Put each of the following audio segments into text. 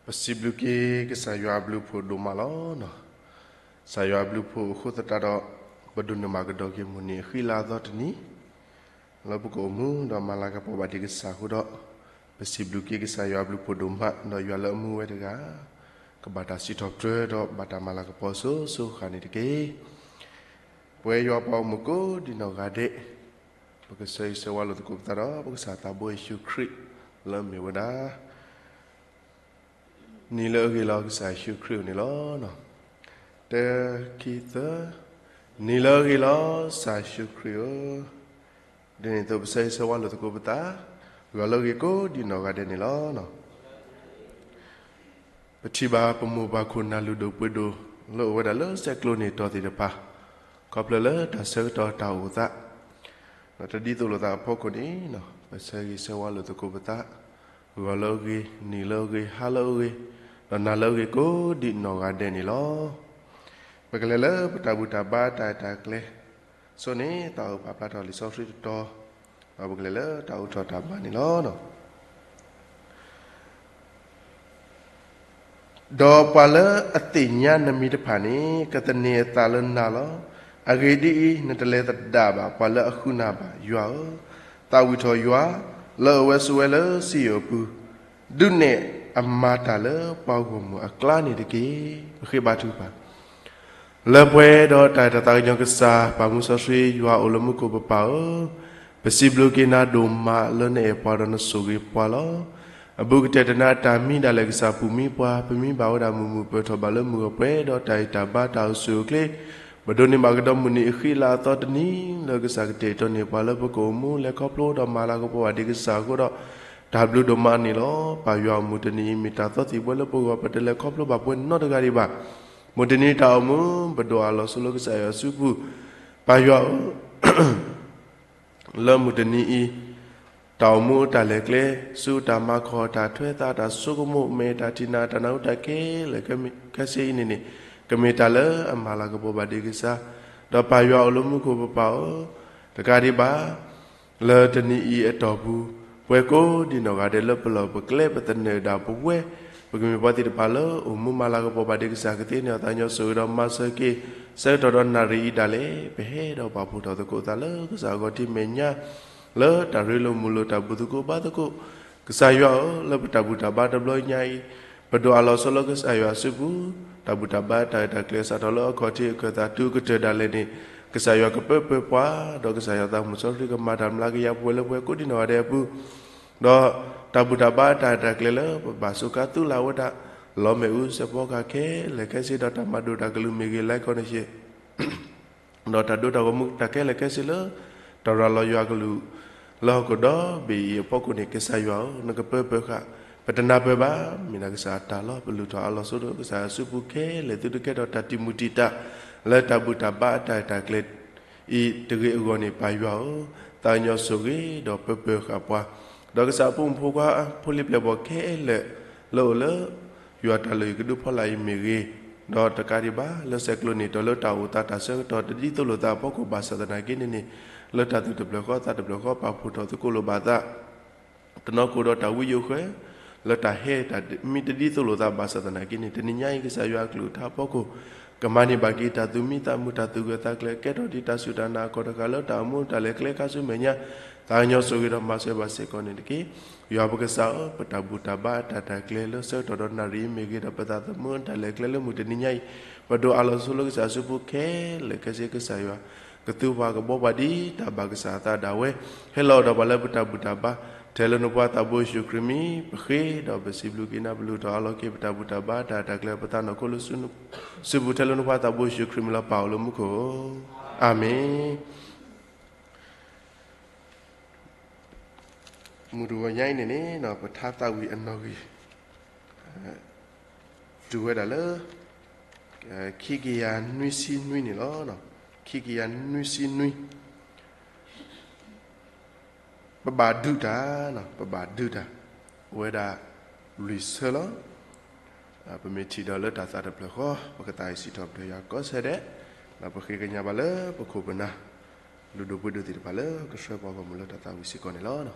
ပစံးဘျုးက့ၤကစၢ်ယွၤအဘျုးအဖှိၣ်ဒိၣ်မးလီၤ. ကစၢ်ယွၤအဘျုးအဖှိၣ်အဃိသတးဒီး ပဒိးန့ၢ်ဘၣ်ကဒီးက့ၤမုၢ်နံၤအဃံလၤအသီတနံၤ လၢပကအိၣ်မူဒီးမၤလၤကပီၤဘၣ်ဒံးကစၢ်အဃိဒီး ပစံးဘျုးက့ၤကစၢ်ယွၤအဘျုးအဖှိၣ်ဒိၣ်မး ဒီးယွၤလၢအမူဝဲတဂၤ ကဘၣ်တၢ်စံးထီၣ်ပတြၢၤဒီးဘၣ်တၢ်မၤလၤကပီၤအစိၤစိၤအဃၣ်န့ၣ်တက့ၢ်. ပဝဲယွၤပှၤအိၣ်မူကိးဒံးနီၢ်ဂၤဒဲး ပကဆၢဂ့ၤဆၢဝါလိာ်သကိးပသးဒီး ပကစၢ်သးဘိယ့ၣ်ၡူးခရံာ် လၢအမ့ၢ်ဝဲဒၣ် နံၤလၢအဂ့ၤလီၤ ကစၢ်ယ့ၣ်ၡူးခရံာ်ဧိၤန့ၣ်လီၤ. တၢ ခံ သၢ, နံၤလၢအဂ့ၤလီၤ ကစၢ်ယ့ၣ်ၡူးခရံာ်ဧိၤ, ဒ်န့ၣ်အသိးပဆၢဂ့ၤဆၢဝါလိာ်သကိးပသး ယွၤလၢအဂ့ၤကိးဒံးနီၢ်ဂၤဒဲးန့ၣ်လီၤ. ပထံၣ်ဘၣ်ပမိၢ်ပၢ်ခိၣ်နၢ်လုၢ်ဒိၣ်ပှ့ၤဒိၣ် လၢအိၣ်ဝဲဒၣ်လၢစဲးကျိးန့ၣ်တီၤသ့ၣ်တဖၣ် ခီဖျိလၢတၢ်ဆၢကတီၢ်တၢ်အိၣ်သး ဒီးတဒ်သိးလိာ်သးအဖီခိၣ်န့ၣ် ပဆၢဂ့ၤဆၢဝါလိာ်သကိးပသး ဂီၤလၢအဂ့ၤ နံၤလၢအဂ့ၤ ဟါလၢအဂ့ၤ ဒီးနၤလၢအဂ့ၤကိးဒံးနီၢ်ဂၤဒဲးန့ၣ်လီၤ. ပကလဲၤလၢပတၢ်ဘူၣ်တၢ်ဘါတၢ်ရဲၣ်တၢ်ကျဲၤ ဆိန့ၣ် သးအိၣ်ပာ်ဖျါထီၣ်လံာ်စီဆှံတတီၤ ဒီးပကလဲၤလၢတၢ်အိးထီၣ်တၢ်ဘါန့ၣ်လီၤ. ဒီးပှၤလၢအသ့ၣ်ညါနမံၤတဖၣ်န့ၣ် ကသန့ၤအသးလၢနၤလီၤ. အဂ့ၢ်ဒ်အံၤ, နတလဲၤသဒၣ်ဘၣ်ပှၤလၢအဃုနၤဘၣ်. ယွၤဧၢ, သးဝံၣ်ထီၣ်ယွၤ လၢအဝဲဆိးဝဲလၢစံယိၣ်အပူၤ, ဒုးနဲၣ်အမၤတၢ်လၢပှၤဂီၢ်မုၢ်အကျါန့ၣ်တက့ၢ်. ပဃ့ဘါထုကဖၣ် လၢပှဲၤဒီးတၢ်အဲၣ်တၢ်သးကညီၤကစၢ် ပၢ်မူစီဆှံယွၤအိၣ်လၢမူခိၣ်ပပၢ်ဧၢ, ပစံးဘျုးက့ၤနၤဒိၣ်မးလၢနအဲၣ်ပှၤဒီးနဆိၣ်ဂ့ၤပှၤလီၤ. အဘူးကတၢၢ်တနၤတၢ်မံဒၣ်လဲာ်ကစၢ်ပူၤမံပှၤ ပမံဘၣ်ဝဲဒၣ်မုာ်မုာ်ပၢၢ်ထီၣ်ဘၣ်လၢမုၢ်ဂီၤပှဲၤဒီးတၢ်အံၣ်တၢ်ဘါတၢ်အိၣ်ဆူၣ်အိၣ်ချ့ ပဒိးန့ၢ်ဘၣ်ကဒီးမုၢ်နံၤအဃံလၤအသီတနံၤ လၢကစၢ်ကတဲာ်ကတီၤန့ၢ်ပှၤလၢပကအိၣ်မူလဲၤခီဖျိဒီးမၤလၤကပီၤဘၣ်ဒံးကစၢ်အဃိဒီး တၢ်ဘျုးဒိၣ်မးန့ၣ်လီၤ. ပၢ်ယွၤအိၣ်မူတနံၤအံၤ မ့ၢ်တၢ်သီသံၣ်ဘိလၢပဂီၢ် ပတလဲၤခီဖျိဘၣ်ပှဲၤနီတဂၤဒံးဘၣ်. မုၢ်တနံၤတၢ်အိၣ်မူ ပဒိၣ်အးလီၤဆိလၢကစၢ်ယွၤစုပူၤ, ပၢ်ယွၤဧၢ လၢမုၢ်တနံၤအံၤ တၢ်အိၣ်မူတၢ်လဲၤကျဲ ဆူတၢ်မၤခီၣ်တၢ်ထွဲသးတၢ်ဆိကမိၣ် မ့ၢ်တၢ်ထံၣ်နၤတၢ်နၢ်ဟူတၢ်ခဲလၢာ်ခဲဆ့အံၤန့ၣ်န့ၣ် ကမ့ၢ်တၢ်လၢအမၤလၤကပီၤဘၣ်ဒံးကစၢ်, ဒီးပၢ်ယွၤအိၣ်လၢမူခိၣ်ပပၢ်ဧၢ, တကးဒံးဘၣ် လၢတနံၤအံၤအတီၢ်ပူၤ ပှၤကိးဒံးနီၢ်ဂၤဒဲးလၢပလီၢ်ပကျဲပသနၢၣ်ဒၣ်ပဝဲ ပကမ့ၢ်ပှၤသ့ၣ်တဖၣ်လၢအိၣ်မူမၤလၤကပီၤဘၣ်ဒံးကစၢ် ကသ့န့ၢ်အီၤသးကညီၤဆိၣ်ဂ့ၤဒီးမၤစၢၤက့ၤ ဆၢကတီၢ်ဒီးနၣ်ရံၣ်အံၤဒၣ်လဲာ် ပဟဲဒီးပာ်ဖှိၣ်ထီၣ်သကိးသးလၢကစၢ်အဂီၢ်ဒ်မဲာ်ညါ လၢတၢ်ရ့လိာ်မုာ်လိာ်တၢ်ဘူၣ်သကိးဘါသကိး ကစၢ်ယွၤဧၢ, လၢပတၢ်ဘူၣ်တၢ်ဘါတဘျီညါအံၤ ပဒိၣ်အးလီၤဆိလၢကစၢ်ယွၤစုပူၤ, တၢ်ဘူၣ်တၢ်ဘါတၢ်ရဲၣ်တၢ်ကျဲၤစးထီၣ်လၢအခီၣ်ထံးအခၢၣ်သး တုၤကတၢၢ်ဒၣ်လဲာ်န့ၣ် ကစၢ်ယွၤကပၢပၢၤပှၤ, ဒီးကစၢ်ယွၤသးမုၣ်စီဆှံကမၤတၢ်မျးကယၤပဝဲလၢပှၤကိးဒံးနီၢ်ဂၤဒဲးအပူၤ, ဒီးတၢ်ဘူၣ်တၢ်ဘါတၢ်ရဲၣ်တၢ်ကျဲၤလၢပဘၣ်စူးကါသုးလၢ်ဝဲဒၣ် လီၤမဲာ်အူစဲးဖီကဟၣ်ခဲလၢာ်ခဲဆ့ ဒီးတၢ်မၤဒိၣ်တၢ်ကလုၢ်မ့ၢ်ဂ့ၤ like န့ၣ် ဒီးတၢ်ဒိတၢ်ဂီၤမူတၢ်ခဲလၢာ်ခဲဆ့လၢ တၢ်ရၤလီၤယွၤကလုၢ် လၢဟီၣ်ခိၣ်ဒီဘ့ၣ်အံၤအဖီခိၣ်န့ၣ် ကစၢ်ယွၤဧၢ, နကပၢပၢၤဃာ်, ပတနၢ်ပၢၢ်ဘၣ်, မ့ၢ်ဒၣ်ကစၢ်အတၢ်လီၤ. ပလုၢ်ထီၣ်အးလီၤဆိဒီးကစၢ်ယွၤစုပူၤခဲလၢာ် သုတကဲထီၣ်တၢ်တံာ်မုၢ်တံာ်တာ် လၢတၢ်ဘူၣ်တၢ်ဘါအတၢ်ရဲၣ်တၢ်ကျဲၤ အံၤတဂ့ၤအဂီၢ်န့ၣ် ပၢ်ယွၤဧၢ, သးကညီၤဆိၣ်ဂ့ၤဒီးပၢပၢၤဃာ်ပှၤ, ဒီးကစၢ်အဖိမုၣ်ဖိခွါ ဖိလံၤပျဲၢ်ဘီၣ်ခဲလၢာ် လၢအိၣ်လၢ ယွၤတၢ်လုၢ်ဟံၣ်ကဒုဖီလာ်အံၤမ့ၢ်ဂ့ၤ, ဒီးတကးဒံးဘၣ် လၢဆဲးကျိးန့ၣ် ဒီးလၢတၢ်အိၣ်သးတၢ်ဆၢကတီၢ်တဒ်သိးလိာ်သးအဖီခိၣ်ဘၣ်ဆၣ်သနာ်က့န့ၣ်န့ၣ် လၢတၢ်သူၣ်တဖျၢၣ်ဃီသးတဖျၢၣ်ဃီ ပာ်ဖှိၣ်ထီၣ်သကိးလိာ်ဘၣ်သး တနီၤခိၣ်ဒီးတၢ်ဝံယိးဃၢၤ လၢတၢ်ဟဲတၢ်မံတဒ်သိးလိာ်သးဘၣ်ဆၣ်သနာ်က့န့ၣ် တနံၤညါအံၤ ကစၢ်ယွၤအကလုၢ်ကထါအဖီခိၣ် ကမၤန့ၢ်ဘၣ်က့ၤတၢ်သူၣ်မံသးမုာ် တၢ်သူၣ်ဂၢၢ်သးကျၢၤ ကဲထီၣ်ဒံးတၢ်စူၢ်တၢ်နာ်အခီၣ်တဃာ်လၢတၢ်အိၣ်မူတၢ်လဲၤကျဲခါဆူမဲာ်ညါ သးကညီၤဆိၣ်ဂ့ၤဒီးမၤစၢၤဘၣ်စ့ၢ်ကီးန့ၣ်တက့ၢ်. ယွၤပကစၢ်ဧၢ, ပတၢ်ဘူၣ်တၢ်ဘါအတၢ်ရဲၣ်တၢ်ကျဲၤလၢဆၢကတီၢ်ဒီးနၣ်ရံၣ်အံၤမ့ၢ်ဂ့ၤ ဒီးပသးသမူတၢ်လဲၤကျဲလၢမုၢ်တနံၤညါအံၤ ပဒိၣ်အးလီၤဆိလၢကစၢ်စုပူၤခဲလၢာ်ခဲဆ့ ကစၢ်ယွၤ ကသူပှၤကဘှီပှၤဒ်တၢ်ဘၣ်ကစၢ်အသးဒၣ်ဝဲ ဟဲလီၤဒီးပှၤလၢပတၢ်ဘူၣ်တၢ်ဘါ ထဲလၢနဖိသးဘိယ့ၣ်ၡူးခရံာ်မံၤ ပဃ့ဒီးပစံးဘျုးက့ၤနၤ ပလုၢ်ထီၣ်အးလီၤက့ၤပတၢ်ဘူၣ်တၢ်ဘါတၢ်ရဲၣ်တၢ်ကျဲၤပသးနီၢ်ခိလၢ စုပူၤထဲလၢနဖိသးဘိယ့ၣ်ၡူးခရံာ်မံၤလီၤ ပၢ်အိၣ်လၢမူခိၣ်ဧၢ, အၤမ့ၣ်. မုၢ်တဂီၤညါအံၤန့ၣ်န့ၣ် ပထါသးဝံၣ်အနီၣ်ဂံၢ် တုၤဝဲဒၣ်လၢ ခံကယၤနွံဆံနွံန့ၣ်လီၤ. ခံကယၤနွံဆံနွံ ပဘၣ်ဒုးတၢ်, ပဘၣ်ဒုးတၢ် အိၣ်ဝဲဒၣ်လွံၢ်ဆၢလီၤ. ပမ့ၢ်ထံၣ်ဒီးလၢတၢ်သးတဖျၢၣ်ဃီ ပကသးအံၤစံးထီၣ်ပတြၢၤယွၤကိးဆၢဒဲး, ဒီးပဃ့ကညးဘၣ်လၢပခိၣ်ပနၢ် လုၢ်ဒိၣ်ပှ့ၤဒိၣ်သ့ၣ်တဖၣ်လၢကဆှၢပှၤဂီၢ်မုၢ်လၢတၢ်သးဝံၣ်စ့ၢ်ကီးန့ၣ်လီၤ.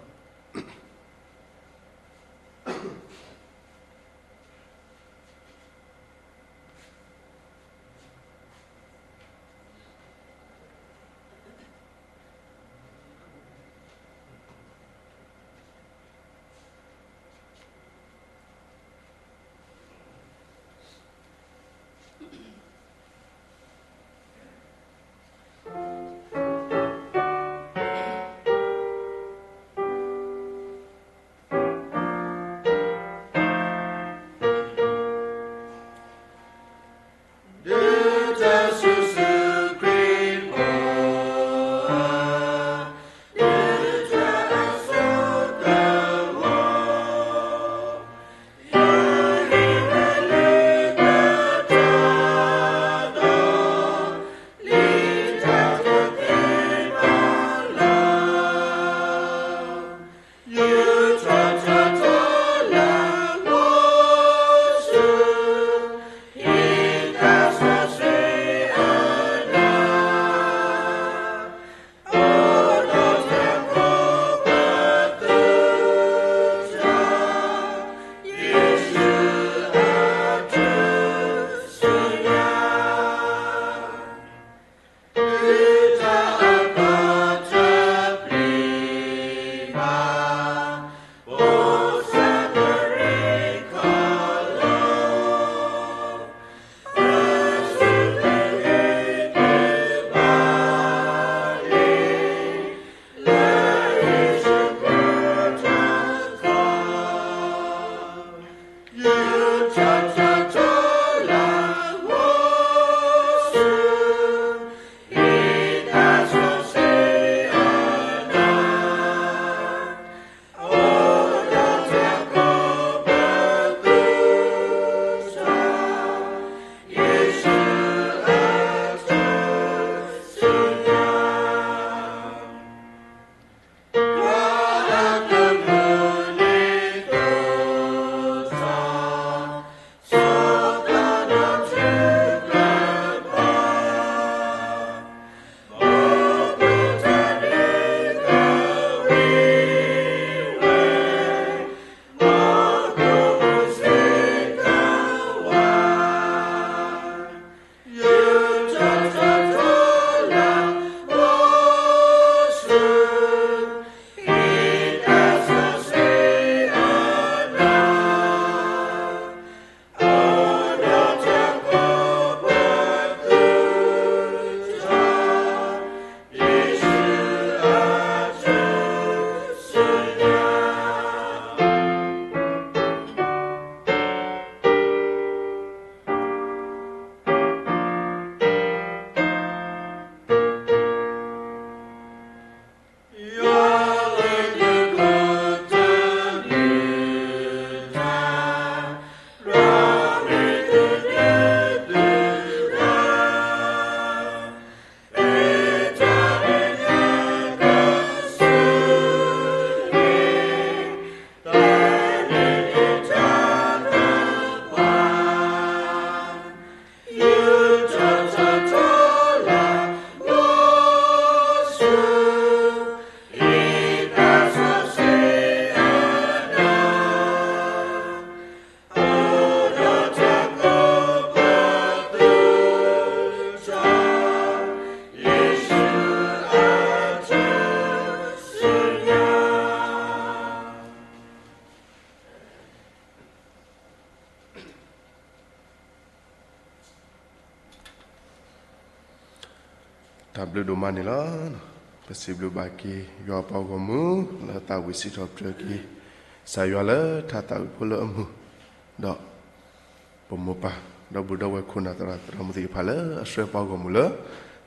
ဘျုးဒိၣ်မးန့ၣ်လီၤ. ပစံးဘျုးဘၣ်က့ၤယွၤပှၤဂီၢ်မုၢ် လၢသးဝံၣ်စံးထီၣ်ပတြၢၤက့ၤ ကစၢ်ယွၤလၢထးသးဝံၣ်ဖိလၢအမုာ်, ဒီး ပမိၢ်ပၢ် ဒီပုၢ်ဒီဝဲၢ်ခိၣ်နၢ်သရၣ်သရၣ်မုၣ်သ့ၣ်တဖၣ်လၢအဆှၢပှၤဂီၢ်မုၢ်လၢ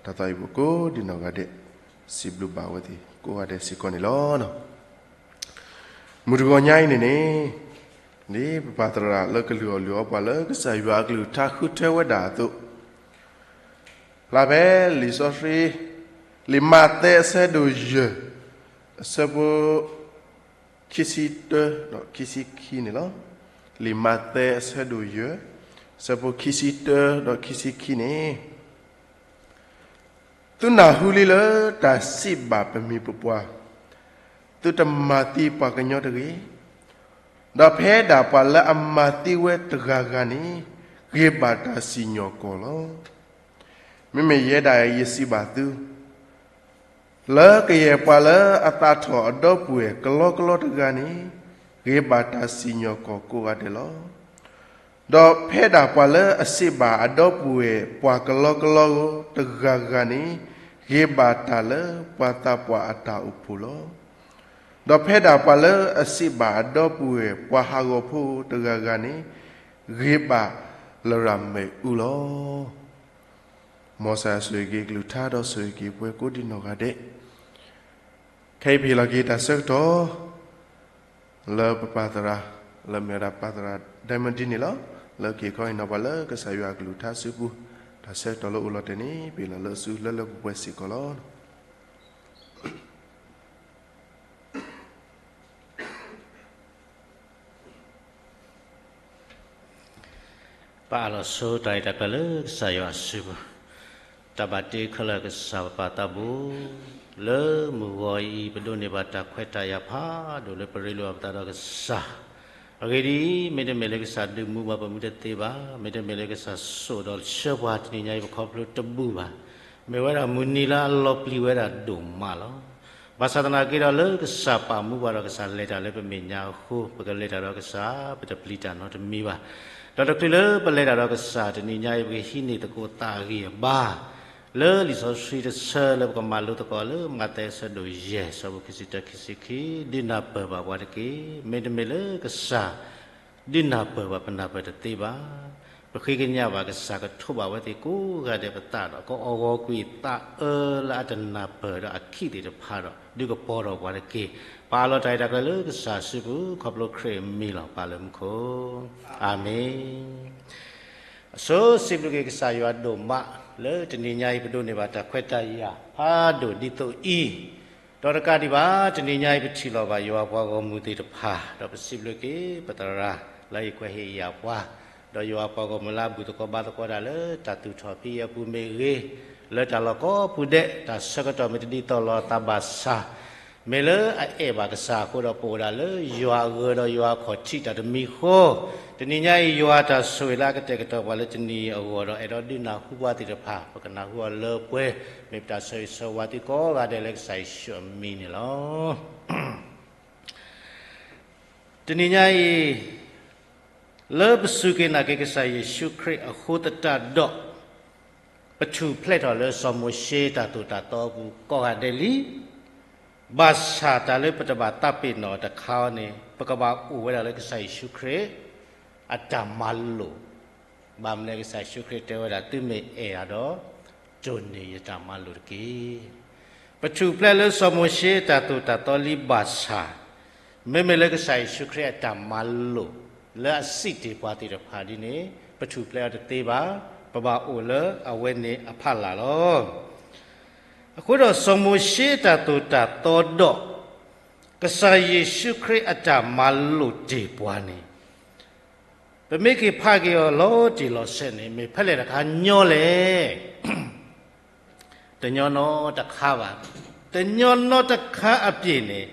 တၢ်သးဝံၣ်ပူၤကိးဒံနီၢ်ဂၤဒဲး, စံးဘျုးဘၣ်ဝဲသ့ၣ်ကိးဂၤဒဲးစ့ၢ်ကီးန့ၣ်လီၤ. မုၢ်တဂီၤညါအံၤန့ၣ်န့ၣ်, ဒ်ပပၢ်သရၣ်လၢကလုၢ်အီၣ်လုၢ်အီပှၤလၢကစၢ်ယွၤအကလုၢ်ကထါဃုထၢဝဲဒၣ်အသိး, ဖျါဖဲလံာ်စီဆှံ လံာ်မးသဲအဆၢဒိၣ်ယဲၢ် အဆၢဖိ ခံဆံတၢဒီးခံဆံခံန့ၣ်လီၤ. လံာ်မးသဲအဆၢဒိၣ်ယဲၢ် အဆၢဖိခံဆံတၢဒီးခံဆံခံန့ၣ်, သုနၢ်ဟူလံလၢတၢ်စံးဘၣ်ပမိၢ်ပပှၢ်, သုတမၤသံပှၤကညီတဂ့ၤ, ဒီးဖဲဒၣ်ပှၤလၢအမၤသံဝဲတဂၤဂၤန့ၣ်, ဂ့ၤဘၣ်တၢ်စံၣ်ညီၣ်ကွီၢ်လီၤ. မ့မ့ၢ်ယဲဒၣ်အံၤယစံးဘၣ်သု လၢကယဲၢ်ပှၤလၢအသးထီၣ်အဒီပုၢ်ဝဲၢ်ကလီကလီတဂၤန့ၣ်, ဂ့ၤဘၣ်တၢ်စံၣ်ညီၣ်ကွီၢ်ကိးဂၤဒဲးလီၤ. ဒီးဖဲဒၣ်ပှၤလၢအစံးဘၣ်အဒီပုၢ်ဝဲၢ်ပှၤကလီကလီတဂၤဂၤန့ၣ်, ဂ့ၤဘၣ်တၢ်လၢပှၤသးပှၢ်အတၢ်အိၣ်ဖှိၣ်လီၤ. ဒီးဖဲဒၣ်ပှၤလၢအစံးဘၣ်အဒီပုၢ်ဝဲၢ်ပှၤဟးဂီၤဖိတဂၤဂၤန့ၣ်, ဂ့ၤဘၣ်လရာ်မ့ၣ်အူလီၤ. မ်ကစၢ်ယွၤဆိၣ်ဂ့ၤက့ၤကလုၢ်ကထါဒီးဆိၣ်ဂ့ၤက့ၤပှၤကိးဒံနီၢ်ဂၤဒဲး, ခဲအံၤပဟ့ၣ်လီၤက့ၤတၢ်ဆၢကတီၢ် လၢပပၢ်သရၣ် လၢမ့ၢ်ဝဲဒၣ်ပၢ်သရၣ် Diamond ဒ်န့ၣ်လီၤ. လၢက့ၤခီအံၤနီၢ်ပှၤလၢကစၢ်ယွၤအကလုၢ်ကထါစုပူၤ, တၢ်ဆၢကတီၢ်လၢအိၣ်လီၤတဲာ်န့ၣ် ပဟ့ၣ်လီၤလၢအစုလၢလၢပှဲၤပှဲၤစ့ၢ်ကီးလီၤ. ပအၢၣ်လီၤဆိတၢ်ရဲၣ်တၢ်ကျဲၤလၢကစၢ်ယွၤအစုပူၤ, တၢ်ဘၣ်တ့ခဲလၢာ်ကစၢ်ပပၢ်သးဘိ, လၢမုၢ်ဂီၤအံၤ ပဒိးန့ၢ်ဘၣ်တၢ်ခွဲးတၢ်ယာ်ဖးဒိၣ်လၢပရ့လိာ်အပသးဒီးကစၢ်, အဂ့ၢ်ဒ်အံၤ, မ့တမ့ၢ်လၢကစၢ်ဒုးမူပှၤပမူတသ့ဘၣ်, မ့တမ့ၢ်လၢကစၢ်ဆိၣ်ဒီးဆှၢပှၤတနံၤညါအံၤ ပခီဖျိတဘူၣ်ဘၣ်. မ့ၢ်ဝဲဒၣ်မုၢ်နံၤလၢအလီၤပျံၤဝဲဒၣ်ဒိၣ်မးလီၤ. ဘၣ်ဆၣ်သနာ်က့ဒီးလၢကစၢ်ပာ်မူပှၤဒီးကစၢ်လဲၤတၢ်လၢပမဲာ်ညါအဃိ, ပကလဲၤတၢ်ဒီးကစၢ် ပတပျံၤတၢ်နီတမံၤဘၣ်. ဒီးတချုးလၢပလဲၤတၢ်ဒီးကစၢ်တနံၤညါအံၤ ပကဟံးန့ၢ်သကိးသးအဂံၢ်အဘါ လၢလံာ်စီဆှံတဆၢလၢပကမၤလိသကိးလၢမးသဲအဆၢဒိၣ်ယဲၢ် အဆၢဖိခံဆံတၢ ခံဆံခံ, ဒုးနၢ်ပၢၢ်ဘၣ်ပှၤတက့ၢ်. မ့တမ့ၢ်လၢကစၢ် ဒုးနၢ်ပၢၢ်ဘၣ် ပနၢ်ပၢၢ်တသ့ဘၣ်. ပဃ့ကညးဘၣ်ကစၢ်ကထိးဘၣ်ဝဲသ့ၣ်ကိးဂၤဒဲးပသးဒီး ကအီၣ်ဂီၤကွံာ်သးအၢလၢအတနၢ်ပၢၢ်ဒီးအခံသ့ၣ်တဖၣ်ဒီး ဒုးကပီၤထီၣ်ပှၤတက့ၢ်. ပအၢၣ်လီၤတၢ်ရဲၣ်တၢ်ကျဲၤလၢကစၢ်စုပူၤ ခီဖျိခရံာ်အမံၤလီၤ. ပၢ်လၢမူခိၣ်, အၤမ့ၣ်. အဆိစံးဘျုးက့ၤကစၢ်ယွၤဒိၣ်မး လၢတနံၤညါအံၤပဒိးန့ၢ်ဘၣ်တၢ်ခွဲးတၢ်ယာ်ဖးဒိၣ်ဒ်သိးအံၤ, ဒီးတကးဒံးဘၣ် တနံၤညါအံၤပထံၣ်လိာ်ဘၣ်ယွၤပှၤဂီၢ်မုၢ်သ့ၣ်တဖၣ် ဒီးပစံးဘျုးက့ၤပသရၣ်လၢအံၤကွဲးဟ့ၣ်ယာ်ပှၤ, ဒီးယွၤပှၤဂီၢ်မုၢ်လၢအဘူၣ်သကိးဘါသကိးတၢ်လၢတၢ်သူၣ်ထီၣ်ဖံးအပူၤမ့ၢ်ဂ့ၤ, လၢတၢ်လီၢ်ကိးပူၤဒဲး တၢ်ဆၢကတီၢ်မ့ၢ်တဒ်သိးလိာ်အသးဘၣ်ဆၣ် မ့ၢ်လၢအအဲၣ်ဘၣ်ကစၢ်အဃိဒီး ပအိၣ်ဒၣ်လၢယွၤအဂၢၤဒီးယွၤအခီၣ်ထံးတၢ်တမံၤဃီ, တနံၤညါအံၤ ယွၤတၢ်ဆိၣ်ဂ့ၤလၢအကတဲာ်ကတီၤပှၤလၢတနံၤအဂီၢ်ဒီး အဲၣ်ဒိးဒုးနၢ်ဟူပှၤသ့ၣ်တဖၣ် ပကနၢ်ဟူအီၤလၢပှဲၤ, မ့ၢ်ပတၢ်ဆၢဂ့ၤဆၢဝါသုကိးဂၤဒဲးလၢကစၢ်ယ့ၣ်ၡူးအမံၤန့ၣ်လီၤ. တနံၤညါအံၤ လၢပစူၢ်က့ၤနာ်က့ၤကစၢ်ယ့ၣ်ၡူးခရံာ်အဃိသတးဒီး ပထူၣ်ဖျဲးထီၣ်လၢစီၤမိၤၡ့တၢ်သိၣ်တၢ်သီအပူၤကိးဂၤဒဲးလံ. ဘၣ်ဆၣ်တၢ်လၢပတဘၣ်သးပ့ၤနီၣ်တခါအံၤန့ၣ် ပကဘၣ်အိၣ်ဝဲဒၣ်လၢကစၢ်ယ့ၣ်ၡူးခရံာ်အတၢ်မၤလိာ်, ဘၣ်မနုၤလဲၣ် ကစၢ်ယ့ၣ်ၡူးခရံာ်တဲဝဲဒၣ် သုမ့ၢ်အဲၣ်ယၤဒီး တိၢ်န့ၢ်ယတၢ်မၤလိာ်တက့ၢ်. ပထူၣ်ဖျဲးလၢစီၤမိၤၡ့တၢ်သိၣ်တၢ်သီလံဘၣ်ဆၣ်, မ့မ့ၢ်လၢကစၢ်ယ့ၣ်ၡူးခရံာ်အတၢ်မၤလိာ် လၢအစံးတ့ၢ်ပှၤသ့ၣ်တဖၣ်ဒ်န့ၣ် ပထူၣ်ဖျဲးအီၤတသ့ဘၣ်, ပဘၣ်အိၣ်လၢအဝဲန့ၣ်အဖီလာ်လီၤ. အဃိဒီးစီၤမိၤၡ့အတၢ်သိၣ်တၢ်သီဒီး ကစၢ်ယ့ၣ်ၡူးခရံာ်အတၢ်မၤလိာ်တ့ၢ်ပှၤန့ၣ် ပမ့ၢ်က့ၤဖးက့ၤအီၤလီၤတံၢ်လီၤဆဲးန့ၣ် မ့ၢ်ဖဲလဲၣ်တခါညီလဲၣ်. တညီနီတခါဘၣ်. တညီနီတခါအပျ့ၤန့ၣ်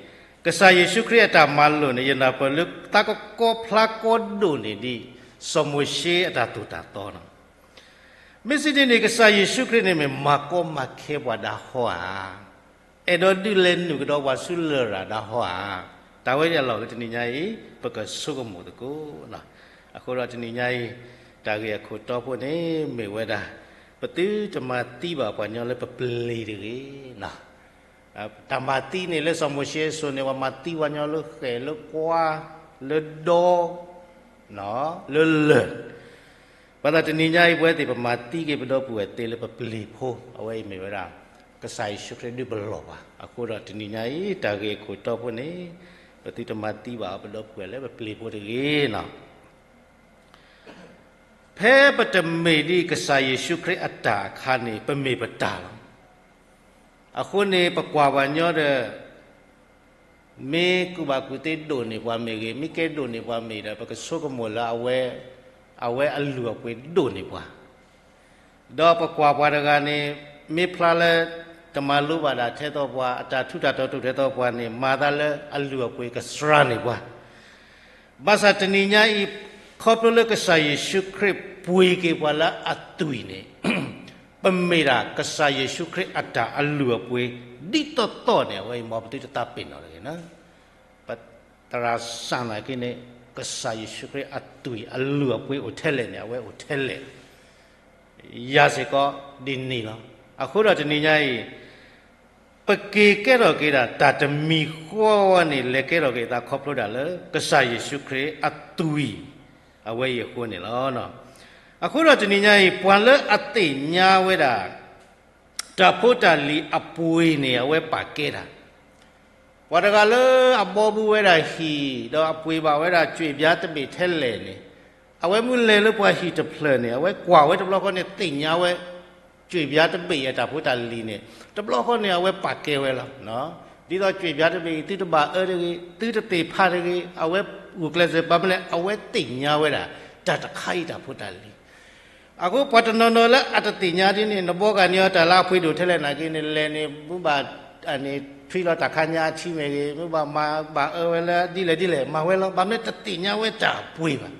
ကစၢ်ယ့ၣ်ၡူးခရံာ်အတၢ်မၤလိာ်န့ၣ် ယနၢ်ပၢၢ်လၢသးကကီဖျါကီဒိၣ်န့ၢ်ဒံး စီၤမိၤၡ့အတၢ်သိၣ်တၢ်သီလီၤ. မ့ၢ်စံးဒ်န့ၣ် ကစၢ်ယ့ၣ်ၡူးခရံာ်န့ၣ်မ့ၢ်မၤကီမၤခဲပှၤဒၣ်ဟီဧါ, အဲၣ်ဒိးဒုးလဲၤနုာ်ကဒီးပှၤဆူလရာ်ဒၣ်ဟီဧါ, တၢ်ဝဲန့ၣ်အလီၢ်လၢတနံၤညါအံၤ ပကဆိကမိၣ်သကိးလီၤ. အဃိဒီးတနံၤညါအံၤ တၢ်ဂ့ၢ်အခိၣ်တီဖိန့ၣ်မ့ၢ်ဝဲဒၣ် ပသုတမၤသံဘၣ်ပှၤကညီလၢပပျ့ၤတဂ့ၤ. တၢ်မၤသံန့ၣ်လၢစီၤမိၤၡ့အစိၤန့ၣ် ပှၤမၤသံပှၤကညီလၢဃဲၣ်လၢကွါ လၢဒီ လၢလၢၢ်. ဘၣ်ဆၣ်တနံၤညါအံၤ ပဝဲသ့ၣ်ပမၤသံက့ၤပဒီပုၢ်ဝဲၢ်သ့လၢပပျ့ၤဖိ အဝဲအံၤမ့ၢ်ဝဲဒၣ် ကစၢ်ယ့ၣ်ၡူးခရံာ်ဒုးပလီၢ်ပှၤ. အဃိဒီးတနံၤညါအံၤ တၢ်ဂ့ၢ်အခိၣ်တီဖိန့ၣ် ပသုတမၤသံဘၣ်ပဒီပုၢ်ဝဲၢ်လၢပပျ့ၤဖိတဂ့ၤ. ဖဲပတမ့ၢ်ဒ်ကစၢ်ယ့ၣ်ၡူးခရံာ်အတၢ်အခါန့ၣ် ပမ့ၢ်ပတၢ်လီၤ. အဃိန့ၣ် ပကွၢ်ပှၤကညီဒီး မ့ၢ်ကူၣ်ဘၣ်ကူၣ်သ့ဒိၣ်န့ၢ်ပှၤမ့ၢ်ဂ့ၤ, မ့ၢ်ကဲဒိၣ်န့ၢ်ပှၤမ့ၢ်ဒီး ပကဆိကမိၣ်လၢအဝဲ အဝဲအလုၢ်အပှ့ၤဒိၣ်န့ၢ်ပှၤ ဒီးပကွၢ်ပှၤတဂၤန့ၣ် မ့ၢ်ဖျါလၢ တမၤလိဘၣ်ဒၣ်ထဲသိးပှၤ, အတၢ်ထူးတၢ်တီၤဒိၣ်ထဲသိးပှၤန့ၣ် မၤသးလၢအလုၢ်အပှ့ၤကစှၤန့ၢ်ပှၤ. ဘၣ်ဆၣ်တနံၤညါအံၤ ခီဖျိလၢကစၢ်ယ့ၣ်ၡူးခရံာ်ပှ့ၤက့ၤပှၤလၢအသွံၣ်န့ၣ် ပမ့ၢ်ဒၣ်ကစၢ်ယ့ၣ်ၡူးခရံာ်အတၢ်အလုၢ်အပှ့ၤ ဒ်သိးသိးန့ၣ် အဝဲအံၤမ်ပသုတသးပ့ၤနီၣ်တဂ့ၤ. ပသရၣ်စၢ်နာ်က့န့ၣ် ကစၢ်ယ့ၣ်ၡူးခရံာ်အသွံၣ်အလုၢ်အပှ့ၤအိၣ်ထဲလဲၣ်န့ၣ် အဝဲအိၣ်ထဲလဲၣ် ယၤစ့ၢ်ကီးဒ်န့ၣ်လီၤ. အဃိဒီးတနံၤညါအံၤ ပက့ၤကဲထီၣ်က့ၤဒၣ်တၢ်တမံၤဃီန့ၣ် လဲၤကဲထီၣ်က့ၤသးခီဖျိဒၣ်လၢ ကစၢ်ယ့ၣ်ၡူးခရံာ်အသွံၣ် အဝဲအံၤအဃိန့ၣ်လီၤ. အဃိဒီးတနံၤညါအံၤ ပှၤလၢအသ့ၣ်ညါဝဲဒၣ် တၢ်ဖိတၢ်လံၤအပှ့ၤန့ၣ် အဝဲပာ်ကဲတၢ် ပှၤတဂၤလၢအဘီဘုဝဲဒၣ်ဟံၣ် ဒီးအပှ့ၤဘၣ်ဝဲဒၣ်ကွံာ်ဘျါတဘ့ၣ်ထဲလဲၣ်န့ၣ်, အဝဲမ့ၢ်လဲၤလၢပှၤဟံၣ်တဖျၢၣ်န့ၣ် အဝဲကွၢ်ဝဲတဘျီဃီန့ၣ် သ့ၣ်ညါဝဲ ကွံာ်ဘျါတဘ့ၣ်အတၢ်ဖိတၢ်လံၤန့ၣ် တဘျီဃီန့ၣ် အဝဲပာ်ကဲဝဲလီၤ. ဒ်သိးကွံာ်ဘျါတဘ့ၣ်အံၤ သုတဘၣ်အၢတဂ့ၤ, သုတသ့ၣ်ဖးတဂ့ၤ, အဝဲဂုာ်ကျဲးစၢး ဘၣ်မနုၤလဲၣ် အဝဲသ့ၣ်ညါဝဲဒၣ် တၢ်တခါအံၤတၢ်ဖိတၢ်လံၤ အဃိပှၤတနီၤနီၤလၢအတသ့ၣ်ညါဒ်န့ၣ် နဘှီကၤန့ၢ်အီၤတၢ်လၢအပှ့ၤဒိၣ်ထဲလဲၣ်နာ်က့န့ၣ် လဲၤန့ၣ် မ့ၢ်ဘၣ် ထွံလီၤတၢ်ခါညါအထံမ့ၢ်ဂ့ၤ, မ့ၢ်ဘၣ်မၤဘၣ်အၢဝဲလၢဒ်လဲၣ်ဒ်လဲၣ် မၤဝဲလီၤ. ဘၣ်မနုၤတသ့ၣ်ညါဝဲတၢ်အပှ့ၤဘၣ်.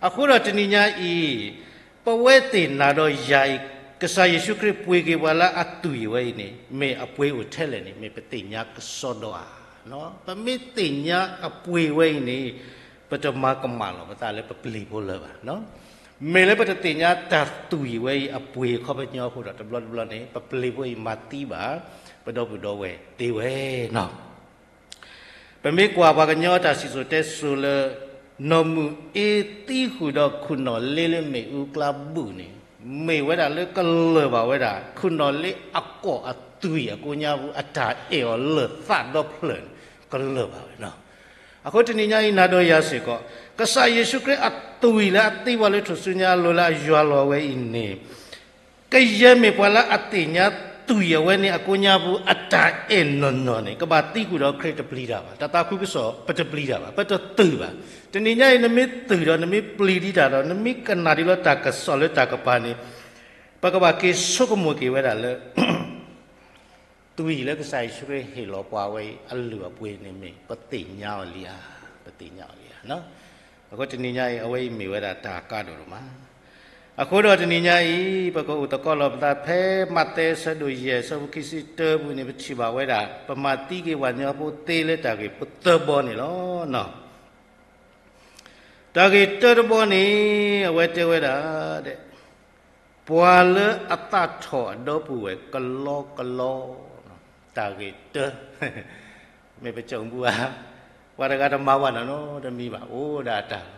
အဃိဒီးတနံၤညါအံၤ ပဝဲသ့ၣ်နၤဒီးယၤအံၤ ကစၢ်ယ့ၣ်ၡူးခရံာ်ပှ့ၤက့ၤပှၤလၢအသွံၣ်ဝဲအံၤန့ၣ် မ့ၢ်အပှ့ၤအိၣ်ထဲလဲၣ်န့ၣ် မ့ၢ်ပသ့ၣ်ညါကစီဒီဧါ. ပမ့ၢ်သ့ၣ်ညါအပှ့ၤဝဲအံၤန့ၣ် ပတမၤကမၣ်လီၤပသးလၢပပျ့ၤဖိလၢၤဘၣ်. မ့ၢ်လၢပတသ့ၣ်ညါတၢ်သွံၣ်ဝဲအံၤအပှ့ၤအခီပညီအဃိဒီး တဘျီတဘျီန့ၣ် ပပျ့ၤဖိအံၤမၤသံဘၣ် ပဒီပုၢ်ဒီဝဲၢ်သ့ဝဲနီၤ. ပမ့ၢ်ကွၢ်ပှၤကညီတၢ်စံၣ်စိၤတဲစိၤလၢ နီၢ်မုၢ်အ့သံဃုာ်ဒီးခိၣ်နီၣ်လ့လၢမ့ၣ်အူကျါဘူၣ်န့ၣ် မ့ၢ်ဝဲဒၣ်လၢကလၢၢ်ဘၣ်ဝဲဒၣ် ခိၣ်နီၣ်လ့အကီၢ်အသွံၣ်အကိးညါပူၤ အတၢ်အဲၣ်အီၤလၢာ်သၣ်ဒီဖျၢၣ်န့ၣ် ကလၢၢ်ဘၣ်ဝဲနီၤ. အဃိတနံၤညါအံၤ နၤဒီးယၤစ့ၢ်ကီး ကစၢ်ယ့ၣ်ၡူးခရံာ်အသွံၣ်လၢအသံပှၤလၢထူၣ်စုညါအလိၤလၢအယွၤလီၤဝဲအံၤန့ၣ် ကယဲၢ်မ့ၢ်ပှၤလၢအသ့ၣ်ညါသွံၣ်အဝဲန့ၣ်အကိးညါပူၤ အတၢ်အဲၣ်နီၢ်နီၢ်န့ၣ် ကဘၣ်သံဃုာ်ဒီးခရံာ်တပျံၤတၢ်ဘၣ်. တၢ်သးခုကစီၣ်ပတပျံၤတၢ်ဘၣ်, ပတသုးဘၣ်. တနံၤညါအံၤ နမ့ၢ်သုးဒီး နမ့ၢ်ပျံၤဒံးတၢ်ဒီး နမ့ၢ်ကနၣ်ဒံးလၢတၢ်ကစီၣ်လၢတၢ်ကပၤန့ၣ် ပကဘၣ်က့ၤဆိကမိၣ်က့ၤဝဲဒၣ်လၢ သွံၣ်လၢကစၢ်ယ့ၣ်ၡူးခရံာ်ဟ့ၣ်လီၤပှၤဝဲအံၤ အလုၢ်အပှ့ၤန့ၣ်မ့ၢ် ပသ့ၣ်ညါအီၤလံဧါ, ပသ့ၣ်ညါအီၤလံဧါ. အဃိတနံၤညါအံၤ အဝဲအံၤမ့ၢ်ဝဲဒၣ်တၢ်ကါဒိၣ်ဒိၣ်မး. အဃိဒီးတနံၤညါအံၤ ပကအိၣ်သကိးလီၤပသးဖဲမးသဲအဆၢဒိၣ်ယဲၢ် အဆၢဖိခံဆံတၢပူၤန့ၣ် ပထံၣ်ဘၣ်ဝဲဒၣ် ပမၤသံက့ၤပှၤကညီဖိသ့လၢတၢ်ဂ့ၢ်ဖိသၢဘီန့ၣ်လီၤ. တၢ်ဂ့ၢ်တၢတဘီန့ၣ် အဝဲတဲဝဲဒၣ် ပှၤလၢအသးထီၣ်အဒီပုၢ်ဝဲၢ်ကလီကလီ, တၢ်ဂ့ၢ်တၢ, မ့ၢ်ပစိာ်ဘူဧါ, ပှၤတဂၤတမၤဝဲတၢ်နီတမံၤဘၣ်, အိၣ်ဒၣ်အတၢ်လီၤ.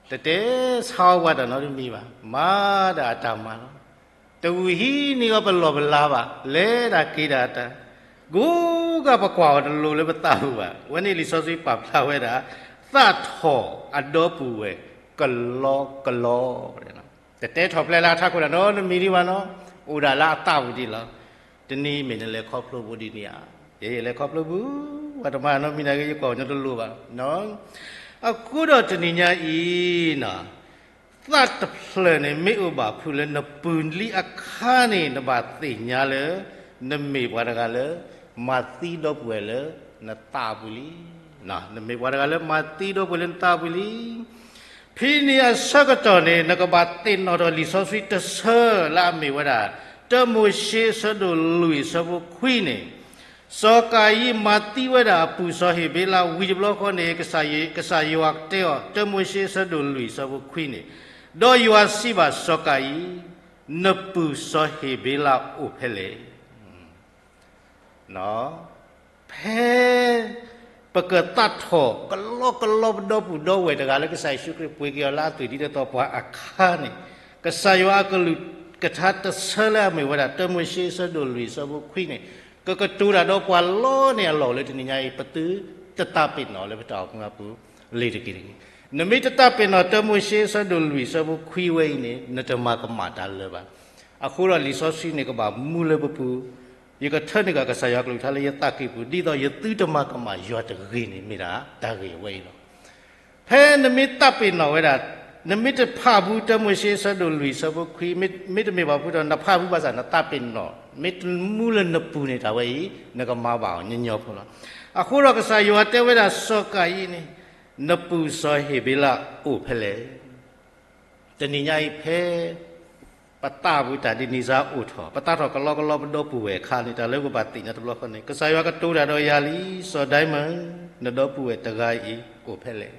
တတဲဆါဝဲတၢ်နီတမံၤဘၣ်, မၤဒၣ်အတၢ်မၤလီၤ. တဝံၤဟံးန့ၢ်အီၤပလီၢ်ပလၤဘၣ်, လဲၤဒၣ်က့ၤဒၣ်အတၢ်, ကိးဂၤပကွၢ်အီၤတလိၤလၢပသးပူၤဘၣ်. အဝဲန့ၣ်လံာ်စီဆှံပာ်ဖျါဝဲဒၣ် သးထီၣ်အဒီပုၢ်ဝဲၢ်ကလီကလီ တတဲထီၣ်ဖျဲးလၢအထးခိၣ်တၢ်နီတမံၤဒံးဘၣ်နီၤ, အိၣ်ဒၣ်လၢအသးပူၤဒံးလီၤ. တနံၤမ့ၢ်နလဲၤခီဖျိဘိဒ်န့ၣ်ဧါ, ယဲယလဲၤခီဖျိဘိ, ပှၤတမၤနီတမံၤနာ်က့ ယကွၢ်ညီတလိၤဘၣ်. အဃိဒီးတနံၤညါအံၤနီၤ, သးတဖျၢၣ်န့ၣ် မ့ၢ်အိၣ်ဘၣ်ဖုးလၢနပူၤလံအခါန့ၣ် နဘၣ်သ့ၣ်ညါလၢ နမ့ၢ်ပှၤတဂၤလၢ မၤသံဒီပုၢ်ဝဲၢ်လၢနသးပူၤလံ. နမ့ၢ်ပှၤတဂၤလၢ မၤသံဒီပုၢ်ဝဲၢ်လၢနသးပူၤလံ. ဖဲန့ၣ်အဆၢကတီၢ်န့ၣ် နကဘၣ်သ့ၣ်နီၣ်ထီၣ်လံာ်စီဆှံတဆၢလၢအမ့ၢ်ဝဲဒၣ် တၢမိၤၡ့အဆၢဒိၣ်လွံၢ်အဆၢဖိခွံန့ၣ်, စီၤကၤယံမၤသံဝဲဒၣ်အပုၢ်စီၤဟ့းဘ့လးဝံၤတဘျီဃီန့ၣ် ကစၢ်ယွၤတဲအီၤ, တၢမိၤၡ့အဆၢဒိၣ်လွံၢ်အဆၢဖိခွံန့ၣ်, ဒီးယွၤစံးဘၣ်စီၤကၤယံ, နပုၢ်စီၤဟ့းဘ့လးအိၣ်ဖဲလဲၣ်. ဖဲ ပကသးထီၣ်ကလီကလီပဒီပုၢ်ဒီဝဲၢ်တဂၤလၢကစၢ်ယ့ၣ်ၡူးခရံာ်ပှ့ၤက့ၤအီၤလၢအသွံၣ်ဒ်သိးပှၤအခါန့ၣ်, ကစၢ်ယွၤအကလုၢ်ကထါတဆၢလၢအမ့ၢ်ဝဲဒၣ် တၢမိၤၡ့အဆၢဒိၣ်လွံၢ်အဆၢဖိခွံန့ၣ်, ကကတိၤတၢ်ဒီးပှၤလီၤန့ၣ်အလီၢ်လၢတနံၤညါအံၤ ပသုတတၢ်ပ့ၤနီၣ်လၢပတၢ်အိၣ်မူအပူၤလ့ၤတက့ၢ်တဂ့ၤ. နမ့ၢ်တတၢ်ပ့ၤနီၣ်တၢမိၤၡ့အဆၢဒိၣ်လွံၢ်အဆၢဖိခွံဝဲအံၤန့ၣ် နတမၤကမၣ်တၢ်လၢၤဘၣ်. အဃိဒီးလံာ်စီဆှံန့ၣ်ကဘၣ်မူလၢပပူၤ, ယကထၢန့ၢ်က့ၤကစၢ်ယွၤကလုၢ်ကထါလၢယသးကံၢ်ပူၤ ဒ်သိးယသုတမၤကမၣ်ယွၤတဂ့ၤန့ၣ် မ့ၢ်ဒၣ်တၢ်ဂ့ၢ်အဝဲအံၤလီၤ. ဖဲနမ့ၢ်တၢ်ပ့ၤနီၣ်ဝဲဒၣ်, နမ့ၢ်တဖးဘူးတၢမိၤၡ့အဆၢဒိၣ်လွံၢ်အဆၢဖိခွံ, မ့တမ့ၢ်ဘၣ်ဖုးဒီးနဖးဘူးဘၣ်ဆၣ် နတၢ်ပ့ၤနီၣ် မ့ၢ်တမူလၢနပူၤန့ၣ် တၢ်ဝဲအံၤ နကမၤဘၣ်အီၤညီညီဖိလီၤ. အဃိဒီးကစၢ်ယွၤတဲဝဲဒၣ်စီၤကၤယံၣ်န့ၣ်, နပုၢ်စီၤဟ့းဘ့လးအိၣ်ဖဲလဲၣ်. တနံၤညါအံၤဖဲ ပသးဘူးတၢ်ဒ်န့ၣ်စ့ၢ်အိၣ်ထီၣ်, ပသးထီၣ်ကလီကလီပဒီပုၢ်ဝဲၢ်အခါန့ၣ် တၢ်လၢပဘၣ်သ့ၣ်ညါတဘျီဃီန့ၣ် ကစၢ်ယွၤကတိၤတၢ်ဒီးယၤလံ, စီၤဒဲမၢၣ်, နဒီပုၢ်ဝဲၢ်တဂၤအံၤအိၣ်ဖဲလဲၣ်.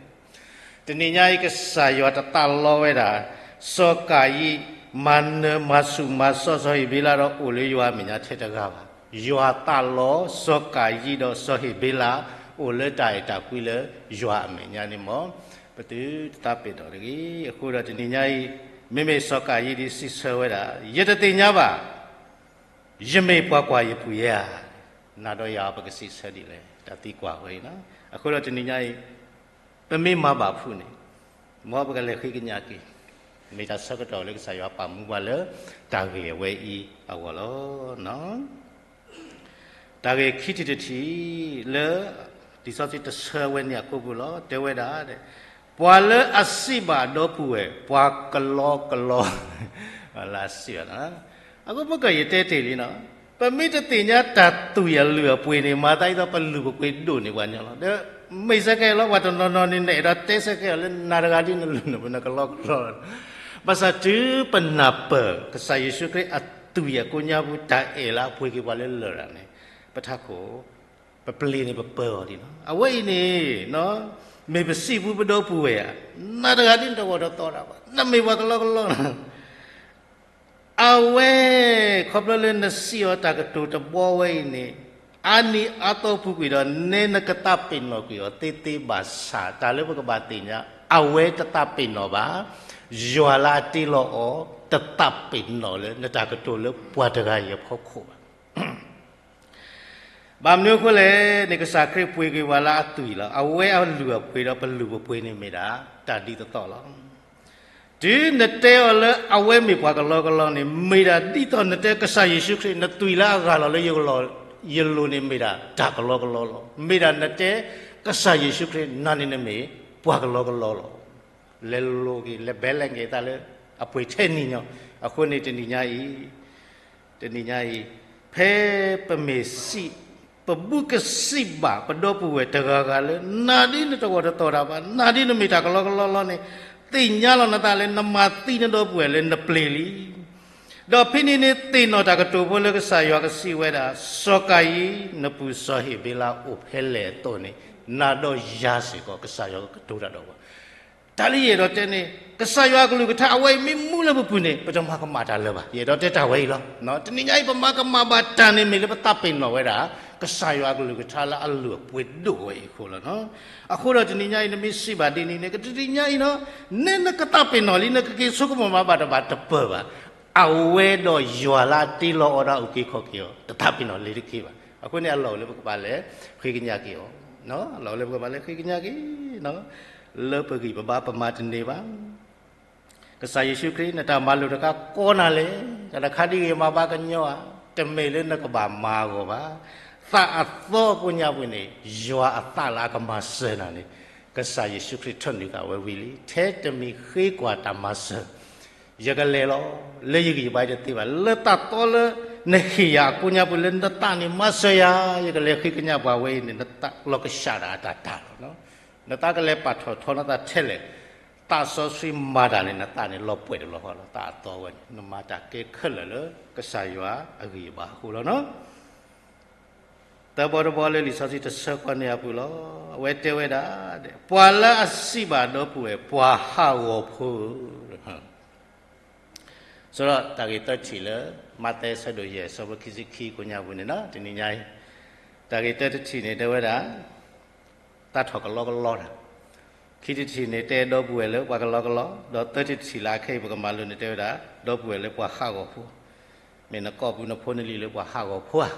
တနံၤညါအံၤကစၢ်ယွၤတသးလီဝဲဒၣ် စီၤကၤယံၣ် မၤနၢၤမၤဆူၣ်မၤစီစီၤဟ့းဘ့လးဒီးအိၣ်လၢယွၤအမဲာ်ညါထဲတဂၤဘၣ်. ယွၤသးလီစီၤကၤယံၣ်ဒီးစီၤဟ့းဘ့လး အိၣ်လၢတၢ်အဲၣ်တၢ်ကွံလၢယွၤအမဲာ်ညါန့ၣ်မ့ၢ် ပသုတသးပ့ၤနီၣ်တဂ့ၤ. အဃိဒီးတနံၤညါအံၤ မ့မ့ၢ်စီၤကၤယံၣ်ဒ်စံးဆၢဝဲဒၣ် ယတသ့ၣ်ညါဘၣ်, ယမ့ၢ်ပှၤကွၢ်ယပုၢ်ယဲဧါ. နၤဒီးယၤပကစံးဆၢဒ်လဲၣ် တၢ်သံကွၢ်ဝဲအံၤ. အဃိဒီးတနံၤညါအံၤ ပမ့ၢ်မၤဘၣ်ဖုးန့ၣ် မ်ပကလဲၤဃ့ကညးက့ၤ မ့ၢ်တၢ်ဆၢကတီၢ်လၢကစၢ်ယွၤပာ်မူပှၤလၢ တၢ်ဂ့ၢ်အဝဲအံၤအဂီၢ်လီၤ. တၢ်ဂ့ၢ်ခံထံၣ်တထံၣ်လၢ လံာ်စီဆှံတဆၢဝဲန့ၣ်အကိာ်ပူၤလီၤ. တဲဝဲဒၣ် ပှၤလၢအစံးဘၣ်ဒီပုၢ်ဝဲၢ် ပှၤကလီကလီ လၢအစံးဘၣ်, အဃိမ့ၢ်ကီးယတဲတ့ၢ်လံနီၤ, ပမ့ၢ်တသ့ၣ်ညါတၢ်သွံၣ်အလုၢ်အပှ့ၤန့ၣ် မၤသးဒ်သိးပလုၢ်ပပှ့ၤဒိၣ်န့ၢ်ပှၤညီလီၤ. ဒီးမ့ၢ်စ့ၢ်ကီးလီၤ ပှၤတနီၤနီၤန့ၣ် နအဲၣ်ဒိးတဲစ့ၢ်ကီးလၢနၤတဂၤဒ်နလုၢ်န့ၣ် ပနကလီကလီလီၤ. ဘၣ်ဆၣ်တုၤပနၢ်ပၢၢ် ကစၢ်ယ့ၣ်ၡူးခရံာ်အသွံၣ်အကိညါပူၤ တၢ်အဲၣ်လၢအပှ့ၤက့ၤပှၤလၢလရာ်န့ၣ် ပထးခိၣ် ပပျ့ၤန့ၣ်ပပၢအီၤဒ်လီၤ. အဝဲအံၤန့ၣ် မ့ၢ်ပစံးပူပဒီပုၢ်ဝဲၢ်ဧါ, နၤတဂၤဒ်နတဂီၢ်တသီတၢ်ဘၣ်, နမ့ၢ်ပှၤကလီကလီလီၤ. အဝဲ ခီဖျိလၢနစံးအီၤတၢ်ကတိၤတဘီဝဲအံၤန့ၣ် အါနံၤအါသီပူၤကွံာ်ဒီး နဲနကသးပ့ၤနီၣ်ကွံာ်အီၤသ့သ့ဘၣ်ဆၣ် တၢ်လၢပကဘၣ်သ့ၣ်ညါ အဝဲတသးပ့ၤနီၣ်ဘၣ်, ယွၤလၢအတ့လီၤအီၤ တသးပ့ၤနီၣ်လၢနတၢ်ကတိၤလၢပှၤတဂၤအံၤအဖီခိၣ်ဘၣ်. ဘၣ်မနုၤအဃိလဲၣ်န့ၣ် ကစၢ်ခရံာ်ပှ့ၤက့ၤပှၤလၢအသွံၣ်လီၤ. အဝဲအလုၢ်အပှ့ၤဒီးပလုၢ်ပပှ့ၤန့ၣ်မ့ၢ်ဒၣ် တၢ်ဒ်သိးသိးလီၤ. တုၤနတဲအီၤလၢအဝဲမ့ၢ်ပှၤကလီကလီန့ၣ် မ့ၢ်ဒၣ်ဒ်သိးနတဲကစၢ်ယ့ၣ်ၡူးခရံာ် နသွံၣ်လၢအဂၤလီၤလၢယလိၤန့ၣ်မ့ၢ်ဒၣ်တၢ်ကလီကလီလီၤ. မ့ၢ်ဒၣ်နတဲကစၢ်ယ့ၣ်ၡူးခရံာ် နၤန့ၣ်နမ့ၢ်ပှၤကလီကလီလီၤ. လဲၤလိၤက့ၤ လဲၤဘဲလဲၤက့ၤသးလၢအပှ့ၤထဲနံၤညီ, အဃိန့ၣ်တနံၤညါအံၤ တနံၤညါအံၤ ဖဲပမ့ၢ်စံး ပဘူးကစံးဘၣ်ပဒီပုၢ်ဝဲၢ်တဂၤဂၤလၢ နၤဒ်နတဂီၢ်တသီၣ်တၢ်ဘၣ်, နၤဒ်နမ့ၢ်တၢ်ကလီကလီလီၤန့ၣ် သ့ၣ်ညါလီၤနသးလၢနမၤသံနဒီပုၢ်ဝဲၢ်လၢနပျ့ၤလံ. ဒီးဖဲန့ၣ်န့ၣ်သ့ၣ်နီၣ်တၢ်ကတိၤဖိလၢကစၢ်ယွၤကစံးဝဲဒၣ် စီၤကၤယံၣ် နပုၢ်စီၤဟ့းဘ့လးအိၣ်ဖဲလဲၣ်အသိးန့ၣ် နၤဒီးယၤစ့ၢ်ကီးကစၢ်ယွၤကကတိၤတၢ်ဒီးပှၤ တၢ်လၢယအဲၣ်ဒိးတဲန့ၣ် ကစၢ်ယွၤအကလုၢ်ကထါအဝဲအံၤမ့ၢ်မူလၢပပူၤန့ၣ် ပတမၤကမၣ်တၢ်လၢၤဘၣ်. ယအဲၣ်ဒိးတဲတၢ်ဝဲအံၤလီၤ. တနံၤညါအံၤပမၤကမၣ်ဘၣ်တၢ်န့ၣ်မ့ၢ်လၢပသးပ့ၤနီၣ်ဝဲဒၣ် ကစၢ်ယွၤအကလုၢ်ကထါလၢအလုၢ်အပှ့ၤဒိၣ်ဝဲအံၤအဃိလီၤ. အဃိဒီးတနံၤညါအံၤ နမ့ၢ်စံးဘၣ်ဒ်န့ၣ်န့ၣ် တနံၤညါအံၤနီၤ နဲနကသးပ့ၤနီၣ်လံ နကက့ၤဆိကမိၣ်မၤဘၣ်တၢ်ဘၣ်တပၢၢ်ဘၣ်. အဝဲဒီးယွၤလၢအတ့လီၤအီၤဒီးအုၣ်က့ၤခီၣ်က့ၤအီၤ တသးပ့ၤနီၣ်လံတက့ၢ်ဘၣ်. အဃိန့ၣ်အလီၢ်အိၣ်လၢပကဘၣ်လဲၤဃ့ကညးက့ၤအီၤ, အလီၢ်အိၣ်လၢပကဘၣ်လဲၤဃ့ကညးက့ၤ လၢပဂံၢ်ပဘါပမၤတန့ၢ်ဘၣ်. ကစၢ်ယ့ၣ်ၡူးခရံာ် နတၢ်မၤလိာ်တခါကီနၤလဲၣ်, တၢ်တခါဒ်ဂ့ၤမၤဘၣ်ကညီဧါ, တမ့ၢ်လၢနကဘၣ်မၤအဂီၢ်ဘၣ်. သးအသီအကိညါပူၤန့ၣ် ယွၤအသးလၢအကမၤစၢၤနၤန့ၣ် ကစၢ်ယ့ၣ်ၡူးခရံာ်ထၢနုာ်ဃာ်ဝဲဝံၤလံ. ထဲတမံၤဃ့ကွၢ်တၢ်မၤစၢၤ ယကလဲၤလီၤ. လၢယဂံၢ်ယဘါတသ့ဘၣ်, လၢတၢ်သီလၢနဟ့ၣ်ယၤအကိညါပူၤ လၢနသးန့ၣ်မၤစၢၤယၤ, ယကလဲၤဃ့ကညးပှၤဝဲအံၤန့ၣ် နသးလီၤကဆှးဒၣ်အတၢ်တၢ်လီၤ. နသးကလဲၤပာ်ထီၣ်ထီနသးထဲလဲၣ်, သးစီဆှံမၤတၢ်န့ၣ် နသးန့ၣ်လီၤပှဲၤတလီၤဃီလီၤ. သးအသီဝဲန့ၣ် နမၤတၢ်ကဲခဲလၢာ်လၢကစၢ်ယွၤအဂံၢ်အဘါအဃိလီၤ. သၢဘီတဘီလၢလံာ်စီဆှံတဆၢကီးန့ၣ်အပူၤလီၤ. အဝဲတဲဝဲဒၣ်, ပှၤလၢအစံးဘၣ်ဒီပုၢ်ဝဲၢ် ပှၤဟးဂီၤဖိဧၢ, ဆိဒီးတၢ်ဂ့ၢ်သၢထံၣ်လၢ မးသဲဆၢဒိၣ်ယဲၢ် ဆၢဖိခံဆံခံကိးညါပူၤန့ၣ်လီၤ. တနံၤညါအံၤ တၢ်ဂ့ၢ်တၢတထံၣ်န့ၣ် တဲဝဲဒၣ် တၢ်ထီၣ်ကလီကလီတၢ်, ခံတထံၣ်န့ၣ် တဲဒီပုၢ်ဝဲၢ်လၢပှၤကလီကလီ, ဒီးသၢထံၣ်တထံၣ်လၢအခဲအံၤ ပကမၤလိန့ၣ် တဲဝဲဒၣ် ဒီပုၢ်ဝဲၢ်လၢပှၤဟးဂီၤဖိ, မ့ၢ်နကိာ်ပူၤနဖိနလံၤလၢပှၤဟးဂီၤဖိဧါ,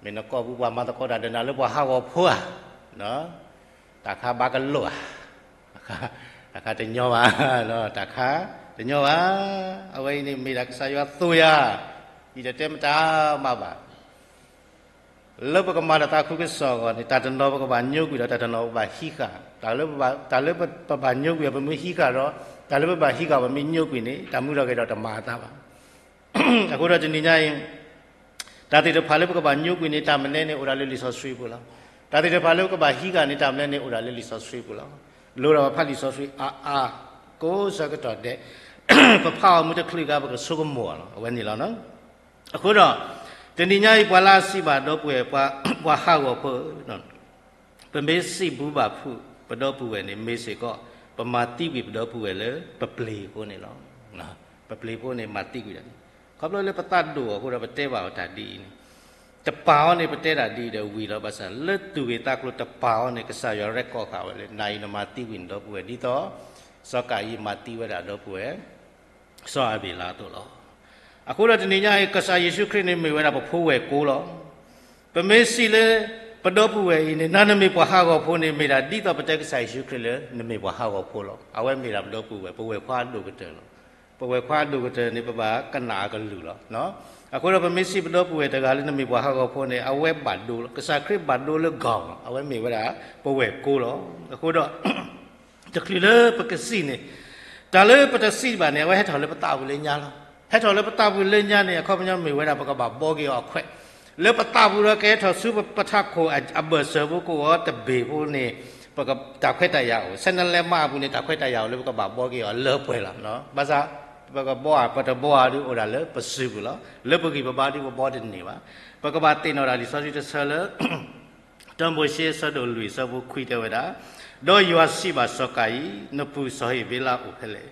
မ့ၢ်နကိာ်ပူၤပှၤမၤသကိးတၢ်ဒီးနၤလၢပှၤဟးဂီၤဖိဧါ, တၢ်ခါဘၣ်ကလိာ်ဧါ, တၢ်ခါတညီဘၣ်, တၢ်ခါတညီဘၣ်, အဝဲအံၤန့ၣ်မ့ၢ်ဒၣ်ကစၢ်ယွၤသိၣ်ယၤ, ယတတဲမတၤမးဘၣ် လၢပကမၤတၢ်သးခုကစီၣ်အဂီၢ်န့ၣ် တၢ်တနီၤပကဘၣ်ညိကွံာ်ဒီးတၢ်တနီၤပဘၣ်ဟံးဃာ်, တၢ်လၢပဘၣ်ညိကွံာ်အီၤ ပမ့ၢ်ဟံးဃာ်ဒီး တၢ်လၢပဘၣ်ဟံးဃာ်ပမ့ၢ်ညိကွံာ်န့ၣ် တၢ်မူထီၣ်က့ၤဒီးတမၤအသးဘၣ်. အဃိဒီးတနံၤညါအံၤ တၢ်သ့ၣ်တဖၣ်လၢပကဘၣ်ညိကွံာ်န့ၣ် တၢ်မနုၤန့ၣ်အိၣ်ဒၣ်လၢလံာ်စီဆှံပူၤလီၤ. တၢ်သ့ၣ်တဖၣ်လၢပကဘၣ်ဟံးဃာ်န့ၣ် တၢ်မနုၤန့ၣ်အိၣ်ဒၣ်လၢလံာ်စီဆှံပူၤလီၤ. လိၣ်ဒီးပဖးလံာ်စီဆှံအါအါ ကိးဆၢကတီၢ်ဒဲး ပဖးအီၤမုၢ်တချုးကါ ပကဆိကမိၣ်အီၤလီၤ. အဝဲန့ၣ်လီၤ. အဃိဒီး တနံၤညါအံၤ ပှၤလၢအစံးဘၣ်ဒီပုၢ်ဝဲၢ် ပှၤဟးဂီၤဖိ ပမ့ၢ်စံးဘၣ်ဖုး ပဒီပုၢ်ဝဲၢ်န့ၣ် မ့ၢ်စ့ၢ်ကီး ပမၤသံကွံာ်ပဒီပုၢ်ဝဲၢ်လၢပပျ့ၤအဃိန့ၣ်လီၤ. ပပျ့ၤဖိန့ၣ်မၤသံကွံာ်တၢ်န့ၣ် ခီဖျိလၢပသးဒိၣ်အဃိဒီးပတဲဘၣ်အီၤတၢ်ဒ်အံၤန့ၣ်, တပာ်အီၤန့ၣ် ပတဲတၢ်ဒ်အံၤဒီးဝံၤလီၤ. ဘၣ်ဆၣ်လၢသူၣ်ဂ့ၤသးကျိၤတပာ်အီၤန့ၣ် ကစၢ်ယွၤရဲၣ်ကီၢ်ဃာ်ဝဲလၢ နၤအံၤနမၤသံကွံာ်နဒီပုၢ်ဝဲၢ် ဒ်သိး စီၤကၤယံၣ်မၤသံဝဲဒၣ်ဒီပုၢ်ဝဲၢ် စီၤအၤဘ့လးအသိးလီၤ. အဃိဒီးတနံၤညါအံၤ ကစၢ်ယ့ၣ်ၡူးခရံာ်န့ၣ်မ့ၢ်ဝဲဒၣ်ပဖိဝဲၢ်ကိလီၤ. ပမ့ၢ်စံးလၢ ပဒီပုၢ်ဝဲၢ်အံၤန့ၣ် နၤနမ့ၢ်ပှၤဟးဂီၤဖိန့ၣ် မ့ၢ်ဒၣ်ဒ်သိးပတဲကစၢ်ယ့ၣ်ၡူးခရံာ်လၢ နမ့ၢ်ပှၤဟးဂီၤဖိလီၤ. အဝဲမ့ၢ်ဒၣ်ပဒီပုၢ်ဝဲၢ် ပဝဲၢ်ခွါအဒိၣ်ကတၢၢ်လီၤ. ပဝဲၢ်ခွါအဒိၣ်ကတၢၢ်န့ၣ် ပဘၣ်ကနၣ်အကလုၢ်လီၤ. အဃိဒီးပမ့ၢ်စံးပဒီပုၢ်ဝဲၢ်တဂၤလၢနမ့ၢ်ပှၤဟးဂီၤဖိန့ၣ် အဝဲဘၣ်ဒိလီၤ. ကစၢ်ခရံာ်ဘၣ်ဒိလၢဂီၢ်လီၤ. အဝဲမ့ၢ်ဝဲဒၣ် ပဝဲၢ်ကိလီၤ. အဃိဒီး တချုးလၢပကစံးန့ၣ် တၢ်လၢပတစံးဘၣ်န့ၣ် အဝဲဟဲထီၣ်လၢပသးပူၤလၢညါလီၤ. ဟဲထီၣ်လၢပသးပူၤလၢညါန့ၣ် အခီပညီမ့ၢ်ဝဲဒၣ် ပကဘၣ်ဘှီက့ၤအီၤအခွဲး လၢပသးပူၤဒီးကဟဲထီၣ်ဆူပထးခိၣ်အဘၢၣ်စၢၤဖိကိးအီၤတဘ့ၣ်ဖိန့ၣ် ပတၢ်ခွဲးတၢ်ယာ်အိၣ် ဆဲနလဲမးအပူၤန့ၣ် တၢ်ခွဲးတၢ်ယာ်အိၣ်လၢပကဘၣ်ဘှီက့ၤအီၤလၢပှဲၤလီၤ. ဘၣ်ဆၣ် ပကဘှီဧါ ပတဘှီဧါဒုးအိၣ်ဒၣ်လၢပစုပူၤလီၤ. လၢပဂံၢ်ပဘါဒုးပဘှီတန့ၢ်ဘၣ်. ပကဘၣ်သ့ၣ်နီၣ်ဒၣ်လံာ်စီဆှံတဆၢလၢ တၢမိၤၡ့ဆၢဒိၣ်လွံၢ်ဆၢဖိခွံတဲဝဲဒၣ်, ဒီးယွၤစံးဘၣ်စီၤကၤယံၣ်, နပုၢ်စီၤဧ့ၤဘ့လးအိၣ်ဖဲလဲၣ်.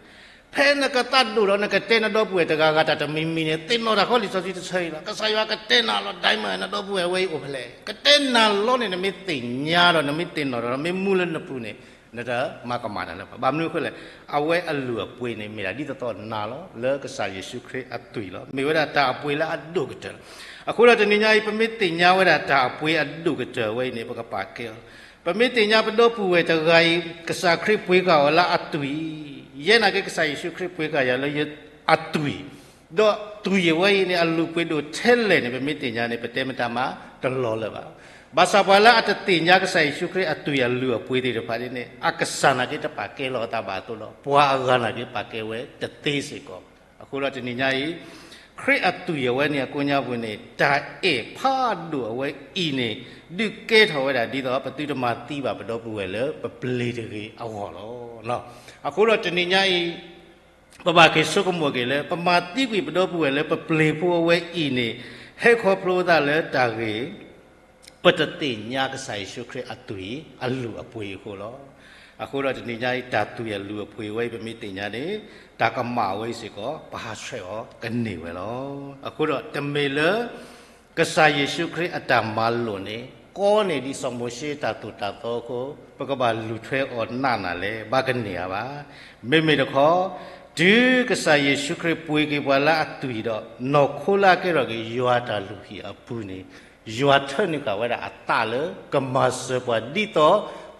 ဖဲနကသးဒိၣ်ဒီးနကတဲနဒီပုၢ်ဝဲၢ်တဂၤဂၤတၢ်တမံၤမံၤန့ၣ် သ့ၣ်နီၣ်တၢ်ဃီလံာ်စီဆှံတဆၢအံၤလီၤ. ကစၢ်ယွၤကတဲနၤလီၤ ဒၣ်မး နဒီပုၢ်ဝဲၢ်အဝဲအံၤအိၣ်ဖဲလဲၣ်. ကတဲနၤလီၤန့ၣ် နမ့ၢ်သ့ၣ်ညါဒီး နမ့ၢ်သ့ၣ်နီၣ်ဒီး နမ့ၢ်မူလၢနပူၤန့ၣ် နတမၤကမၣ်တၢ်လၢၤဘၣ်. ဘၣ်မနုၤအဃိလဲၣ်, အဝဲအလုၢ်အပှ့ၤန့ၣ် မ့ၢ်ဒၣ်ဒ်သိးသိးနၤလီၤ. လၢကစၢ်ယ့ၣ်ၡူးခရံာ်အသွံၣ်လီၤ. မ့ၢ်ဝဲဒၣ်တၢ်အပှ့ၤလၢအဒိၣ်ကတၢၢ်လီၤ. အဃိဒီးတနံၤညါအံၤ ပမ့ၢ်သ့ၣ်ညါဝဲဒၣ်တၢ်အပှ့ၤအဒိၣ်ကတၢၢ်ဝဲအံၤန့ၣ် ပကပာ်ကဲအီၤလီၤ. ပမ့ၢ်သ့ၣ်ညါပဒီပုၢ်ဝဲၢ်တဂၤအံၤ ကစၢ်ခရံာ်ပှ့ၤဃာ်အီၤလၢအသွံၣ်, ယဲနာ်က့ ကစၢ်ယ့ၣ်ၡူးခရံာ်ပှ့ၤဃာ်ယၤလၢအသွံၣ်, ဒီးသွံၣ်အဝဲအံၤန့ၣ် အလုၢ်အပှ့ၤဒိၣ်ထဲလဲၣ်န့ၣ် ပမ့ၢ်သ့ၣ်ညါန့ၣ် ပတဲမတၤမးတလီၤလၢၤဘၣ်. ဘၣ်ဆၣ်ပှၤလၢအတသ့ၣ်ညါကစၢ်ယ့ၣ်ၡူးခရံာ်အသွံၣ်အလုၢ်အပှ့ၤသ့ၣ်တဖၣ်န့ၣ် အကစၢ်နာ်က့တပာ်ကဲလီၤအသးဘၣ်အသိးဒီး ပှၤအဂၤနာ်က့ပာ်ကဲဝဲတသ့စ့ၢ်ကီး. အဃိဒီးတနံၤညါအံၤ ခရံာ်အသွံၣ်အဝဲန့ၣ်အကိးညါပူၤန့ၣ် တၢ်အဲၣ်ဖးဒိၣ်အဝဲအံၤန့ၣ် ဒုးကဲထီၣ်ဝဲဒၣ်ဒ်သိး ပသုတမၤသံဘၣ်ပဒီပုၢ်ဝဲၢ်လၢပပျ့ၤတဂ့ၤအဂီၢ်လီၤ. အဃိဒီးတနံၤညါအံၤ ပဘၣ်က့ၤဆိကမိၣ်က့ၤလၢ ပမၤသံကွံာ်ပဒီပုၢ်ဝဲၢ်လၢပပျ့ၤဖိအဝဲအံၤန့ၣ် ဟဲခီဖျိသးလၢတၢ်ဂ့ၢ် ပတသ့ၣ်ညါကစၢ်ယ့ၣ်ၡူးခရံာ်အသွံၣ်အလုၢ်အပှ့ၤအဃိလီၤ. အဃိဒီးတနံၤညါအံၤ တၢ်သွံၣ်အလုၢ်အပှ့ၤဝဲအံၤ ပမ့ၢ်သ့ၣ်ညါန့ၣ် တၢ်ကမၣ်ဝဲအံၤစ့ၢ်ကီး ပဟးဆှဲးအီၤကန့ၢ်ဝဲလီၤ. အဃိဒီးတမ့ၢ်လၢ ကစၢ်ယ့ၣ်ၡူးခရံာ်အတၢ်မၤလိာ်န့ၣ် ကီန့ၢ်ဒ်စီၤမိၤၡ့တၢ်သိၣ်တၢ်သီအဃိ ပကဘၣ်လူၤထွဲအီၤနးနးလဲၣ် ဘၣ်ကန့ၢ်ဧါဘၣ်. မ့မ့ၢ်တခီ တုၤကစၢ်ယ့ၣ်ၡူးခရံာ်ပှ့ၤက့ၤပှၤလၢအသွံၣ်ဒီး နီၢ်ခိလၢအကဲထီၣ်က့ၤယွၤတၢ်လုၢ်ဟံၣ်အပူၤန့ၣ် ယွၤထၢနုာ်ဃာ်ဝဲဒၣ်အသးလၢကမၤစၢၤပှၤ ဒ်သိး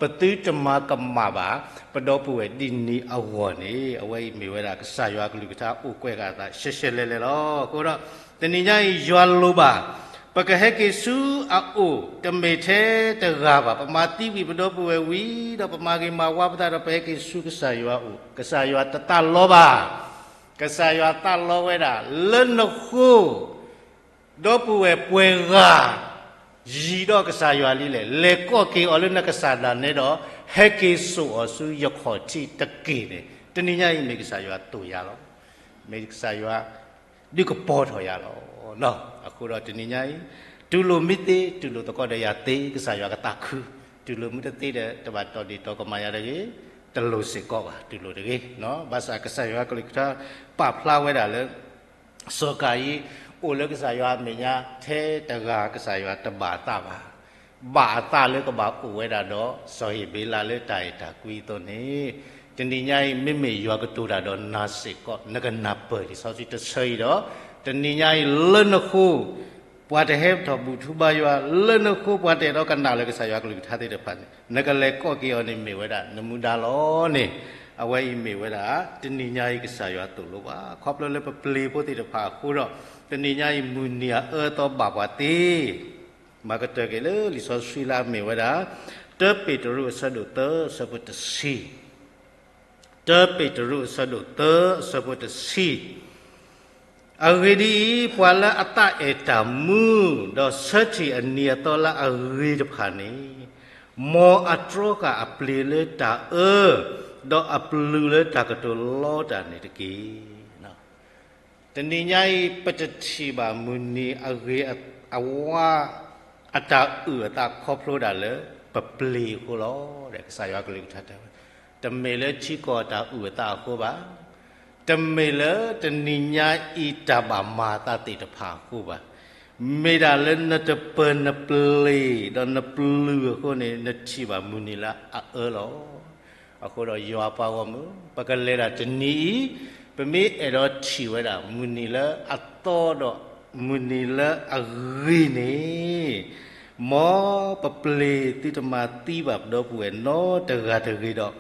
ပသုတမၤကမၣ်ဘၣ် ပဒီပုၢ်ဝဲၢ်ဒ်န့ၣ်အဂီၢ်န့ၣ် အဝဲအံၤမ့ၢ်ဝဲဒၣ်ကစၢ်ယွၤအကလုၢ်ကထါအိၣ်ကွဲးဃာ်အသးရှဲရှဲလဲၣ်လဲၣ်လီၤ. အဃိဒီး တနံၤညါအံၤ ယွၤလိၣ်ဘၣ် ပကဟဲက့ၤဆူအအိၣ် တမ့ၢ်ထဲတဂၤဘၣ်. ပမၤသံကွံာ်ပဒီပုၢ်ဝဲၢ်ဝံၤဒီး ပမၤဂ့ၤမၤဝါပသးဒီး ပဟဲက့ၤဆူကစၢ်ယွၤအအိၣ် ကစၢ်ယွၤတသးလီဘၣ်. ကစၢ်ယွၤသးလီဝဲဒၣ် လၢနဃိ ဒီပုၢ်ဝဲၢ်ပှဲၤဂၤ ယံၤဒီးကစၢ်ယွၤလံလဲၣ်, လဲၤကိးက့ၤအီၤလၢနကစၢ်ဒၣ်နဲဒီး ဟဲက့ၤစိာ်အီၤဆူယခီၣ်ထံးတက့ၢ်န့ၣ် တနံၤညါအံၤ မ့ၢ်ကစၢ်ယွၤသိၣ်ယၤလီၤ. မ့ၢ်ကစၢ်ယွၤ ဒုးကပီၤထီၣ်ယၤလီၤ. အဃိဒီးတနံၤညါအံၤ တူၢ်လိာ်မ့ၢ်သ့ တူၢ်လိာ်သကိးဒီးယၤသ့ ကစၢ်ယွၤကသးခု, တူၢ်လိာ်မ့ၢ်တသ့ဒီး တဘၣ်တီၢ်ဒ့ၣ်တီၢ်ကမၣ်ယၤတဂ့ၤ. တလိၣ်စ့ၢ်ကီးဘၣ်, တူၢ်လိာ်တဂ့ၤ. ဘၣ်ဆၣ်ကစၢ်ယွၤကလုၢ်ကထါ ပာ်ဖျါဝဲဒၣ်လၢ စီၤကၤယံ အိၣ်လၢကစၢ်ယွၤအမဲာ်ညါ ထဲတဂၤကစၢ်ယွၤတဘၣ်အသးဘၣ်. ဘၣ်အသးလၢကဘၣ်အိၣ်ဝဲဒၣ်ဒီး စီၤဧ့ၤဘ့လးလၢတၢ်အဲၣ်တၢ်ကွံအသိးန့ၣ်, တနံၤညါအံၤ မ့မ့ၢ်ယွၤကတိၤတၢ်ဒီးနၤစ့ၢ်ကီး နကနၢ်ပၢၢ်လံာ်စီဆှံတဆၢအံၤဒီး, တနံၤညါအံၤ လၢနဃိ ပှၤတဟဲထီၣ်ဘူၣ်ထူဘါယွၤ, လၢနဃိပှၤတအဲၣ်ဒိးကနၣ်လၢကစၢ်ယွၤကလုၢ်ကထါသ့ၣ်တဖၣ်န့ၣ် နကလဲၤကိးက့ၤအီၤန့ၣ် မ့ၢ်ဝဲဒၣ်နမူဒါလီၤန့ၣ်, အဝဲအံၤမ့ၢ်ဝဲဒၣ် တနံၤညါအံၤကစၢ်ယွၤသိၣ်လိဘၣ် ခီဖျိလၢပပျ့ၤဖိသ့ၣ်တဖၣ်အဃိဒီး, တနံၤညါအံၤမုၢ်နံၤအအၢအသီဘၣ်ပှၤသ့ မၤကတၢၢ်က့ၤလၢလံာ်စီဆှံလၢအမ့ၢ်ဝဲဒၣ် တၢပ့းတရူးအဆၢဒိၣ်သၢအဆၢဖိတဆံ, တၢပ့းတရူးအဆၢဒိၣ်သၢအဆၢဖိတဆံ, အဂ့ၢ်ဒ်အံၤ, ပှၤလၢအသးအဲၣ်တၢ်မူ, ဒီးဆၢထံၣ်အနံၤအသီလၢအဂ့ၤတဖၣ်န့ၣ်, မ်အတြီဃာ်အပျ့ၤလၢတၢ်အၢ, ဒီးအပျုၤလၢတၢ်ကတိၤလီတၢ်န့ၣ်တက့ၢ်. တနံၤညါအံၤ ပတထံၣ်ဘၣ်မုၢ်နံၤအဂ့ၤအဝါ အတၢ်အုၣ်အသးခီဖျိဒၣ်လၢ ပပျ့ၤအဃိလီၤ. ကစၢ်ယွၤကလုၢ်ကထါတဲဝဲ, တမ့ၢ်လၢထံကီၢ်အတၢ်အုၣ်အသးအဃိဘၣ်, တမ့ၢ်လၢတနံၤညါအံၤတၢ်ဘၣ်မၤအသးသ့ၣ်တဖၣ်အဃိဘၣ်, မ့ၢ်ဒၣ်လၢနတပၢၤနပျ့ၤ ဒီးနပျုၤအဃိန့ၣ် နထံၣ်ဘၣ်မုၢ်နံၤလၢအအၢလီၤ. အဃိဒီးယွၤပှၤဂီၢ်မုၢ်, ပကလဲၤဒၣ်တနံၤအံၤ, ပမ့ၢ်အဲၣ်ဒိးထံၣ်ဝဲဒၣ် မုၢ်နံၤလၢအသီဒီး မုၢ်နံၤလၢအဂ့ၤန့ၣ်, မ်ပပျ့ၤသုတမၤသံဘၣ်ပဒီပုၢ်ဝဲၢ်နီတဂၤတဂ့ၤဒီး,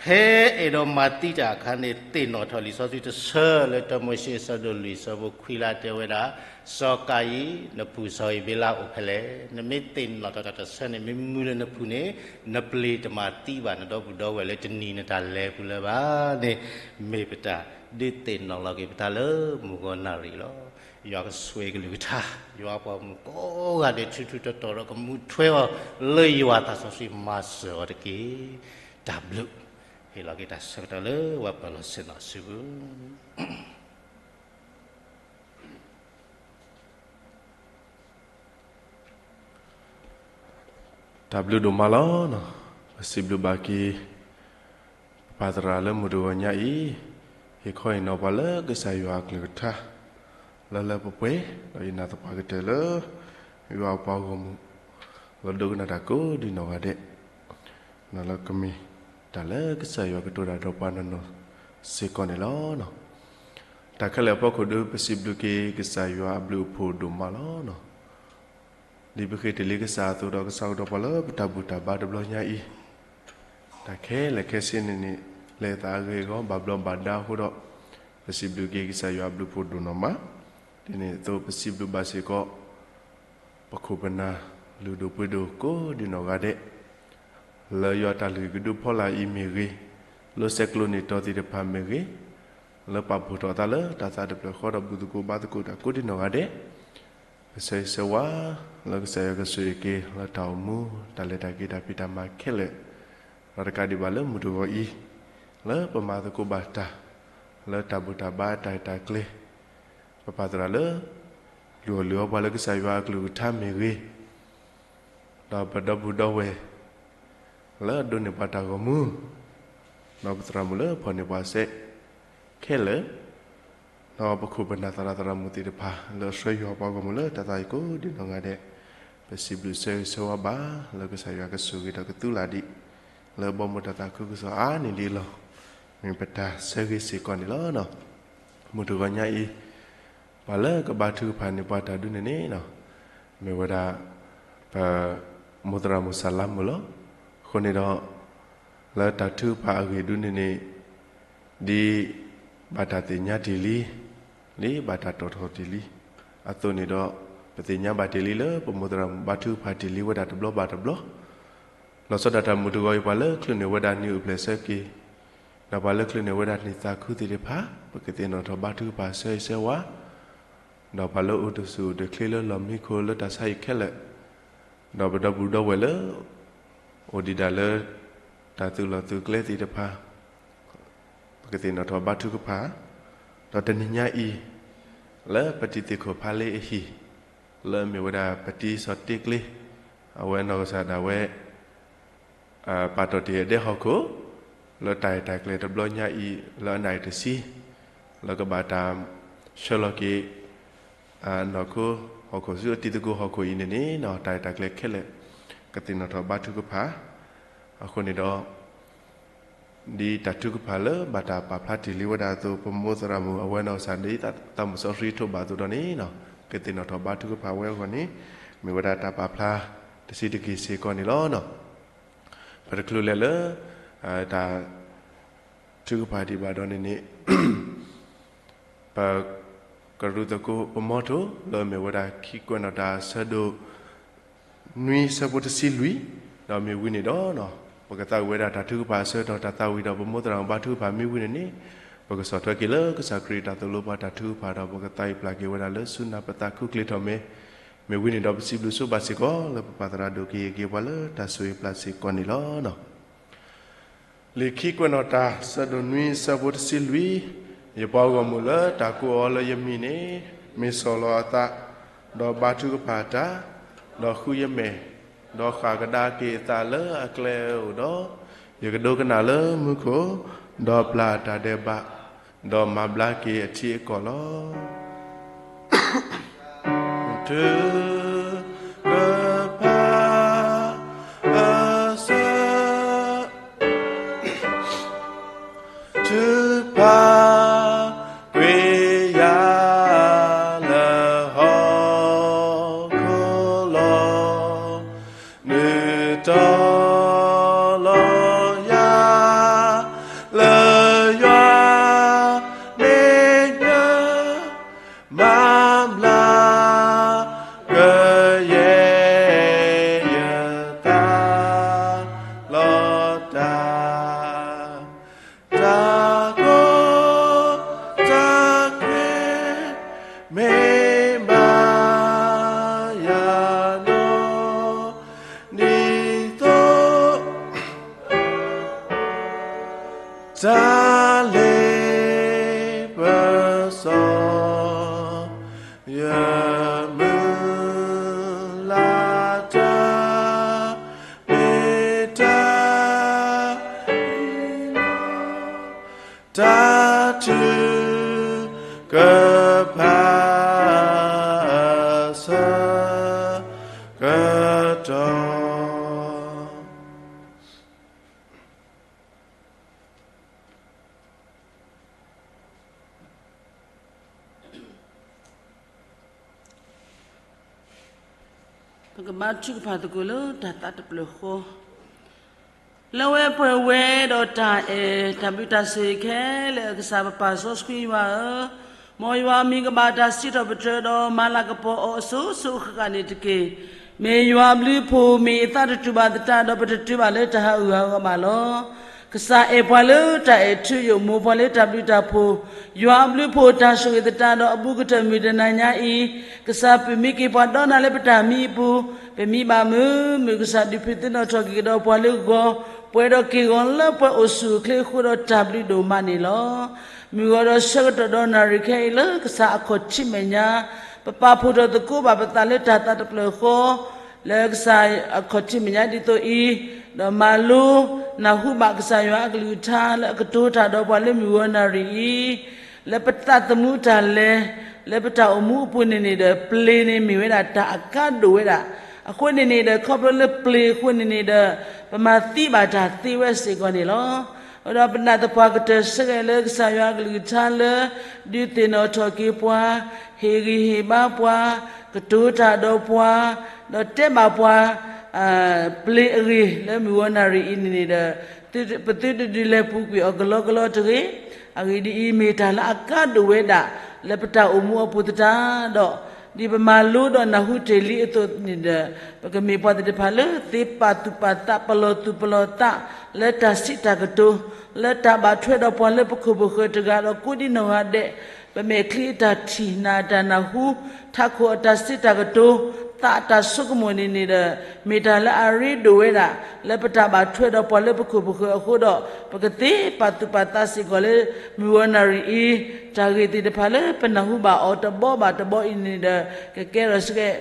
ဖဲအဲၣ်ဒိးမၤသံတၢ်အခါန့ၣ် သ့ၣ်နီၣ်ထီၣ်လံာ်စီဆှံတဆၢလၢတၢမိၤၡ့အဆၢဒိၣ်လွံၢ်အဆၢဖိခွံလၢအတဲဝဲဒၣ်, စီၤကၤယံ, နဖုစီၤဧ့ၤဘ့လးအိၣ်ဖဲလဲၣ်. နမ့ၢ်သ့ၣ်နီၣ်ထီၣ်တၢ်တဆၢန့ၣ် မ့ၢ်မုၢ်လၢနဖုန့ၣ်, နပျ့ၤတမၤသံဘၣ်နဒီပုၢ်ဒီဝဲၢ်လၢတနံၤနတၢ်လဲၤပူၤလၢၤဘၣ်န့ၣ်, မ့ၢ်ပတၢ်ဒုးသ့ၣ်နီၣ်လီၤက့ၤပသးလၢမုၢ်ဂီၤနၣ်ရံၣ်လီၤ. ယွၤကဆိၣ်ဂ့ၤကလုၢ်ကထါ, ယွၤပှၤဂီၢ်မုၢ်ကိးဂၤဒဲးထူထူတီတီဒီးကမူထွဲအီၤလၢယွၤသးစီဆှံမၤစၢၤအီၤတက့ၢ်. တၢ်ဘျုး, ဟ့ၣ်လီၤက့ၤတၢ်ဆၢကတီၢ်လၢပှၤပၢၤလီၢ်ဆ့ၣ်နီၤစုပူၤ တၢ်ဘျုးဒိၣ်မးလီၤ. ပစံးဘျုးဘၣ်က့ၤ ပပၢ်သရၣ်လၢမုၢ်တဂီၤညါအံၤ, ဟ့ၣ်ခီဟ့ၣ်နီၤပှၤလၢကစၢ်ယွၤအကလုၢ်ကထါ လၢလၢပှဲၤပှဲၤ, ဒီးယနာ်သပှၢ်ကတၢၢ်လၢ ယွၤအပှၤဂီၢ်မုၢ် လၢဒိကနၣ်တၢ်ကိးဒံနီၢ်ဂၤဒဲး လၢကမ့ၢ်တၢ်လၢကစၢ်ယွၤကတိၤတၢ်ဒီးပှၤနီၢ်နီၢ်စ့ၢ်ကီးန့ၣ်လီၤ. တၢ်ခဲလၢာ်အဖီခိၣ်ဒီး ပစံးဘျုးက့ၤကစၢ်ယွၤအဘျုးအဖှိၣ်ဒိၣ်မးလီၤ. ဒ်ပဃ့တ့ၢ်လံကစၢ်အသိးဒီး ကစၢ်ကဒီးပှၤလၢပတၢ်ဘူၣ်တၢ်ဘါတဘျီညါအံၤ, တၢ်ခဲလၢာ်ခဲဆ့န့ၣ်န့ၣ် လဲၤအသးအဂ့ၤအဂီၢ် ဘၣ်ဘျီးဘၣ်ဒါအဃိဒီး, ပစံးဘျုးက့ၤကစၢ်ယွၤအဘျုးအဖှိၣ်ဒိၣ်နီၢ်မး, ဒ်န့ၣ်အသိးပစံးဘျုးဘၣ်စ့ၢ်ကီး ပခိၣ်ပနၢ် လုၢ်ဒိၣ်ပှ့ၤဒိၣ်ကိးဒံနီၢ်ဂၤဒဲး, လၢယွၤတၢ်လုၢ်ဟံၣ်ကဒုဖီလာ်အံၤမ့ၢ်ဂ့ၤ, လၢဆဲးကျိးနံၣ်တီသ့ၣ်တဖၣ်မ့ၢ်ဂ့ၤ, လၢပာ်ဖှိၣ်ထီၣ်အသးလၢတၢ်သးတဖျၢၣ်ဃီဒီးဘူၣ်သကိးဘါသကိးတၢ်ကိးဒံနီၢ်ဂၤဒဲး, ပဆၢဂ့ၤဆၢဝါ လၢကစၢ်ယွၤကဆိၣ်ဂ့ၤက့ၤ လၢတၢ်အိၣ်မူ တၢ်လဲၤတၢ်က့ၤတၢ်ဖံးတၢ်မၤခဲလၢာ်, ဒီးတကးဒံးဘၣ်လၢမုၢ်တဂီၤအံၤ, လၢပမၤသကိးဘၣ်တၢ် လၢတၢ်ဘူၣ်တၢ်ဘါတၢ်တၢ်ကျဲၤ ပပၢ်သရၣ်လၢ လုၢ်အီၣ်လုၢ်အီပှၤလၢကစၢ်ယွၤအကလုၢ်ကထါမ့ၢ်ဂ့ၤ, ဒီးပဒီပုၢ်ဒီဝဲၢ် လၢအဒိးန့ၢ်ပှၤတၢ်ဂီၤမူ, ဒီးပသရၣ်မုၣ်လၢဖီၣ်န့ၢ်ပှၤစဲးခဲလၢာ်, ဒီးပခိၣ်ပနၢ်သရၣ်သရၣ်မုၣ်သ့ၣ်တဖၣ် လၢအဆှၢယွၤပှၤဂီၢ်မုၢ်လၢတၢ်သးအံၤကိးဒံနီၢ်ဂၤဒဲး, ပစံးဘျုးဆၢဂ့ၤဆၢဝါဘၣ် လၢကစၢ်ယွၤကဆိၣ်ဂ့ၤဒီးကသူလၢ်ဒံး, လၢဘီမုၢ်တၢ်သးခုကစီၣ်အါန့ၢ်ဒံးလီၤ. မ့ၢ်ပတၢ်ဆၢဂ့ၤစ့ၢ်ကီးန့ၣ်လီၤ. မုၢ်တဂီၤညါအံၤ, ပှၤလၢကဘါထုကဖၣ်န့ၢ်ပှၤတၢ်ဒုးန့ၣ်န့ၣ်, မ့ၢ်ဝဲဒၣ် ပမိၢ်သရၣ်မုၣ်စၢ်လါမုၣ်လီၤ. အဃိန့ၣ်ဒီး, လၢတၢ်ထုကဖၣ်အဂ့ၢ်ဒုးန့ၣ်န့ၣ်, ဒ်ဘၣ်တၢ်သ့ၣ်ညါတ့ၢ်လံ, ဒ်ဘၣ်တၢ်တီၣ်ထီၣ်တ့ၢ်လံအသိးန့ၣ်ဒီး, ပသ့ၣ်ညါဘၣ်တ့ၢ်လံလၢပမိၢ်သရၣ်မုၣ်ဘါထုကဖၣ်တ့ၢ်လံဝဲဒၣ်တဘျီဘၣ်တဘျီ လီၤဆီဒၣ်တၢ်မုၢ်တဂီၤအံၤ ပှၤလၢချုးန့ၢ်ဝဲဒၣ်နံၣ်အိၣ်ဖျဲၣ်ဆၢက့ၤ, ဒီးပှၤလၢချုးန့ၢ်ဝဲဒၣ်နံၣ်သးခုသ့ၣ်တဖၣ် ပကသ့ၣ်နီၣ်ထီၣ်ဘါထုကဖၣ်ဆၢဂ့ၤဆၢဝါ, ဒီးပှၤလၢအိၣ်တဆူၣ်အိၣ်တချ့လၢလီၢ်မံခိၣ်လၢတၢ်ဆါဟံၣ်ခဲလၢာ်, ဒီးပဒီပုၢ်ဒီဝဲၢ်လၢ အိၣ်ဒံးဒၣ်လၢ တၢ်သုးလီၢ်သုးကျဲသ့ၣ်တဖၣ် ပကသ့ၣ်နီၣ်ထီၣ်ဘါထုကဖၣ်, ဒီးတနံၤညါအံၤ လၢပတံၤသကိးဖးလ့အဟံၣ်, လၢအမ့ၢ်ဝဲဒၣ်ပတံၤစီၤတ့ကျ့, အဝဲနီၢ်ကစၢ်ဒၣ်ဝဲ ပာ်တီၢ်တ့ၢ်အဒဲဟီၣ်ခိၣ်, လၢတၢ်ရဲၣ်တၢ်ကျဲၤတဘျီညါအံၤ လၢအနၣ်ရံၣ်တဆံ လၢကဘၣ်တၢ်ဆှၢလီၤက့ၤ နီၢ်ခိဟီၣ်ခိၣ်ဆူအတံၤသကိးဟီၣ်ခိၣ်အံၤန့ၣ်န့ၣ် တၢ်ရဲၣ်တၢ်ကျဲၤခဲလၢာ် ကသ့ၣ်နီၣ်ထီၣ်ဘါထုကဖၣ် အဃိန့ၣ်ဒီး ဒ်တၢ်ထုကဖၣ်လၢဘၣ်တၢ်ပာ်ဖျါတ့ၢ်လံဝဲဒၣ်အသိး ပမိၢ်သရၣ်မုၣ်အဝဲနီၢ်ကစၢ် ဒ်သးမုၢ်စီဆှံထိးဘၣ်အသိးဒီးန့ၣ် ကသ့ၣ်နီၣ်ထီၣ်ဘါထုကဖၣ်ဝဲအဂီၢ်န့ၣ် မ့ၢ်ဝဲဒၣ်တၢ်ပာ်ဖျါတဆံးတက့ၢ်စ့ၢ်ကီးန့ၣ်လီၤ. ပတချုးလဲၤလၢ တၢ်ထုကဖၣ်ဒံးဘၣ်ဒီးန့ၣ်န့ၣ် ပကရူၢ်သကိးပမီထိၣ် လၢမ့ၢ်ဝဲဒၣ်ခံကွဲးနီၣ်တၢ်ဆၢဒိၣ် နွံဆၢဖိတဆံလွံၢ် ဒီးမ့ၢ်ဝံၤန့ၣ်ဒီး ပကသးဝံၣ်ဝဲဒၣ်တၢ်ထုကဖၣ်အဆၢကတီၢ် တၢ်သးဝံၣ်ဒီးပမိၢ်သရၣ်မုၣ်ဘါထုကဖၣ်မ့ၢ်ဝံၤန့ၣ်န့ၣ် ပကဆီၣ်ထွဲက့ၤလၢကစၢ်ခရံာ်တၢ်သိၣ်လိပှၤတၢ်ထုကဖၣ်ဒီး ပကသးဝံၣ်ပျၢ်က့ၤဝဲဒၣ်လၢဆူနၢ်ပသးခူၣ်ချ့ထီၣ်မ့ၢ် မ့ၢ်ဝံၤန့ၣ်ဒီးပစံးဘျုးဆိဘၣ်စ့ၢ်ကီး လၢပပၢ်သရၣ်ဒိၣ်က့ၤယက့ၤပှၤလၢတၢ်ဆိၣ်ဂ့ၤပျၢ်စ့ၢ်ကီးန့ၣ်လီၤ. လံာ်ခံကွဲးနီၣ်တၢ်ဆၢဒိၣ်နွံဆၢဖိတဆံလွံၢ်, ယပှၤဂီၢ်မုၢ်လၢတၢ်ကိးအီၤလၢယမံၤန့ၣ် မ့ၢ်ဆီၣ်လီၤအသး, ဒီးဘါထုကဖၣ်တၢ်, ဒီးဃုယမဲာ်, ဒီးဃၣ်ကဒါက့ၤအသးလၢအကျဲအအိၣ်ဒီး, ယကဒိကနၣ်လၢမူခိၣ်, ဒီးပျၢ်အတၢ်ဒဲးဘး, ဒီးမၤဘျါက့ၤအထံအကီၢ်လီၤ. ထုကဖၣ်အဆၢ ထုကဖၣ်ကွံာ်ယၤလၢဟီၣ်ခိၣ်လီၤ. နုာ်တီလီၤယၤ လၢယွၤမဲာ်ညါ မၤဘျါကယဲၢ်ယသးလီၤတၢ် တၢ်ကီတၢ်ခဲ မ့ၢ်ဘၣ်ယၤနီၢ် ဒ်သိး တၢ်လ့ပစီ ယမုၢ်လၢ်တၢ် မ့ၢ်တၢ် တၢ်ထုကဖၣ်အဆၢကတီၢ် ပကဘါထုကဖၣ်သကိးလၢတၢ်သးတဖျၢၣ်ဃီ လၢဝဲပှဲၤဝဲဒီးတၢ်အဲၣ်တၢ်ဘျုးတၢ်ဆိၣ်ဂ့ၤခဲလၢာ် ကစၢ်ပပၢ်စီဆှံယွၤဧၢ, မ်ယွၤအမံၤကဘၣ်တၢ်စံးထီၣ်ပတြၢၤဒီး မၤလၤကပီၤအီၤအစိၤစိၤအဃၣ်ဃၣ်န့ၣ်တက့ၢ်. မ့ၢ်ယွၤအဘျုးအဖှိၣ် မ့ၢ်ယသးတတူၢ်ဘၣ်သတးဒီး ပတတုၤဘၣ်လၢတၢ်ဟးဂူာ်ဟးဂီၤဘၣ်လီၤ. ကစၢ်အဲၣ်ပှၤလၢတၢ်အဲၣ်ထူယိာ် မိၢ်ပှၤလၢတၢ်ဘျုးတၢ်ဖှိၣ်, ယွၤအဘျုးအဖှိၣ်တၢ်ဆိၣ်ဂ့ၤသတးဒီး အဘူးကတၢၢ်မုၢ်တနၤညါအံၤ, ကစၢ်ပၢၢ်မံက့ၤပှၤဒီးနၤလၢပတၢ်မံအပူၤ, ပမံဘၣ်မုာ်မုာ် ကစၢ်ဒုးဖုးသ့ၣ်နီၣ်ထီၣ်က့ၤကဒီးပှၤလၢဂီၤ, ပှဲၤဒီးက့ၢ်ဂီၤလၢပှဲၤအိၣ်ဆူၣ်အိၣ်ချ့အဃိဒီးတၢ်ဘျုးဒိၣ်မးန့ၣ်လီၤ. မုၢ်ဂီၤဒီးဆၢကတီၢ်ဒီးနၣ်ရံၣ်ခဲအံၤလၢကစၢ်အခီၣ်ထံးမဲာ်ညါ, ပပာ်ဖှိၣ်ထီၣ်သကိးဘၣ်ပသးလၢတၢ်သးတဖျၢၣ်ဃီ လၢကစၢ်အခီၣ်ထံးမဲာ်ညါဒ်သိးအံၤ, ဒီးမၤလိ နၢ်ဟူဘၣ်ကစၢ်ယွၤအကလုၢ်ကထါလၢအကတိၤတၢ်ဒီးပှၤလၢမုၢ်ဂီၤနၣ်ရံၣ်အံၤ, လၢပသးသမူတၢ်လဲၤ လၢပတၢ်အိၣ်မူအပူၤန့ၣ်န့ၣ်ဒီး ပျ့ၤန့ၣ်မ့ၢ်ဝဲဒၣ်တၢ်အကါဒိၣ်ဝဲဒၣ်. အဃိန့ၣ်န့ၣ်ဒီး ခီဖျိလၢပျ့ၤအဃိန့ၣ်န့ၣ်ဒီး ပမၤသံဘၣ်တၢ်သ့ဝဲစ့ၢ်ကီးန့ၣ်လီၤ. အဃိဒီးပနာ်သပှၢ်ကတၢၢ်ဆၢက့ၤလၢကစၢ်ယွၤအကလုၢ်ကထါလၢ ဒုးသ့ၣ်နီၣ်ထီၣ်က့ၤပှၤ, ဟ့ၣ်ဂံၢ်ဟ့ၣ်ဘါပှၤ, ကတိၤတၢ်ဒီးပှၤ, ဒီးတဲဘၣ်ပှၤ ပျ့ၤအဂ့ၢ်လၢမုၢ်ဂီၤနၣ်ရံၣ်အံၤန့ၣ်န့ၣ်ဒီး ပသုတဒုးလဲၤပူၤကွံာ်အီၤကလီကလီတဂ့ၤ. အဂ့ၢ်ဒ်အံၤ, မ့ၢ်တၢ်လၢအကါဒိၣ်ဝဲဒၣ် လၢပတၢ်အိၣ်မူအပူၤသတးဒီး, ဒ်ပမၤလိဒီးနၢ်ဟူတ့ၢ်လံအသိးန့ၣ်ဒီး, ပကမ့ၢ်ပှၤသ့ၣ်တဖၣ်လၢသ့ပာ်သူၣ်ပာ်သး ပလီၢ်သူၣ်ပလီၢ်သး လၢတၢ်စံးတၢ်ကတိၤ, လၢတၢ်ဘၣ်ထွဲဒီးပှၤလၢပခိၣ်ပဃၢၤတဂၤဒီးကိးဒံနီၢ်ဂၤဒဲး, ပမဲာ်ချံအတၢ်ထံၣ် နၢ်တၢ်နၢ်ဟူ ထးခိၣ်အတၢ်စံးတၢ်ကတိၤ သးတၢ်ဆိကမိၣ်န့ၣ်န့ၣ်ဒီး, မ့ၢ်တၢ်လၢအရ့ဒိၣ်ဝဲဒၣ် လၢပတၢ်ဘၣ်ထွဲဒီးပှၤလၢပခိၣ်ပဃၢၤအဃိဒီး, ပကသ့ပာ်သူၣ်ပာ်သးစ့ၢ်ကီးလၢ မုၢ်ဂီၤနၣ်ရံၣ်အံၤ, တၢ်ဂ့ၢ်သ့ၣ်တဖၣ်လၢ ပနၢ်ဟူဘၣ်အီၤတဘီဘၣ်တဘီအံၤန့ၣ်ဒီး, ကကဲထီၣ်စ့ၢ်ကီး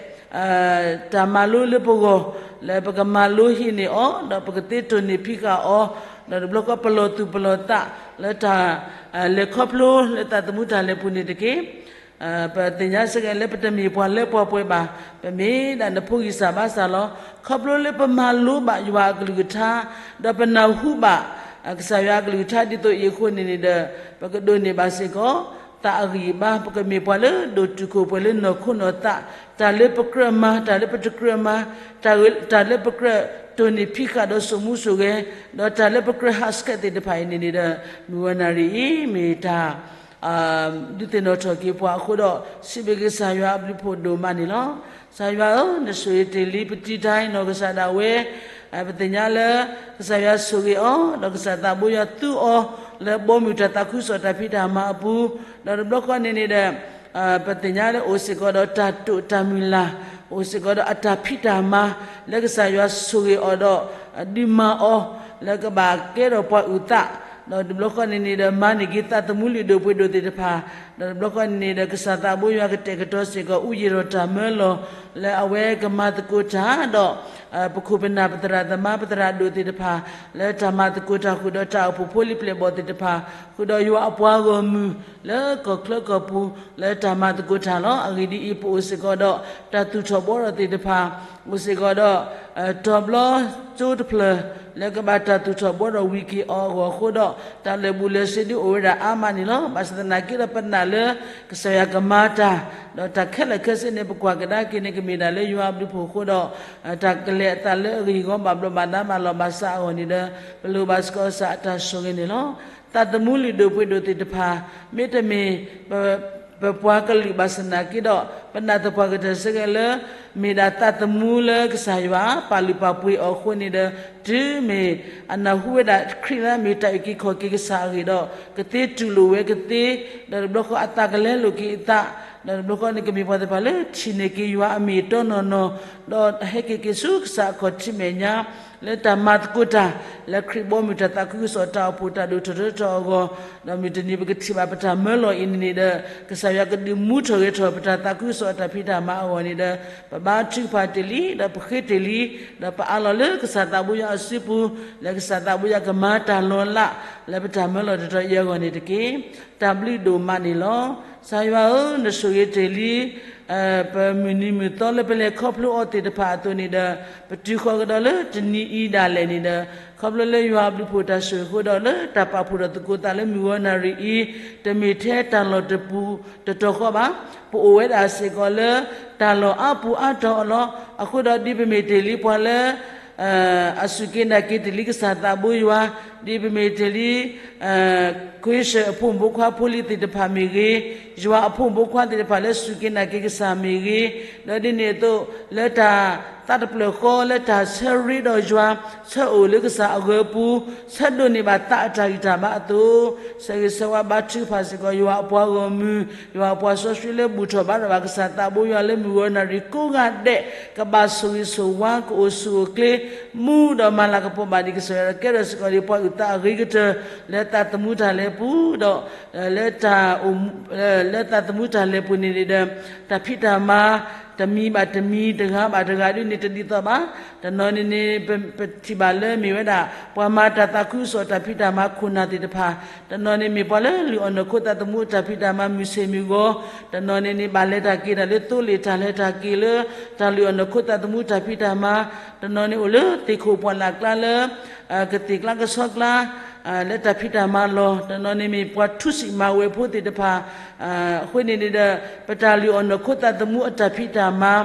တၢ်မၤလိလၢပဂီၢ်, လၢပကမၤလိဟံးန့ၢ်အီၤ, ဒီးပကသ့တိၢ်န့ၢ်ဖံးဃာ်အီၤ ဒီးတဘျီဃီပလီၢ်သူၣ်ပလီၢ်သးလၢတၢ် လဲၤခီဖျိလၢသးသမူတၢ်လဲၤပူၤန့ၣ်တက့ၢ်. ပသ့ၣ်ညါစ့ၢ်ကီးလၢပတမ့ၢ်ပှၤလၢပှဲၤပှဲၤဘၣ်. ပမ့ၢ်ဒၣ်နဖိဂံၢ်စၢ်ဘါစၢ်လီၤ. ခီဖျိလၢပမၤလိဘၣ်ယွၤအကလုၢ်ကထါ, ဒီးပနၢ်ဟူဘၣ် ကစၢ်ယွၤအကလုၢ်ကထါဒ်သိးအံၤအဃိန့ၣ်န့ၣ်ဒီး ပကဒိးန့ၢ်ဘၣ်စ့ၢ်ကီး သးအဂံၢ်အဘါ, ပကမ့ၢ်ပှၤလၢဒိၣ်တုာ်ခိၣ်ပှဲၤလၢနီၢ်ခိနီၢ်သး, တၢ်လၢပကြၢးမၤ, တၢ်လၢပတကြၢးမၤ, တၢ်လၢပကြၢးတိၢ်န့ၢ်ဖံးဃာ်ဒီးစိာ်မူစိာ်ဂဲၤ, ဒီးတၢ်လၢပကြၢးဟးဆှဲးသ့ၣ်တဖၣ်အံၤန့ၣ်န့ၣ်ဒီး မုၢ်ဂီၤနၣ်ရံၣ်အံၤ မ့ၢ်တၢ် ဒုးသ့ၣ်နီၣ်ထီၣ်က့ၤပှၤအဃိဒီး စံးဘျုးက့ၤကစၢ်ယွၤအဘျုးအဖှိၣ်ဒိၣ်မးန့ၣ်လီၤ. ကစၢ်ယွၤဧၢ, နဆိၣ်ဂ့ၤတ့ၢ်လံပတံၤတၢ်အံၤနီၢ်ကစၢ်ဒၣ်ဝဲ, ပသ့ၣ်ညါလၢ ကစၢ်ယွၤဆိၣ်ဂ့ၤအီၤ, ဒီးကစၢ်သးဘိယွၤသူအီၤ လၢဘီမုၢ်တၢ်သးခုကစီၣ်တၢ်ဖံးတၢ်မၤအပူၤ, ဒီးတဘျီဃီန့ၣ်န့ၣ်ဒီး ပသ့ၣ်ညါလၢအိၣ်စ့ၢ်ကီးဒီးတၢ်တိာ်တၢ်မုၢ်လၢ်, အိၣ်စ့ၢ်ကီးဒီးအတၢ်ဖံးတၢ်မၤ လၢကစၢ်ယွၤဆိၣ်ဂ့ၤအီၤဒီး ဒုးမၤအီၤ လၢကဘၣ်ကဲထီၣ်ပှၤအုၣ်သး, ဒီးတဘျီဃီန့ၣ်န့ၣ်ဒီး မၤန့ၢ်က့ၤသးသမူလုၢ်ဒိၣ်ပှ့ၤဒိၣ်သ့ၣ်တဖၣ်, ဒီးတဘျီဃီန့ၣ်န့ၣ်ဒီး ကစၢ်သးဘိယွၤကတဲာ်ကတီၤစ့ၢ်ကီး အူယံာ်ဒီးတၢ်မၢလီၤ လၢအဝဲကမၤသကိးတၢ်ဒီး ပခိၣ်ပနၢ်ပသရၣ်သမါပသရၣ်ဒိၣ်သ့ၣ်တဖၣ် လၢတၢ်မၤသကိးတၢ်ဃုာ်ဒီးတၢ်အိၣ်ဖှိၣ်ဖိလံၤပျဲၢ်ဘီၣ်သ့ၣ်တဖၣ် ဃုာ်ဒီးယွၤအပှၤဂီၢ်မုၢ် လၢကီၢ်ချၢကီၢ်ပူၤ လၢတၢ်မၤသကိးတၢ်လီၤ. အဂ့ၢ်ဒ်အံၤ, ပအိၣ်စ့ၢ်ကီးဒီး တၢ်သူၣ်ထီၣ်ဘှီထီၣ်သ့ၣ်တဖၣ်, အိၣ်စ့ၢ်ကီးဒီး တီၤဘျီကၠိတဖျၢၣ် လၢကဘၣ်တၢ်သူၣ်ထီၣ်ဘှီထီၣ်ဝံၤက့ၤအီၤအဂီၢ်အဃိဒီး တၢ်လၢာ်ဘူၣ်လၢာ်စ့ဒုးအိၣ်ဝဲဒၣ်အါမးန့ၣ်လီၤ. ဘၣ်ဆၣ်သနာ်က့ဒီး ပနာ်လၢ ကစၢ်ယွၤကမၤတၢ်, ဒီးတၢ်ခဲလၢာ်ခဲဆ့န့ၣ် ပကွၢ်ကဒါက့ၤန့ၣ် ကမ့ၢ်ဒၣ်လၢယွၤအဘျုးအဖှိၣ်အဃိဒီး တၢ်ကလဲၤအသးလၢအဂ့ၢ်အဂီၢ် ဘၣ်ဘျီးဘၣ်ဒါဘၣ်လီၤဘၣ်စးအဂီၢ်န့ၣ်ဒီး ပလိၣ်ဘၣ်စ့ၢ်ကီးကစၢ်အတၢ်ဆိၣ်ဂ့ၤန့ၣ်လီၤ. သးသမူလုၢ်ဒိၣ်ပှ့ၤဒိၣ်သ့ၣ်တဖၣ် မ့တမ့ၢ် ပပှၤကလုာ်ဘၣ်ဆၣ်သနာ်က့ဒီး ပနာ်သပှၢ်ကတၢၢ်စ့ၢ်ကီးလၢ မ့ၢ်ဒၣ်သးသမူလၢကစၢ်ယွၤပာ်လုၢ်ပာ်ပှ့ၤအီၤအဃိန့ၣ်ဒီး တုၤမ့ၢ်အနၢ်ဟူဝဲဒၣ်ခရံာ်လၢအမ့ၢ်တၢ်အုၣ်က့ၤခီၣ်က့ၤကစၢ်အဂ့ၢ်ဒီး ကသ့တူၢ်လိာ်ဝဲကသ့, ဒီးတဘျီဃီအသးကလဲလိာ်က့ၤအသး, ဒီးတဘျီဃီန့ၣ်ကမ့ၢ်ပှၤသ့ၣ်တဖၣ်လၢထံၣ်န့ၢ်က့ၤယွၤအမ့ၢ်အတီနီၢ်နီၢ်, ဒီးဟဲက့ၤက့ၤဆူကစၢ်အခီၣ်ထံးမဲာ်ညါ လၢတၢ်မၤသကိးတၢ် လၢခရံာ်ဘီမုၢ်တၢ်သးခုကစီၣ်တၢ်အိၣ်ဖှိၣ်တၢ်ဒိၣ်ထီၣ်ထီထီၣ်အဂီၢ်, ဒီးမုၢ်တနံၤပကထံၣ်ဘၣ်ပတၢ်မၢလီၤအံၤန့ၣ်န့ၣ်ဒီး ကစၢ်ယွၤကဒုးမူထီၣ်ဂဲၤထီၣ်ပတၢ်သးခုကစီၣ်အတၢ်ဖံးတၢ်မၤအဂီၢ်န့ၣ်ဒီး ပဘါထုကဖၣ်တ့ၢ်လံ ဒီးပဃ့တ့ၢ်လံ, ဒီးပအးလီၤလၢကစၢ်သးဘိယွၤအစုပူၤ, လၢကစၢ်သးဘိယွၤကမၤတၢ်လီၤလး လၢပတၢ်မၢလီၤတတီၤအံၤအဂီၢ်န့ၣ်တက့ၢ်. တၢ်ဘျုးဒိၣ်မးန့ၣ်လီၤ. ကစၢ်ယွၤဧၢ, နဆိၣ်ဂ့ၤတ့ၢ်လံ ပမုၢ်နံၤမုၢ်သီလၢပလဲၤခီဖျိအီၤသ့ၣ်တဖၣ်အသိးန့ၣ်ဒီး ပတုၤဃီၤကဒီးလၢတနံၤအံၤဒၣ်လဲာ်န့ၣ်ဒီး ခီဖျိလၢယွၤအဘျုးအဖှိၣ်တၢ်ဆိၣ်ဂ့ၤအဃိဒီး လၢတၢ်ပာ်ဖှိၣ်ထီၣ်သကိးသးလၢမုၢ်ဂီၤနၣ်ရံၣ်အံၤ တမ့ၢ်ထဲတၢ်လီၢ်တပူၤတတီၤဃီဘၣ်. ပအိၣ်ဝဲဒၣ်စ့ၢ်ကီးလၢ တၢ်လီၢ်အါပူၤအါတီၤအလီၢ်, အဃိဒီးဒ်ပမ့ၢ်တ့ၢ်လံပှၤလၢ အစူၢ်က့ၤနာ်က့ၤတ့ၢ်လံကစၢ်သးဘိယွၤ, ဒ်ပမ့ၢ်တ့ၢ်လံ ခွ့ဆၢၣ်အဖိမုၣ်ဖိခွါဖိလံၤသ့ၣ်တဖၣ်မ့ၢ်ဂ့ၤ, ယွၤအဖိမုၣ်ဖိခွါသ့ၣ်တဖၣ်လၢစူၢ်က့ၤနာ်က့ၤကစၢ်မ့ၢ်ဂ့ၤ, ဒီးဒ်န့ၣ်အသိး လၢတၢ်သးတဖျၢၣ်ဃီ လၢတၢ်ဆၢရ့ဒီးယွၤ, ဆၢအိၣ်လၢကစၢ်အဂၢၤပူၤ, ဆၢဒိးန့ၢ်ဘၣ်သးအတၢ်ဂံၢ်တၢ်ဘါအသိး, ဆၢဂ့ၤဆၢဝါဘါထုကဖၣ်စ့ၢ်ကီးယွၤအပှၤဂီၢ်မုၢ်, ယွၤအပှၤစီဆှံလၢဘူၣ်ထီၣ်ဘါထီၣ်ဘၣ်ကစၢ်သးဘိယွၤလၢမုၢ်ဂီၤနၣ်ရံၣ်ကိးဂၤဒဲး ကဘၣ်ဆိၣ်ဂ့ၤဆိၣ်ဝါ ကအိၣ်ဆူၣ်အိၣ်ချ့ မူဒီးမၤလၤကပီၤဘၣ်ဒံးကစၢ်ယွၤဒီး ကဲထီၣ်စ့ၢ်ကီးဒံးပှၤအုၣ်သးအဂ့ၤကတၢၢ် လၢသးသမူတၢ်လဲၤပူၤဒီး လၢတၢ် လၢသးသမူတၢ်လဲၤပူၤန့ၣ်န့ၣ်ဒီး တၢ်ဖံးတၢ်မၤ တမံၤဘၣ်တမံၤ တဂၤဘၣ်တဂၤဒ်န့ၣ်တဒ်သိးဘၣ်. တနီၤန့ၣ်န့ၣ် ပထံၣ်ဘၣ်လၢမ့ၢ်ဝဲဒၣ် ပှၤမၤတၢ်သးခုကစီၣ်တၢ်ဖံးတၢ်မၤခိၣ်နၢ်သ့ၣ်တဖၣ်, တနီၤန့ၣ်မ့ၢ်ပှၤလၢလုၢ်အီၣ်နီၢ်ခိသးသမူအတၢ်ဖံးတၢ်မၤမုၢ်ဆ့ၣ်မုၢ်ဂီၤ, တနီၤန့ၣ်န့ၣ် ဘၣ်လဲၤတၢ်က့ၤတၢ်လၢသိလ့ၣ်တၢ်လဲၤတၢ်က့ၤလၢ တၢ်လုၢ်အီၣ်နီၢ်ခိသးသမူတၢ်ဖံးတၢ်မၤ, တနီၤန့ၣ်အိၣ်လၢသ့ၣ်ခိၣ်ပှၢ်လၢ်ကျါလၢ ကသ့ၣ်ကျါကဆီကျါ လၢတၢ်ဖံးတၢ်မၤလီၢ်, တနီၤန့ၣ်မ့ၢ်ပှၤထူစံးမၤဝဲဖိသ့ၣ်တဖၣ်, အဃိန့ၣ်န့ၣ်ဒီး ပတၢ်လုၢ်အီၣ်နီၢ်ခိသးသမူအတၢ်ဖံးတၢ်မၤ,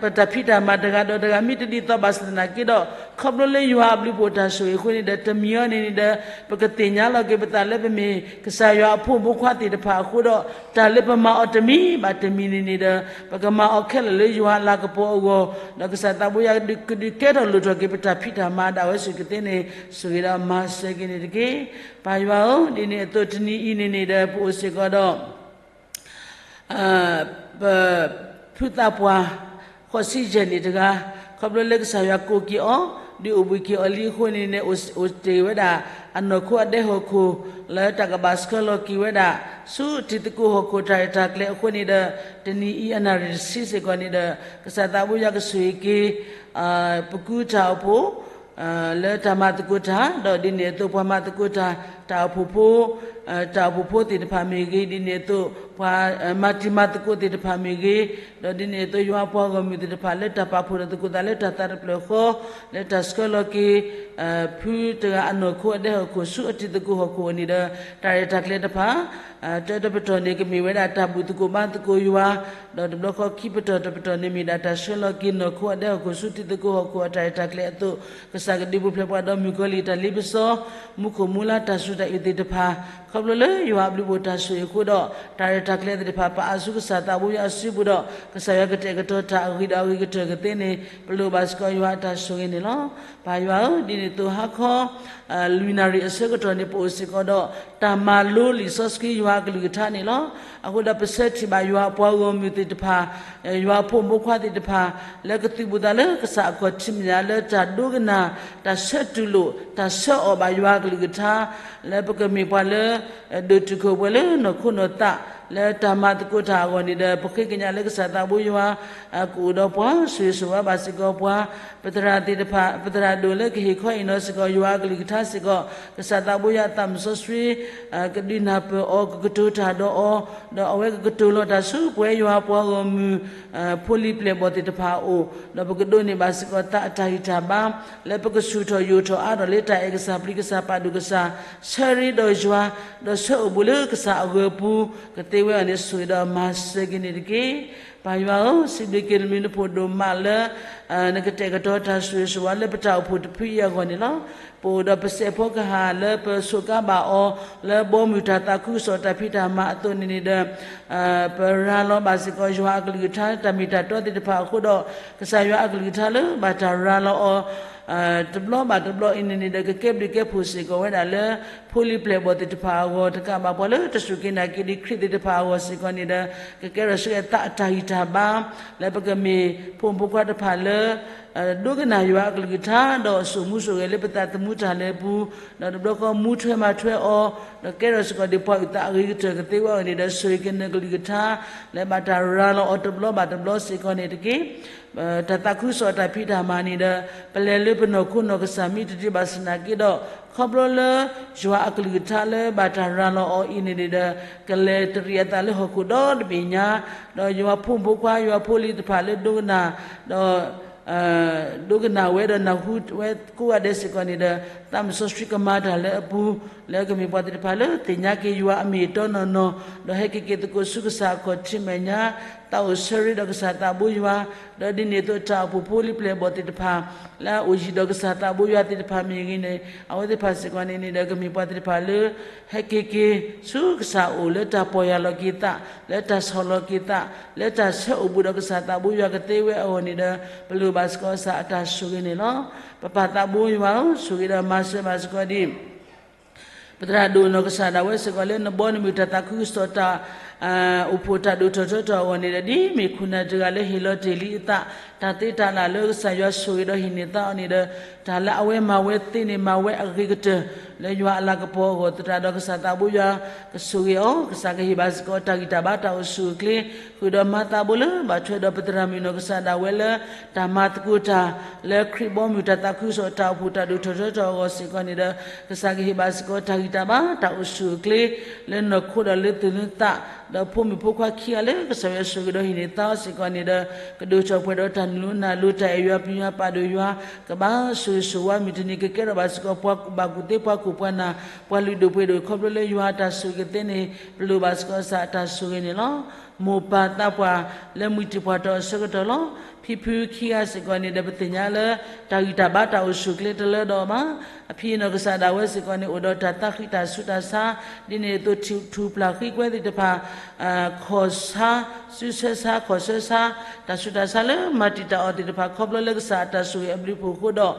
ပတၢ်ဖံးတၢ်မၤတဂၤဒီးတဂၤ မ့ၢ်တဒ်သိးဘၣ်ဆၣ်သနာ်က့ဒီး ခီဖျိလၢယွၤအဘျုးအဖှိၣ်တၢ်ဆိၣ်ဂ့ၤအဃိန့ၣ်ဒီး တမံၤအံၤန့ၣ်န့ၣ်ဒီး ပကသ့ၣ်ညါလီၤက့ၤပသးလၢပမ့ၢ်ကစၢ်ယွၤအဖိမုၣ်ဖိခွါသ့ၣ်တဖၣ်အဃိဒီး တၢ်လၢပမၤအီၤတမံၤဘၣ်တမံၤန့ၣ်န့ၣ်ဒီး ပကမၤအီၤခဲလၢာ်လၢယွၤအလၤကပီၤအဂီၢ်, ဒီးကစၢ်သးဘိယွၤကဒုးကဲထီၣ်လိၣ်ထီၣ်က့ၤပတၢ်ဖံးတၢ်မၤဒၣ်ဝဲစ့ၢ်ကီးသ့န့ၣ် ဆိၣ်ဂ့ၤဒီးမၤစၢၤက့ၤန့ၣ်တက့ၢ်. ပၢ်ယွၤဧၢ, ဒ်န့ၣ်အသိးတနံၤအံၤန့ၣ်န့ၣ်ဒီး ပအိၣ်စ့ၢ်ကီးဒီး ပဖုသးပှၢ် ဃိးဆံယဲၢ်နံၣ်တဂၤ, ခီဖျိလၢကစၢ်ယွၤကိးက့ၤအီၤ ဒုးအိၣ်ဘှံးက့ၤအီၤလံအဃိန့ၣ်န့ၣ် အိၣ်တ့ၢ်ဝဲဒၣ် အနီၢ်ခိအဒဲဟီၣ်ခိၣ် လၢတၢ်ကဘၣ်ဆှၢလီၤက့ၤဝဲဒၣ် ဆူထံသကိးဟီၣ်ခိၣ်တၢ်ရဲၣ်တၢ်ကျဲၤအဃိန့ၣ်ဒီး တနံၤအံၤအနၣ်ရံၣ်တဆံစ့ၢ်ကီးန့ၣ်ဒီး ကစၢ်သးဘိယွၤကဆိၣ်ဂ့ၤက့ၤ ပကုတၢ်အိၣ်ဖှိၣ် လၢတၢ်မၤသကိးတၢ် ဒီးဒ်န့ၣ်အသိးပှၤမၤသကိးတၢ် တၢ်အိၣ်ဖှိၣ်ဖိ တၢ်အိၣ်ဖှိၣ်ဖိသ့ၣ်တဖၣ်မ့ၢ်ဂ့ၤ ဒ်န့ၣ်အသိး ပှၤမၤတံၤမၤသကိးသ့ၣ်တဖၣ်မ့ၢ်ဂ့ၤ ဒီးဒ်န့ၣ်အသိးယွၤအပှၤဂီၢ်မုၢ်သ့ၣ်တဖၣ် လၢတၢ်ပာ်ဖှိၣ်ဒီးသကိးသးလၢတၢ်သးတဖျၢၣ်ဃီ လၢတၢ်ဆှၢလီၤက့ၤ ဖုတဂၤအနီၢ်ခိအဒဲဟီၣ်ခိၣ်ဆူအတံၤသကိးဟီၣ်ခိၣ်အအိၣ်န့ၣ်ဒီး တၢ်ရဲၣ်တၢ်ကျဲၤတဖၣ် တၢတပတီၢ်န့ၣ် ကမ့ၢ်ဝဲဒၣ်တၢ်ဘူၣ်သကိးဘါသကိးယွၤ ဒီးတဘျီဃီခံပတီၢ်တပတီၢ်န့ၣ် မ့ၢ်ဒၣ်တၢ်ဆှၢလီၤက့ၤနီၢ်ခိအဒဲဟီၣ်ခိၣ်ဆူတံၤသကိးဟီၣ်ခိၣ်အတၢ်ရဲၣ်တၢ်ကျဲၤအသိး ကစၢ်ကဒုးပူၤဖျဲးပှၤဒီးမုၣ်ကီၤလံၢ်တၢ်လ့ပစီ မူခိၣ်မူလါတၢ်စူၢ်တၢ်အုးသ့ၣ်တဖၣ် ခီဖျိလၢယွၤအဘျုးအဖှိၣ်တၢ်ဆိၣ်ဂ့ၤအဃိဒီး တၢ်ရဲၣ်တၢ်ကျဲၤသ့ၣ်တဖၣ် ပာ်အါဆူကစၢ်သးဘိယွၤအစုပူၤဒီး ကစၢ်ယွၤကတဲာ်ကတီၤတၢ်အဂံၢ်ဒီးအဂ့ၤကတၢၢ်ကသ့န့ၣ် ပလိၣ်ဘၣ်စ့ၢ်ကီးယွၤအတၢ်ဆိၣ်ဂ့ၤန့ၣ်လီၤ. ပၢ်ယွၤဧၢ, ဒ်န့ၣ်အသိးဟါခီ လွံၢ်နၣ်ရံၣ်အဆၢကတီၢ်န့ၣ် ပအိၣ်စ့ၢ်ကီးဒီး တၢ်မၤလိလံာ်စီဆှံယွၤအကလုၢ်ကထါန့ၣ်လီၤ. အဃိဒီးပဆၢထံၣ်ဘၣ်ယွၤအပှၤဂီၢ်မုၢ်သ့ၣ်တဖၣ် ယွၤအဖိမုၣ်ဖိခွါသ့ၣ်တဖၣ် လၢကသုးဘူးသးလၢကစၢ်အခီၣ်ထံးမဲာ်ညါ လၢတၢ်ဒိကနၣ် တၢ်ဆၢတူၢ်လိာ် တၢ်ဆၢအီၣ်ဘၣ်ယွၤအကလုၢ်ကထါ လၢပကမ့ၢ်ပှၤလၢ ဒိၣ်တုာ်ခိၣ်ပှဲၤလၢနီၢ်ခိနီၢ်သး လၢတၢ်မၤသကိးတၢ်အဂီၢ်န့ၣ်ဒီး ပဃ့ကညးလၢကစၢ်သးဘိယွၤ ကအိၣ်ဒီးပှၤ ဆိၣ်ဂ့ၤဆိၣ်ဝါဘၣ်စ့ၢ်ကီးပှၤ ပသရၣ်သ့ၣ်တဖၣ် ပသရၣ်ဒိၣ်လၢကဟ့ၣ်ခီဟ့ၣ်နီၤစ့ၢ်ကီးယွၤအကလုၢ်ကထါစ့ၢ်ကီး ကစၢ်သးဘိယွၤအသးမုၣ်စီဆှံ ကဒုးနၢ်ပၢၢ်အီၤ ကကတိၤတၢ်ဒီးအီၤ ဒီးအဝဲကကတိၤလီၤတၢ်ဆူပဝဲယွၤပှၤဂီၢ်မုၢ် ဖိလံၤပျဲၢ်ဘီၣ်သ့ၣ်တဖၣ်အအိၣ် ဒီးပကဒိးန့ၢ်ဘၣ်စ့ၢ်ကီးသးအတၢ်ဂံၢ်တၢ်ဘါ လၢပကဆူၣ်ထီၣ်ယိာ်ထီၣ်အါထီၣ်လၢတၢ်အဲၣ်ကစၢ်ပျံၤကစၢ်ပာ်ဒိၣ်ကစၢ် ဆၢရ့ဒီးယွၤ ဒီးဆၢအိၣ်ဘူးလၢကစၢ်အဂၢၤပူၤ ကသ့ဝဲအီၤန့ၣ် ဆိၣ်ဂ့ၤဒီးမၤစၢၤက့ၤန့ၣ်တက့ၢ်. ပၢ်ယွၤဧၢ, စံးဘျုးက့ၤနမံၤနဖှိၣ်ဒိၣ်မးလၢ နကတဲာ်ကတီၤတၢ်ဆိၣ်ဂ့ၤဆိၣ်ဝါလၢပတၢ်အိၣ်ဖှိၣ်တဖုအံၤအဂီၢ်န့ၣ်လီၤ. ပအိၣ်ဒီးပစဲးဖီကဟၣ်လၢပစူးကါဘၣ်အီၤ လၢဘီမုၢ်တၢ်သးခုကစီၣ်တၢ်ဖံးတၢ်မၤအသိးန့ၣ်န့ၣ်ဒီး ပရၤလီၤဘၣ်စ့ၢ်ကီးယွၤအကလုၢ်ကထါ တၢ်မ့ၢ်တၢ်တီသ့ၣ်တဖၣ်အဃိဒီး ကစၢ်ယွၤအကလုၢ်ကထါလၢဘၣ်တၢ်ရၤလီၤအီၤ တဘျီဘၣ်တဘျီအံၤန့ၣ်န့ၣ်ဒီး ကကဲဘျုးကဲဖှိၣ်စ့ၢ်ကီးဝဲဒၣ်လၢ ဖိလံၤပျဲၢ်ဘီၣ်သ့ၣ်တဖၣ်အဂီၢ် တကးဘၣ်ပှၤလၢတစူၢ်က့ၤနာ်က့ၤဒံးခရံာ်သ့ၣ်တဖၣ်အဂီၢ်စ့ၢ်ကီးန့ၣ်ဒီး ကကဲထီၣ်ဆူအသးအတၢ်ဂံၢ်တၢ်ဘါ လၢပကမ့ၢ်ဖိမုၣ်ဖိခွါတဖၣ်လၢ ဒိကနၣ်ယွၤအကလုၢ်ကထါ ဒီးစိာ်မူစိာ်ဂဲၤလၢပသးသမူတၢ်လၢပူၤ ဒီးတဘျီဃီမူထွဲမၤထွဲအီၤ ဒီးကဲထီၣ်စ့ၢ်ကီးဒံးပှၤအုၣ်သးအဂ့ၤကတၢၢ်ကသ့ဝဲအဂီၢ်န့ၣ်ဒီး ဆိၣ်ဂ့ၤက့ၤနကလုၢ်ကထါ လၢဘၣ်တၢ်ရၤလီၤအီၤတဘျီဘၣ်တဘျီစ့ၢ်ကီးန့ၣ်တက့ၢ်. တၢ်သးခုကစီၣ်တၢ်ဖံးတၢ်မၤန့ၣ်ဒီး ပလဲၤလၢပနီၢ်ခိနီၢ်ကစၢ်မ့ၢ်တတုၤဘၣ်ဆၣ်သနာ်က့ဒီး ခီဖျိလၢ ယွၤအကလုၢ်ကထါလၢဘၣ်တၢ်ရၤလီၤအီၤအံၤန့ၣ်န့ၣ်ဒီး ကလဲၤတရံးအသးလၢဟီၣ်ခိၣ်ဒီတဘ့ၣ်ညါ ဒီးယွၤဖိမုၣ်ဖိခွါ ယွၤဖိလံၤတဖၣ်လၢဒိကနၣ် ဒီး ဒိကနၣ်ဝဲဒီးနၢ်ဟူဝဲကိးဂၤဒဲးစ့ၢ်ကီးန့ၣ်ဒီး သးမုၣ်စီဆှံကမၤတၢ်လၢအပူၤ လၢကမ့ၢ်ပှၤသ့ၣ်တဖၣ်လၢသ့ၣ်ညါက့ၤယွၤအမ့ၢ်အတီနီၢ်နီၢ် ဒီးဟဲက့ၤက့ၤသကိးဆူကစၢ်အခီၣ်ထံးမဲာ်ညါ သးအိၣ်ဆၢရ့ဒီးကစၢ်သးဘိယွၤ ဒီးဒ်န့ၣ်အသိးတၢ်အိၣ်ဖှိၣ်ဖိလံၤပျဲၢ်ဘီၣ်သ့ၣ်တဖၣ် လၢအအိၣ်ယံၤဒီးကစၢ်သးဘိယွၤသ့ၣ်တဖၣ်မ့ၢ်ဂ့ၤန့ၣ် အဝဲသ့ၣ်တဖၣ်စ့ၢ်ကီးန့ၣ်န့ၣ်ဒီး ကမ့ၢ်ပှၤသ့ၣ်တဖၣ်လၢ ဟဲက့ၤက့ၤဆူကစၢ်အအိၣ် လၢတၢ်ပီၢ်ယၢ်လီၤက့ၤသး လၢတၢ်ဆီၣ်လီၤက့ၤသး လၢတၢ်ဆၢအိၣ်ဘူးဒီးကစၢ်သးဘိယွၤကသ့ဝဲအဂီၢ်န့ၣ်ဒီး ပလိၣ်ဘၣ်စ့ၢ်ကီးကစၢ်အတၢ်ဆိၣ်ဂ့ၤန့ၣ်လီၤ. ပပၢ်သးဘိယွၤဧၢ, ဆိၣ်ဂ့ၤဒီးမၤစၢၤဘၣ်စ့ၢ်ကီးဒံး ပသရၣ်ဒိၣ်နီၢ်ကစၢ်ဒၣ်ဝဲစ့ၢ်ကီးလၢနဘီနမုၢ်တၢ်သးခုကစီၣ်တၢ် အိၣ်ဖှိၣ်တၢ်ဒိၣ်ထီၣ်ထီထီၣ်အဂီၢ်န့ၣ်ဒီး ဒ်မ့ၢ်ခိၣ်နၢ်တဂၤလၢဟ့ၣ်လီၤတ့ၢ်လံအသး တၢ်သ့တၢ်လၢ်လၢကစၢ်ယွၤဆိၣ်ဂ့ၤဒီးဟ့ၣ်န့ၢ်သါအီၤန့ၣ်ဒီး တၢ်လၢအဝဲမၤဝဲသ့န့ၣ် မၤဝဲအဂ့ၤကတၢၢ် လၢယွၤအလၤကပီၤအဂီၢ်သတးဒီး ကစၢ်သးဘိယွၤကဆိၣ်ဂ့ၤအီၤ, ကစၢ်ကဟ့ၣ်ဘၣ်စ့ၢ်ကီးတၢ်ဂံၢ်တၢ်ဘါတၢ်အိၣ်ဆူၣ်အိၣ်ချ့ ဃုာ်ဒီးမၤသးဘိလၢဘၣ်ထွဲဒီးပသရၣ်မုၣ်နီၢ်ကစၢ်ဒၣ်ဝဲလၢ တၢ်မၤသကိးတၢ် လၢခရံာ်ဘီမုၢ်တၢ်သးခုကစီၣ်တၢ်အိၣ်ဖှိၣ်တၢ်ဒိၣ်ထီၣ်ထီထီၣ်အဂီၢ်စ့ၢ်ကီးန့ၣ်ဒီး ကစၢ်ကဟ့ၣ်ဘၣ်စ့ၢ်ကီးတၢ်ဂံၢ်တၢ်ဘါတၢ်အိၣ်ဆူၣ်အိၣ်ချ့ လၢနီၢ်ခိဒီးလၢသူၣ်လၢသး ဒီးဖိမုၣ်ဖိခွါခံဂၤလၢကစၢ်ယွၤဆိၣ်ဂ့ၤဒီးဟ့ၣ်န့ၢ်သါအီၤစ့ၢ်ကီးန့ၣ်ဒီး ကဒိၣ်ထီၣ်ပှဲၤဒီးတၢ်နုာ်လီၤနုာ်လီၤ တၢ်အဲၣ်ယွၤပျံၤယွၤပာ်ဒိၣ်ယွၤ ကဘၣ်ဆိၣ်ဂ့ၤဆိၣ်ဝါမုၢ်တနံၤ ကကဲထီၣ်ဘၣ်စ့ၢ်ကီးပှၤကူၣ်ဘၣ်ကူၣ်သ့ ပှၤကူၣ်ပှၤနၢ် ပှၤလုၢ်ဒိၣ်ပှ့ၤဒိၣ် ခီဖျိလၢယွၤအတၢ်ဆိၣ်ဂ့ၤကသ့န့ၣ် ပလိၣ်ဘၣ်စ့ၢ်ကီးကစၢ်အတၢ်ဆိၣ်ဂ့ၤန့ၣ်လီၤ. မိၢ်ပၢ်သးပှၢ်လၢမှံၤတံၢ်ပှၢ်တီၢ်အဆၢကတီၢ်လီၤ. ဖံဖုခံဂၤစ့ၢ်ကီးန့ၣ်ဒီး ပသ့ၣ်ညါလၢ တၢ်ဂံၢ်တၢ်ဘါတၢ်အိၣ်ဆူၣ်အိၣ်ချ့တလၢဒီးအီၤဘၣ်. အဖံနီၢ်ကစၢ်ဒၣ်ဝဲစ့ၢ်ကီးန့ၣ် အိၣ်ဒီးတၢ်သးဃံးတၢ်ဆူးတၢ်ဆါ ဒ်န့ၣ်အသိးထူၣ်ဖျၢၣ်ဃံကွဲသ့ၣ်တဖၣ် ခီၣ်ဆါ စုဆၢဆါ ခီၣ်ဆၢဆါ တၢ်ဆူးတၢ်ဆါလၢမၤတံာ်တာ်အီၤသ့ၣ်တဖၣ် ခီဖျိလၢကစၢ်အတၢ်ဆိၣ်ဂ့ၤအဘျုးအဖှိၣ်အဃိဒီး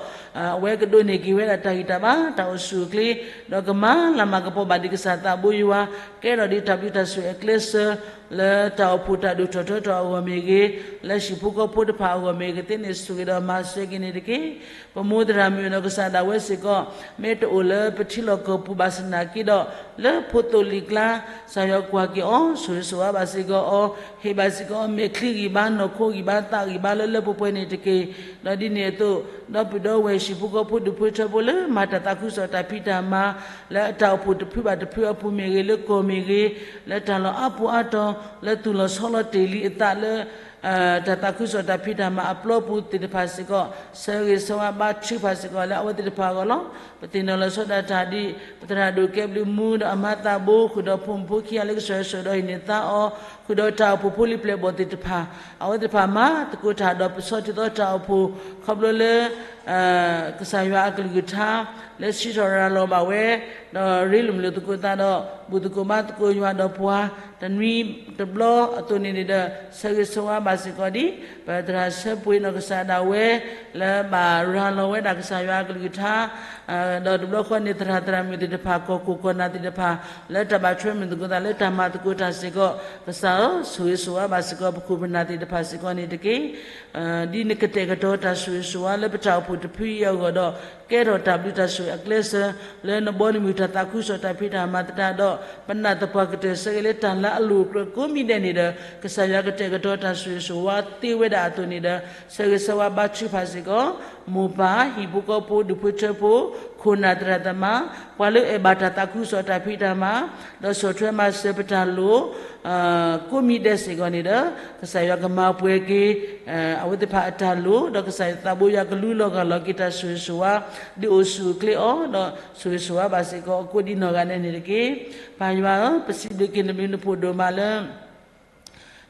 အဝဲကဒိးန့ၢ်က့ၤဝဲဒၣ်တၢ်ဂံၢ်တၢ်ဘါ တၢ်အိၣ်ဆူၣ်အိၣ်ချ့ ဒီးကမၤလၤမၤကပီၤဘၣ်ဒံးကစၢ်သးဘိယွၤ ကဲထီၣ်ဒံးတၢ်ဘျုးတၢ်ဆိၣ်ဂ့ၤအကျဲးစၢး လၢတၢ်အိၣ်ဖှိၣ်တၢ်ဒိၣ်ထီၣ်ထီထီၣ်အဂီၢ်မ့ၢ်ဂ့ၤ, လၢဟံၣ်ဖိဃီဖိတဖၣ်အဂီၢ်မ့ၢ်ဂ့ၤ ကသ့န့ၣ်ဆိၣ်ဂ့ၤဒီးမၤစၢၤက့ၤန့ၣ်တက့ၢ်. ပမိၢ်သရၣ်မုၣ်နီၢ်ကစၢ်ဒၣ်ဝဲစ့ၢ်ကီး မ့ၢ်တအိၣ်လၢပထံလီၢ်ကီၢ်ပူၤဘၣ်ဆၣ်သနာ်က့ဒီး လၢဖိသိၣ်လံာ်ကျါ ကစၢ်ယွၤကွၢ်က့ၤအီၤ ဆိၣ်ဂ့ၤဆိၣ်ဝါဘၣ်စ့ၢ်ကီးအီၤ ဟ့ၣ်ဘၣ်စ့ၢ်ကီး မဲာ်ချံဂံၢ်ဘါ နီၢ်ခိဂံၢ်ဘါ သးဂံၢ်ဘါလၢလၢပှဲၤပှဲၤန့ၣ်တက့ၢ်. ဒီးဒ်န့ၣ်အသိး ဒီပုၢ်ဒီဝဲၢ် ဟံၣ်ဖိဃီဖိ ဒူၣ်ဖိထၢဖိလၢမၤတၢ်သးခုကစီၣ်တၢ်ဖံးတၢ်မၤ လၢအတၢ်အိၣ်ဖှိၣ်တဖုဘၣ်တဖုအပူၤမ့ၢ်ဂ့ၤ, လၢကီၢ်မ့ၢ်ဂ့ၤ, လၢတၢ်လီၢ်အါပူၤအါတီၤ, လၢသူၣ်လီၤဆီလီၤတ့ၢ်လံအသးလၢ တၢ်သးခုကစီၣ်တၢ်ဖံးတၢ်မၤအပျီပူၤသ့ၣ်တဖၣ်စ့ၢ်ကီး ဆၢဂ့ၤဆၢဝါဘါထုကဖၣ်စ့ၢ်ကီးလၢအဝဲသ့ၣ်တဖၣ်အဂီၢ်လီၤ. ပသ့ၣ်နီၣ်လီၤဆီဒၣ်တၢ်ဒ် ပသရၣ်ဒိၣ်ကဲဘျုးမူဒီးအမါသးဘိ ဃုာ်ဒီးဖိမုၣ်ဖိခံဂၤလၢကစၢ်ယွၤဆိၣ်ဒီးဟံးန့ၢ်သါအီၤ, ဃုာ်ဒီးတၢ်အိၣ်ဖှိၣ်ဖိလံၤပျဲၢ်ဘီၣ်သ့ၣ်တဖၣ် အဝဲသ့ၣ်တဖၣ်မၤသကိးတၢ်ဒီးပဆီၣ်ထွဲသကိးတၢ်အိၣ်ဖှိၣ် ခီဖျိလၢ ကစၢ်ယွၤအကလုၢ်ကထါ လၢစံးထီၣ်ရၤလီၤဘၣ်ဝဲ ဒီးရ့လိာ်မုာ်လိာ်သကိးသးဒီး ဘူၣ်သကိးဘါသကိးယွၤဒီးပှၤ တနွံတဘျီအသိးန့ၣ်န့ၣ်ဒီး ဆၢဂ့ၤဆၢဝါဘၣ်စ့ၢ်ကီးဒ် ပသရၣ်ဆၢပှ့ၤနီၢ်ကစၢ်ဒၣ်ဝဲ လၢဘၣ်ရၤလီၤဝဲဒၣ်ကစၢ်ယွၤအကလုၢ်ကထါ ဒီးတဘျီဃီန့ၣ် သရၣ်သရၣ်မုၣ်သ့ၣ်တဖၣ် ကီၢ်ခိၣ်ကီၢ်နၢ်သ့ၣ်တဖၣ် လၢတၢ်ဘၣ်ထွဲမုာ်သကိးသးလၢတၢ်မၤသကိးတၢ်စ့ၢ်ကီး ကစၢ်ဧၢ ဆိၣ်ဂ့ၤဆိၣ်ဝါဘၣ်စ့ၢ်ကီး ပခိၣ်ပနၢ်သ့ၣ်တဖၣ်စ့ၢ်ကီးန့ၣ်တက့ၢ်. ဒ်နကတဲာ်ကတီၤတၢ်ဆိၣ်ဂ့ၤဆိၣ်ဝါလၢပတၢ်အိၣ်ဖှိၣ်တဖုအံၤအဂီၢ်ဒီး ကဲထီၣ်တၢ်ဘျုးတၢ်ဆိၣ်ဂ့ၤအကျဲစၢၤ လၢနဘီနမုၢ်တၢ်သးခုကစီၣ်တၢ်ဖံးတၢ်မၤသတးဒီး ပနာ်သပှၢ်ကတၢၢ်ဆၢဂ့ၤလၢတၢ်လၢအလိၤအကြၢးကိးမံၤဒဲးန့ၣ်ဒီး ကစၢ်ယွၤကတဲာ်ကတီၤတၢ်ဆိၣ်ဂ့ၤဆိၣ်ဝါသ့ဝဲဒၣ်အသိးန့ၣ်ဒီး ဆၢဂ့ၤဆၢဝါဘါထုကဖၣ်စ့ၢ်ကီး မိၢ်ပၢ် ဟံၣ်ဖိဃီဖိ ဒူၣ်ဖိထၢဖိ ခိၣ်နၢ်သရၣ်သမါ ပှၤလၢအဲၣ်ဘၣ်တၢ်သးခုကစီၣ်တၢ်ဖံးတၢ်မၤ ဒီးဆီၣ်ထွဲမၤစၢၤပတၢ်လိၣ် ကိးမံၤဒဲးစ့ၢ်ကီးန့ၣ်ဒီး ကစၢ်ယွၤကမၤပှဲၤက့ၤ အဝဲသ့ၣ်တဖၣ်အတၢ်လိၣ် ဒီးကစၢ်ယွၤသးဘိယွၤကလူလီၤဂာ်လီၤက့ၤတၢ်ဆိၣ်ဂ့ၤဆိၣ်ဝါ ဒုးအိၣ်ဆူၣ်အိၣ်ချ့အီၤ ဒီးဆိၣ်ဂ့ၤဆိၣ်ဝါဘၣ်စ့ၢ်ကီး အကိးဒံးနီၢ်ဂၤဒဲးန့ၣ်တက့ၢ်. ပၢ်ယွၤဧၢ, ပစံးဘျုးက့ၤနဘျုးနဖှိၣ်ဒိၣ်မးလၢ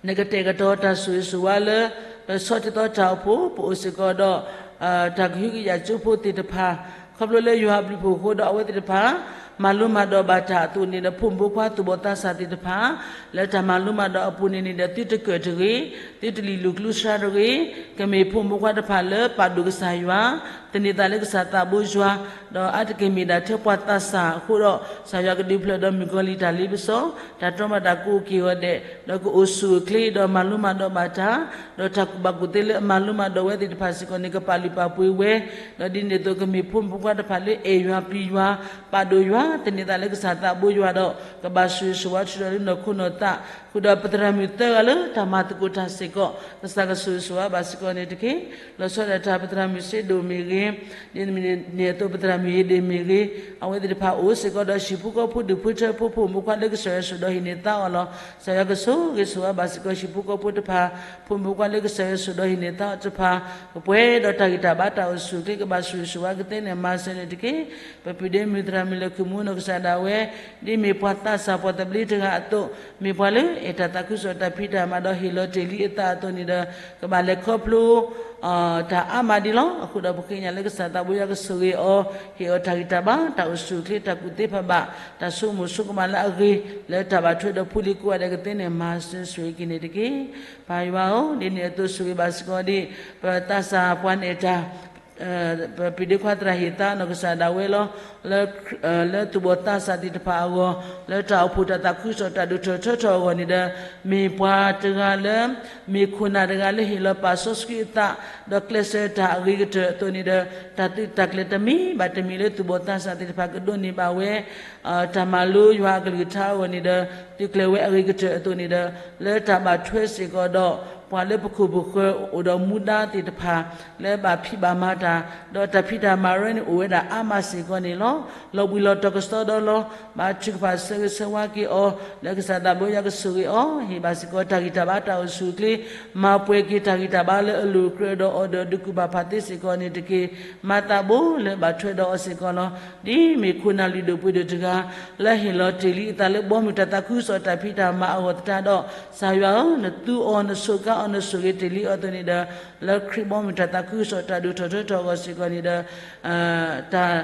နကတဲာ်ကတီၤတၢ်ဆိၣ်ဂ့ၤဆိၣ်ဝါလၢ ပဆီၣ်တံၢ်သီတၢ်အိၣ်ဖှိၣ် ပအိၣ်စ့ၢ်ကီးဒီး တၢ်ကဟုကယာ်ကၠိဖိသ့ၣ်တဖၣ် ခီဖျိလၢယွၤအဘျုးအဖှိၣ်အဃိဒီးအဝဲသ့ၣ်တဖၣ် မၤလိမၤဒိးဘၣ်တၢ်အသိးန့ၣ်ဒီး ဖိမုၣ်ဖိခွါသူၣ်ဘီၣ်သးစၢ်သ့ၣ်တဖၣ် လၢတၢ်မၤလိမၤဒိးအပူၤန့ၣ်န့ၣ်ဒီး သုတကၢၢ်တဂ့ၤ, သုတလံၣ်လူၢ်ကျူစှၤတဂ့ၤ, ကမ့ၢ်ဖိမုၣ်ဖိခွါတဖၣ်လၢပာ်ဒိၣ်ကစၢ်ယွၤ, သန့ၤသးလၢကစၢ်သးဘိယွၤ, ဒီးအါတက့ၢ်မ့ၢ်ဒၣ်ထဲပှၤသးစၢ်အဃိဒီး ကစၢ်ယွၤကဒုးဖျၢၣ်ဒီးမုၣ်ကီၤလံၢ်တၢ်လ့ပစီ, တၢ်တီမၤတၢ်ကိးက့ၤအီၤဒဲး, ဒီးကအိၣ်ဆူၣ်အိၣ်ချ့ဒီးမၤလိမၤဒိးဘၣ်တၢ်, ဒီးတၢ်ကူၣ်ဘၣ်ကူၣ်သ့လၢအမၤလိမၤဒိးဝဲသ့ၣ်တဖၣ်စ့ၢ်ကီးန့ၣ် ကပာ်လုၢ်ပာ်ပှ့ၤဝဲ, ဒီးဒ်န့ၣ်အသိးကမ့ၢ်ဖိမုၣ်ဖိခွါတဖၣ်လၢအဲၣ်ယွၤပျံၤယွၤ, ပာ်ဒိၣ်ယွၤ, သန့ၤသးလၢကစၢ်သးဘိယွၤဒီး ကဘၣ်ဆိၣ်ဂ့ၤဆိၣ်ဝါထုးထီၣ်လၢနီၢ်ခိနီၢ်သး, ဃုာ်ဒီးပသရၣ်မုၣ်သၢဂၤလၢတၢ်မၤသကိးတၢ်စ့ၢ်ကီး, ကစၢ်ကဆိၣ်ဂ့ၤဆိၣ်ဝါဘၣ်စ့ၢ်ကီးန့ၣ်တက့ၢ်. လီၤဆီဒၣ်တၢ်ပသရၣ်မုၣ်စ့ဒိၣ်မ့ၢ်ဂ့ၤ, ဒ်န့ၣ်အသိးပသရၣ်မုၣ်ဟ့ၣ်ဒ့ၣ်မ့ၢ်ဂ့ၤ, အဝဲသ့ၣ်တဖၣ်အိၣ်စ့ၢ်ကီးဒီးဟံၣ်ဖိဃီဖိဒူၣ်ဖိထၢဖိဖိမုၣ်ဖိခွါလၢကစၢ်ယွၤဆိၣ်ဒီးဟံးန့ၢ်သါအီၤလီၤ. ကစၢ်ယွၤကဆိၣ်ဂ့ၤဆိၣ်ဝါဘၣ်စ့ၢ်ကီးဟံၣ်ဖိဃီဖိတဖၣ်, ဖိမုၣ်ဖိခွါလၢကစၢ်ယွၤဆိၣ်ဒီးဟံးန့ၢ်သါအီၤတဖၣ်, ကပှဲၤဒီးတၢ်ဂံၢ်တၢ်ဘါတၢ်အိၣ်ဆူၣ်အိၣ်ချ့ ကဘၣ်ဆိၣ်ဂ့ၤဆိၣ်ဝါကသ့န့ၣ်မၤစၢၤန့ၣ်တက့ၢ်. ပပုၢ်ဒ့မုၣ်သရၣ်မုၣ်လၢာ်ခုၣ်မူနီၢ်ကစၢ်ဒၣ်ဝဲ, ဒ်မ့ၢ်ပှၤသးစၢ်ပှၤသဘျ့တဂၤအသိး, မ့ၢ်ပှၤလၢအဲၣ်တၢ်သးခုကစီၣ်တၢ်ဖံးတၢ်မၤဒီးဟ့ၣ်လီၤတ့ၢ်လံအသးအသိးန့ၣ်ဒီး, ကဘၣ်လဲၤခီဖျိ တၢ်အါမးဒ်လီၤ. အဃိဒီးပဃ့ကညးလၢကစၢ်သးဘိယွၤကဆိၣ်ဂ့ၤအီၤ, ဟ့ၣ်အီၤတၢ်ဂံၢ်တၢ်ဘါ တၢ်အိၣ်ဆူၣ်အိၣ်ချ့ တၢ်ကူၣ်သ့ဖးဘၣ် တၢ်ဆိကမိၣ်ဆိကမးလၢအဂ့ၤ လၢတၢ်ဘၣ်ထွဲဒီးဖိလံၤကိးဂၤဒဲးကသ့န့ၣ် မၤစၢၤဆိၣ်ဂ့ၤက့ၤန့ၣ်တက့ၢ်. ပၢ်ယွၤဧၢ, ဒ်န့ၣ်အသိးဆိၣ်ဂ့ၤဘၣ်စ့ၢ်ကီးဒ် ပသးစၢ်ပှၤနဲၣ်တၢ် ပပုၢ်ဒ့ခွါသရၣ်ဟ့ၣ်သါနီၢ်ကစၢ်ဒၣ်ဝဲလီၤ. လၢသူၣ်ဘီၣ်သးစၢ်သ့ၣ်တဖၣ်အဂီၢ်, လၢတၢ်အိၣ်ဖှိၣ်တၢ်သးခုကစီၣ်တၢ်ဒိၣ်ထီၣ်ထီထီၣ်အဂီၢ်န့ၣ်ဒီး, မ့ၢ်ပှၤတဂၤလၢ မ့ၢ်ခိၣ်နၢ်တဂၤလၢဟ့ၣ်လီၤပာ်စီဆှံအသး, ဒီးကျဲးစၢးတၢ်အဂ့ၤကတၢၢ်အသိးန့ၣ်ဒီး, တၢ်သုးတၢ်ကျဲၤတမံၤဘၣ်တမံၤလၢသူၣ်ဘီၣ်သးစၢ်သ့ၣ်တဖၣ်ကဒိးန့ၢ်ဘၣ်ဝဲ တၢ်မၤလိယွၤအကလုၢ်ကထါအဂီၢ်န့ၣ်ဒီး, သုးကျဲၤဝဲအဂ့ၤကတၢၢ်အသိးန့ၣ်ဒီး, လၢတၢ်ဘၣ်ထွဲစ့ၢ်ကီးဒီး ပှၤလၢပခိၣ်ပဃၢၤအိၣ်ဒီးမူဒါသ့ၣ်တဖၣ် လၢဘၣ်ဖံးဘၣ်မၤတၢ်, ဒီးတၢ်ဖံးတၢ်မၤရၢန့ၣ်အိၣ်ဝဲဒၣ်အါမးစ့ၢ်ကီးန့ၣ်လီၤ. လီၤဘှံးလီၤတီၤကစီဒီလီၤ. ဘါထုကဖၣ်ဆၢဂ့ၤဆၢဝါက့ၤအီၤ, လၢကစၢ်သးဘိယွၤကဆိၣ်ဂ့ၤအီၤ, ဟ့ၣ်ဘၣ်စ့ၢ်ကီးတၢ်ဂံၢ်တၢ်ဘါတၢ်အိၣ်ဆူၣ်အိၣ်ချ့, မၤပှဲၤက့ၤတၢ်ဂံၢ်တၢ်ဘါလၢအလိၤအကြၢးဒီးအီၤဒီးဒုးကူၣ်ဘၣ်ဖးသ့စ့ၢ်ကီးန့ၣ်တက့ၢ်. မၤသးဘိလၢဘၣ်ထွဲဒီးအီၤစ့ၢ်ကီးလီၤ. ဒ်မ့ၢ်ခိၣ်နၢ်လုၢ်ဒိၣ်ပှ့ၤဒိၣ်တဂၤ လၢဟ့ၣ်လီၤတ့ၢ်လံအသးလၢဘီမုၢ်တၢ်သးခုကစီၣ်တၢ်ဖံးတၢ်မၤအဂီၢ်သတးဒီး, ကစၢ်ယွၤဧၢ, နသူအီၤ နဆိးကါအီၤ နဆိၣ်ဂ့ၤတ့ၢ်လံအီၤအသိးန့ၣ်ဒီး, လၢခရံာ်ဘီမုၢ်တၢ်သးခုကစီၣ်တၢ်ဒိၣ်ထီၣ်ထီထီၣ်အဂီၢ်စ့ၢ်ကီးန့ၣ်ဒီး, တၢ်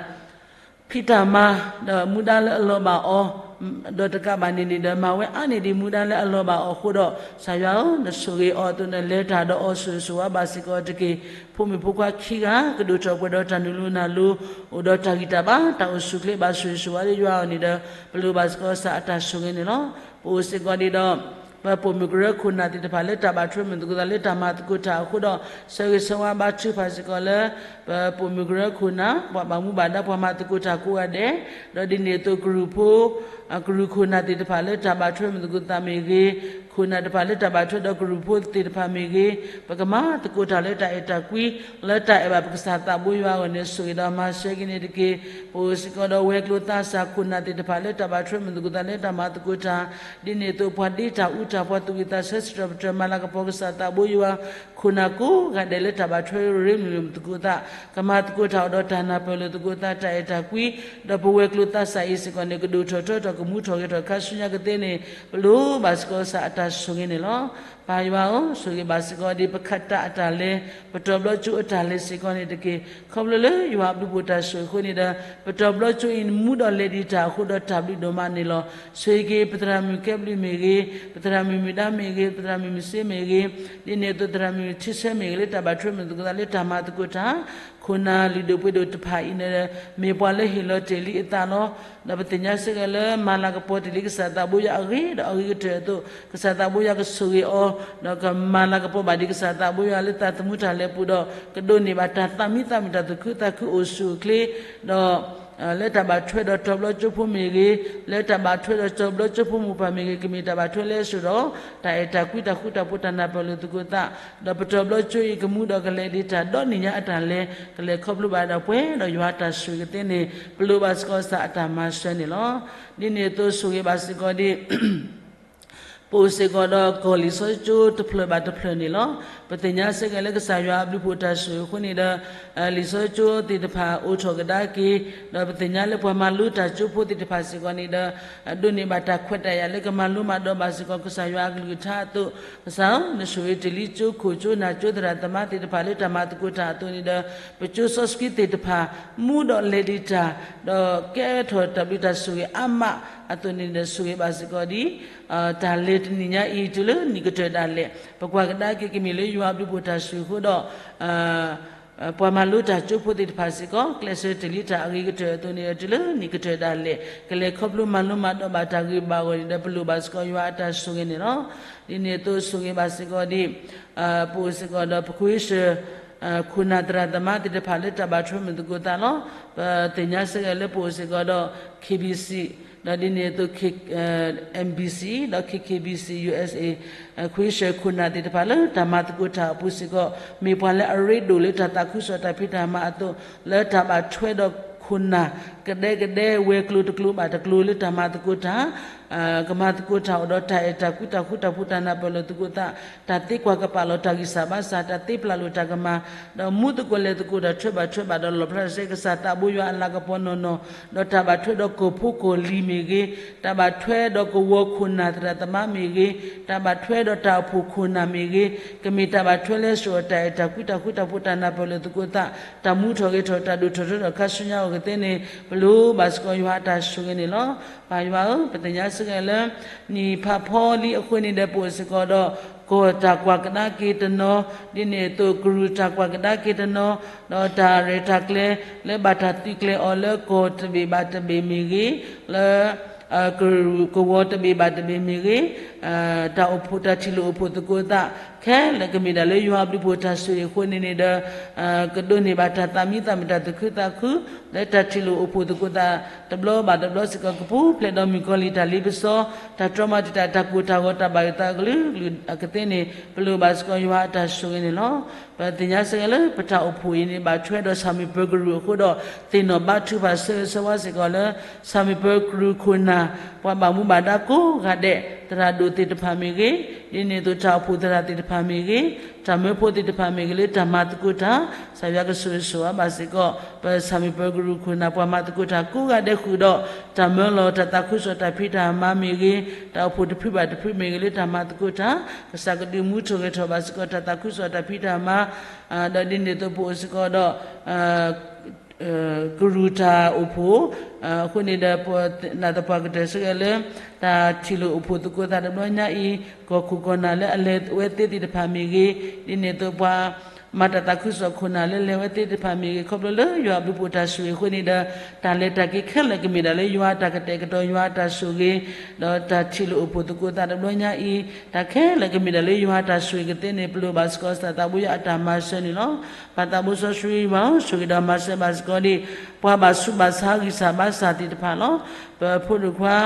ဖံးတၢ်မၤ ဒီးမူဒါလၢအလီၤဘၣ်အီၤ, ဒီးတကးဘၣ်န့ၣ်န့ၣ်ဒီး မၤဝဲအါန့ၢ်ဒံးမူဒါလၢအလီၤဘၣ်အီၤအဃိဒီး, ကစၢ်ယွၤဧၢ, နဆိၣ်ဂ့ၤအီၤအသိး နလဲၤတၢ်ဒီးအီၤ ဆိၣ်ဂ့ၤဆိၣ်ဝါဘၣ်စ့ၢ်ကီးတက့ၢ်. ဖိမုၣ်ဖိခွါခံဂၤ ကဒိၣ်ထီၣ်ပှဲၤဒီးတၢ်နုာ်လိၤနၢ်လိၤ, အိၣ်ဒီးတၢ်ဂံၢ်တၢ်ဘါ တၢ်အိၣ်ဆူၣ်အိၣ်ချ့ဘၣ်ဆိၣ်ဂ့ၤဆိၣ်ဝါလၢယွၤအအိၣ်န့ၣ်ဒီး, ပလိၣ်ဘၣ်စ့ၢ်ကီးကစၢ်အတၢ်ဆိၣ်ဂ့ၤန့ၣ်လီၤ. ပအိၣ်စ့ၢ်ကီးဒံးဒီး ပပိာ်မုၣ်ကရၢခိၣ်နၢ်သ့ၣ်တဖၣ်လၢတၢ်ဘၣ်ထွဲမုာ်သကိးသးလၢတၢ်မၤသကိးတၢ်အဃိဒီး, ဆၢဂ့ၤဆၢဝါဘါထုကဖၣ်စ့ၢ်ကီးလၢ ပပိာ်မုၣ်ကရၢခိၣ်နၢ်, ပှၤဘၣ်မူဘၣ်ဒါ ပှၤမၤသကိးတၢ်ကိးဂၤဒဲး, ဒီးဒ်န့ၣ်အသိးကရူၢ်ဖိ ကရူၢ်ခိၣ်နၢ်သ့ၣ်တဖၣ်လၢတၢ်ဘၣ်ထွဲမုာ်သကိးသးမ့ၢ်ဂ့ၤ, ခိၣ်နၢ်တဖၣ်လၢတၢ်ဘၣ်ထွဲဒီးကရူၢ်ဖိသ့ၣ်တဖၣ်မ့ၢ်ဂ့ၤ, ပကမၤသကိးတၢ်လၢတၢ်အဲၣ်တၢ်ကွံ လၢတၢ်အဲၣ်ဘၣ်ပကစၢ်သးဘိယွၤအဂီၢ်န့ၣ် ဆိၣ်ဂ့ၤဒီးမၤစၢၤက့ၤန့ၣ်တက့ၢ်. ပအိၣ်စ့ၢ်ကီးဒီးဝဲၤကျိၤသးစၢ်ခိၣ်နၢ်သ့ၣ်တဖၣ်လၢတၢ်ဘၣ်ထွဲမုာ်သကိးသးလၢတၢ်မၤသကိးတၢ်, ဒ်န့ၣ်အသိးပှၤဒ့တၢ်အူတၢ် ပှၤသူၣ်ဝံၣ်သးဆၢစံးထီၣ်ပတြၢၤမၤလၤကပီၤကစၢ်သးဘိယွၤ ခိၣ်နၢ်ကိးဂၤဒဲးလၢတၢ်ဘၣ်ထွဲရ့မုာ်လိာ်မုာ်သကိးသး, ကမၤသကိးတၢ်အိၣ်ဒီးတၢ်နၢ်ပၢၢ်လိာ်သကိးသး တၢ်အဲၣ်တၢ်ကွံ, ဒီးပဝဲၤကျိၤသးစၢ်အံၤစ့ၢ်ကီးန့ၣ် ကဒိၣ်ထီၣ်ထီထီၣ် ကမူထီၣ်ဂဲၤထီၣ်ခါဆူညါကသ့န့ၣ် ပလိၣ်ဘၣ်စ့ၢ်ကီးကစၢ်အတၢ်ဆိၣ်ဂ့ၤန့ၣ်လီၤ. ပၢ်ယွၤဧၢ, ဆိၣ်ဂ့ၤဘၣ်စ့ၢ်ကီးဒ်ပခးတၢ်အတၢ်လဲၤ ပတီၤဘျီကၠိအတၢ်လဲၤစ့ၢ်ကီးန့ၣ်တက့ၢ်. ခီဖျိလၢယွၤအဘျုးဖှိၣ်တၢ်ဆိၣ်ဂ့ၤအဃိန့ၣ်ဒီး ပတီၤဘျီကၠိအံၤမူဒီးလဲၤဒံးတၢ်အဃိဒီးတၢ်ဘျုးဒိၣ်မးန့ၣ်လီၤ. ဆိၣ်ဂ့ၤက့ၤပသရၣ်မုၣ်ကဲဘျုးမ့ၢ်ဂ့ၤ, ပသရၣ်မုၣ်မုၢ်ဒါမ့ၢ်ဂ့ၤ, ပသရၣ်မုၣ်မုၢ်စ့မ့ၢ်ဂ့ၤ, ဒ်န့ၣ်အသိးသရၣ်မုၣ်ထံဆၢမ့ၢ်ဂ့ၤ လၢတၢ်ဘၣ်ထွဲမုာ်သကိးသးလၢတၢ်မၤသကိးတၢ် ခိၣ်နၢ်လုၢ်ဒိၣ်ပှ့ၤဒိၣ်တဖၣ်အံၤန့ၣ် မ့ၢ်ပှၤလၢဟ့ၣ်လီၤတ့ၢ်လံအသးလီၤ. ဒီးပသ့ၣ်ညါစ့ၢ်ကီးလၢမၤလၤကပီၤတ့ၢ်လံကစၢ်သးဘိယွၤအဂ့ၤဒီးအဂ့ၤကတၢၢ်အသိး ကစၢ်သးဘိယွၤကဆိၣ်ဂ့ၤအီၤ, ဒီးကမၤလၤကပီၤဘၣ်ဒံးကစၢ်သးဘိယွၤလၢသးသမူတၢ်လဲၤပူၤဒီး ကဒိးန့ၢ်ဘၣ်တၢ်သးမံသးမုာ်တၢ်သူၣ်ခုသးခုအိၣ်ဆူၣ်အိၣ်ချ့, ဒီး လၢတၢ်ဘၣ်ထွဲဒီးတီၤဘျီကၠိဖိမ့ၢ်ဂ့ၤ, လၢတၢ်ဘၣ်ထွဲဒီးတီၤဘျီကၠိဖိမိၢ်ပၢ်မ့ၢ်ဂ့ၤ, ကမ့ၢ်တၢ်ဘၣ်ထွဲလၢအစိၤဒီး တၢ်အဲၣ်တၢ်ကွံတၢ်ဃူတၢ်ဖိးတၢ်နၢ်ပၢၢ်လိာ်သကိးသး, ဒီးပတီၤဘျီကၠိအံၤကမူဒီးကလဲၤဒံးတၢ်ဒီနံၣ်ညါအတၢ်လဲၤ ကလဲၤခီဖျိဘၣ်ဒီးပှဲၤဒီးယွၤအတၢ်ဆိၣ်ဂ့ၤကသ့န့ၣ် ပလိၣ်ဘၣ်စ့ၢ်ကီးကစၢ်အတၢ်မၤစၢၤန့ၣ်လီၤ. ဒ်န့ၣ်အသိးဆိၣ်ဂ့ၤဘၣ်စ့ၢ်ကီးဒ် ပအိၣ်စ့ၢ်ကီးဒီးကီၢ်လံာ်စီဆှံကၠိတဖျၢၣ်ဘၣ်တဖျၢၣ်န့ၣ်လီၤ. ပသ့ၣ်ညါစ့ၢ်ကီးလၢကစၢ်ယွၤအဘျုးဖှိၣ်တၢ်ဆိၣ်ဂ့ၤအဃိန့ၣ်ဒီး လံာ်စီဆှံကၠိသ့ၣ်တဖၣ်အိၣ်ထီၣ်ကဒါက့ၤ, ဒီးပသ့ၣ်ညါလၢပှၤမၤလိတၢ်ကၠိဖိသ့ၣ်တဖၣ်စ့ၢ်ကီးန့ၣ်ဒီး ဒိးန့ၢ်ဘၣ်တၢ်ခွဲးတၢ်ယာ်လၢကမၤလိမၤဒိးဘၣ်စ့ၢ်ကီးကစၢ်ယွၤအကလုၢ်ကထါအသိး, ကစၢ်ဧၢ, နဆိၣ်ဂ့ၤတ့ၢ်လံကၠိခိၣ်ကၠိနၢ်ကၠိသရၣ်သမါသ့ၣ်တဖၣ်လၢတၢ်မၤသကိးတၢ်အသိးန့ၣ်ဒီး ပကၠိစီဆှံသ့ၣ်တဖၣ် မူဒီးလဲၤဒံးတၢ်, ဒီးကဲထီၣ်တၢ်ဘျုးတၢ်ဆိၣ်ဂ့ၤအါမးအသိးန့ၣ်ဒီး ဆိၣ်ဂ့ၤဘၣ်စ့ၢ်ကီးဒ် တၢ်လဲၤတနံၣ်ညါအံၤတုၤလၢနံၣ်ကတၢၢ်ဒၣ်လဲာ် ပကွၢ်ကဒါက့ၤကမ့ၢ်လၢယွၤအဘျုးဖှိၣ်တၢ်ဆိၣ်ဂ့ၤအဃိဒီး ပှၤမၤလိတၢ်ကၠိဖိသ့ၣ်တဖၣ်စ့ၢ်ကီး ကျဲးစၢးတ့ၢ်လံတၢ်အဂ့ၤကတၢၢ်အသိးန့ၣ်ဒီး တုၤလၢနံၣ်ကတၢၢ်ဒၣ်လဲာ် ကလဲၤခီဖျိမၤလိမၤဒိးဘၣ်တၢ်ဂ့ၤဘၣ်ဂီၢ်န့ၣ်ဒီး ပလိၣ်ဘၣ်စ့ၢ်ကီးယွၤအတၢ်ဆိၣ်ဂ့ၤန့ၣ်လီၤ. ဒ်န့ၣ်အသိးဆိၣ်ဂ့ၤဘၣ်စ့ၢ်ကီးဒ် ပအိၣ်စ့ၢ်ကီးဒီးပခွ့ၡၢၣ် ခိၣ်နၢ်သရၣ်သမါသ့ၣ်တဖၣ်လၢတၢ်ဘၣ်ထွဲမုာ်သကိးသးလီၤ. ပသ့ၣ်ညါစ့ၢ်ကီးလၢပအိၣ်စ့ၢ်ကီးဒီး KBC ဒီးဒ်န့ၣ်အသိး MBC ဒီး KKBC USA ခွ့ၡၢၣ်ခိၣ်နၢ်သ့ၣ်တဖၣ်လၢတၢ်မၤသကိးတၢ်အပူၤစ့ၢ်ကီး မ့ၢ်ပှၤလၢအရ့ဒိၣ်လၢတၢ်သးခုကစီၣ်တၢ်ဖံးတၢ်မၤအသိး လၢတၢ်ဘၣ်ထွဲဒီးခိၣ်နၢ် ကဒဲကဒဲဝဲၤကျိၤတကျိၤဘၣ်တကျိၤလၢတၢ်မၤသကိးတၢ် ကမၤသကိးတၢ်အိၣ်ဒီးတၢ်အဲၣ်တၢ်ကွံတၢ်ဃူတၢ်ဖိးတၢ်နၢ်ပၢၢ်လိာ်သကိးသး တၢ်သ့ကွၢ်ကပာ်လီၤတၢ်ဂံၢ်စၢ်ဘါစၢ် တၢ်သ့ပျၢ်လိာ်တၢ်ကမၣ် ဒီးမူသကိးလဲၤသကိးတၢ်ထွဲဘၣ်ထွဲဘၣ်ဒီးလီၣ်ဖျါစ့ၢ်ကီးကစၢ်သးဘိယွၤအလၤကပီၤနီၢ်နီၢ် ဒီးတၢ်ဘၣ်ထွဲဒီးကီၢ်ဖိကီၢ်လံၤမ့ၢ်ဂ့ၤ, တၢ်ဘၣ်ထွဲဒီးကဝီၤခိၣ်နၢ်သရၣ်သမါမ့ၢ်ဂ့ၤ, တၢ်ဘၣ်ထွဲဒီးတၢ်အိၣ်ဖှိၣ်ခိၣ်နၢ်မ့ၢ်ဂ့ၤ, ကမ့ၢ်တၢ်ဘၣ်ထွဲလၢစိၤအတၢ်အဲၣ်တၢ်ကွံတၢ်ဃူတၢ်ဖိးတၢ်နၢ်ပၢၢ်လိာ်သကိးသး တၢ်မူထီၣ်ဂဲၤထီၣ်တၢ်ဒိၣ်ထီၣ်ထီထီၣ်ခါဆူညါအဂီၢ်ကသ့န့ၣ် ပလိၣ်ဘၣ်စ့ၢ်ကီးယွၤအတၢ်ဆိၣ်ဂ့ၤန့ၣ်လီၤ. ပၢ်ယွၤဧၢ, ပသ့ၣ်ညါစ့ၢ်ကီးလၢ နံၣ်ဖးဖီလံအဃိန့ၣ်ဒီး ပအိၣ်စ့ၢ်ကီးဒီး ကီၢ်တၢ်ကွၢ်ကဒါက့ၤတနီၤ, ဒ်န့ၣ်အသိးကရူၢ်တၢ်ကွၢ်ကဒါက့ၤတနီၤ, ဒီးတၢ်ရဲၣ်တၢ်ကျဲၤလၢဘၣ်တၢ်သုးကျဲၤအီၤလၢကီၢ်တဘ့ၣ်ဘၣ်တဘ့ၣ်မ့ၢ်ဂ့ၤ, လၢ ကရူၢ်ကဝီၤတဘ့ၣ်ဘၣ်တဘ့ၣ်မ့ၢ်ဂ့ၤ, တၢ်အိၣ်ဖှိၣ်တၢ်ထံၣ်လိာ်အိၣ်ဖှိၣ်သကိးသး ခဲလၢာ်ကမ့ၢ်ဒၣ်လၢယွၤအဘျုးဖှိၣ်တၢ်ဆိၣ်ဂ့ၤအဃိန့ၣ်န့ၣ်ဒီး ကဒိးန့ၢ်ဘၣ်တၢ်သးမံသးမုာ်တၢ်သူၣ်ခုသးခု လၢတၢ်ထံၣ်လိာ်အိၣ်ဖှိၣ်သကိးသး တဘျီဘၣ်တဘျီစ့ၢ်ကီး ကပူၤဖျဲးဒီးမုၣ်ကီၤလံၢ်တၢ်လ့ပစီ တၢ်တြီမၤတံာ်တာ်တၢ်ကိၢ်တၢ်ဂီၤတၢ်ဘၣ်ယိၣ်သးကလုာ်ကလုာ်အကသ့န့ၣ် ပလိၣ်ဘၣ်စ့ၢ်ကီးယွၤအတၢ်ဆိၣ်ဂ့ၤန့ၣ်လီၤ. ပသ့ၣ်ညါစ့ၢ်ကီးလၢပတၢ်အိၣ်ဖှိၣ်အံၤန့ၣ် ဘၣ်ထွဲဒီးဆၣ်မုၢ်ပၢၤကရူၢ်အဃိဒီး သ့ၣ်နီၣ်ဘါထုကဖၣ်ဆၢဂ့ၤဆၢဝါစ့ၢ်ကီးလၢ ဆၣ်မုၢ်ပၢၤကရူၢ်ခိၣ်နၢ် ပှၤဘၣ်မူဘၣ်ဒါကိးဂၤဒဲး သရၣ်ဒိၣ်သ့ၣ်တဖၣ်မ့ၢ်ဂ့ၤ, ဒ်န့ၣ်အသိးတၢ်အိၣ်ဖှိၣ်သရၣ်သ့ၣ်တဖၣ်မ့ၢ်ဂ့ၤ, တၢ်မၢဖိသ့ၣ်တဖၣ်မ့ၢ်ဂ့ၤ လၢတၢ်မၤသကိးတၢ် ကစၢ်ယွၤကဆိၣ်ဂ့ၤဆိၣ်ဝါဘၣ်စ့ၢ်ကီး ပဆၣ်မုၢ်ပၢၤကရူၢ်ခိၣ်နၢ် ပှၤမၤသကိးတၢ်ကိးဂၤဒဲးဃုာ်ဒီး တၢ်မၢလီၤတၢ်သးခုကစီၣ်တၢ်ဖံးတၢ်မၤမ့ၢ်ဂ့ၤ, တၢ်အိၣ်ဖှိၣ်တဖုဘၣ်တဖုမ့ၢ်ဂ့ၤ လၢတၢ်မၤသကိးတၢ် ကစၢ်ကဒုးမူထီၣ်ဂဲၤထီၣ်ဘၣ်စ့ၢ်ကီး တၢ်သးခုကစီၣ်တၢ်ဖံးတၢ်မၤ ဒီးဒ်န့ၣ်အသိးပအိၣ်စ့ၢ်ကီးဒီး ကရူၢ်တၢ်အိၣ်ဖှိၣ် အဃိန့ၣ်ဒီး ပနာ်သပှၢ်ကတၢၢ်စ့ၢ်ကီးလၢ တၢ်ထံၣ်လိာ်အိၣ်ဖှိၣ်သကိးသးတဘျီညါအံၤ ကီၢ်ခိၣ်ကီၢ်နၢ်လၢအလဲၤဝဲသ့သ့ၣ်တဖၣ်မ့ၢ်ဂ့ၤ, ဒ်န့ၣ်အသိးပှၤ မၤတၢ်သးခုကစီၣ်ခိၣ်နၢ်လၢလဲၤဝဲသ့သ့ၣ်တဖၣ်မ့ၢ်ဂ့ၤ, ခီဖျိလၢယွၤအဘျုးဖှိၣ်တၢ်ဆိၣ်ဂ့ၤအဃိန့ၣ်ဒီး တၢ်လဲၤတၢ်က့ၤခဲလၢာ်ကမ့ၢ်ဒၣ်လၢယွၤအတၢ်ကတဲာ်ကတီၤ ယွၤအတၢ်ဆိၣ်ဂ့ၤ, ဒီးတၢ်ထံၣ်လိာ်အိၣ်ဖှိၣ်သကိးသးတဘျီညါအံၤ တၢ်ခဲလၢာ်ကမ့ၢ်ဒၣ်လၢယွၤအတၢ်ဆိၣ်ဂ့ၤကသ့န့ၣ် ပလိၣ်ဘၣ်စ့ၢ်ကီးကစၢ်သးဘိယွၤအတၢ်မၤစၢၤန့ၣ်လီၤ. ပၢ်သးဘိစီဆှံယွၤဧၢ, ဆိၣ်ဂ့ၤဒီးမၤစၢၤဘၣ်စ့ၢ်ကီးဒ် ပှၤဘၣ်ဆူးဘၣ်ဆါဂံၢ်စၢ်ဘါစၢ်သ့ၣ်တဖၣ်လီၤ. ပဖိဒိၣ်ခွါ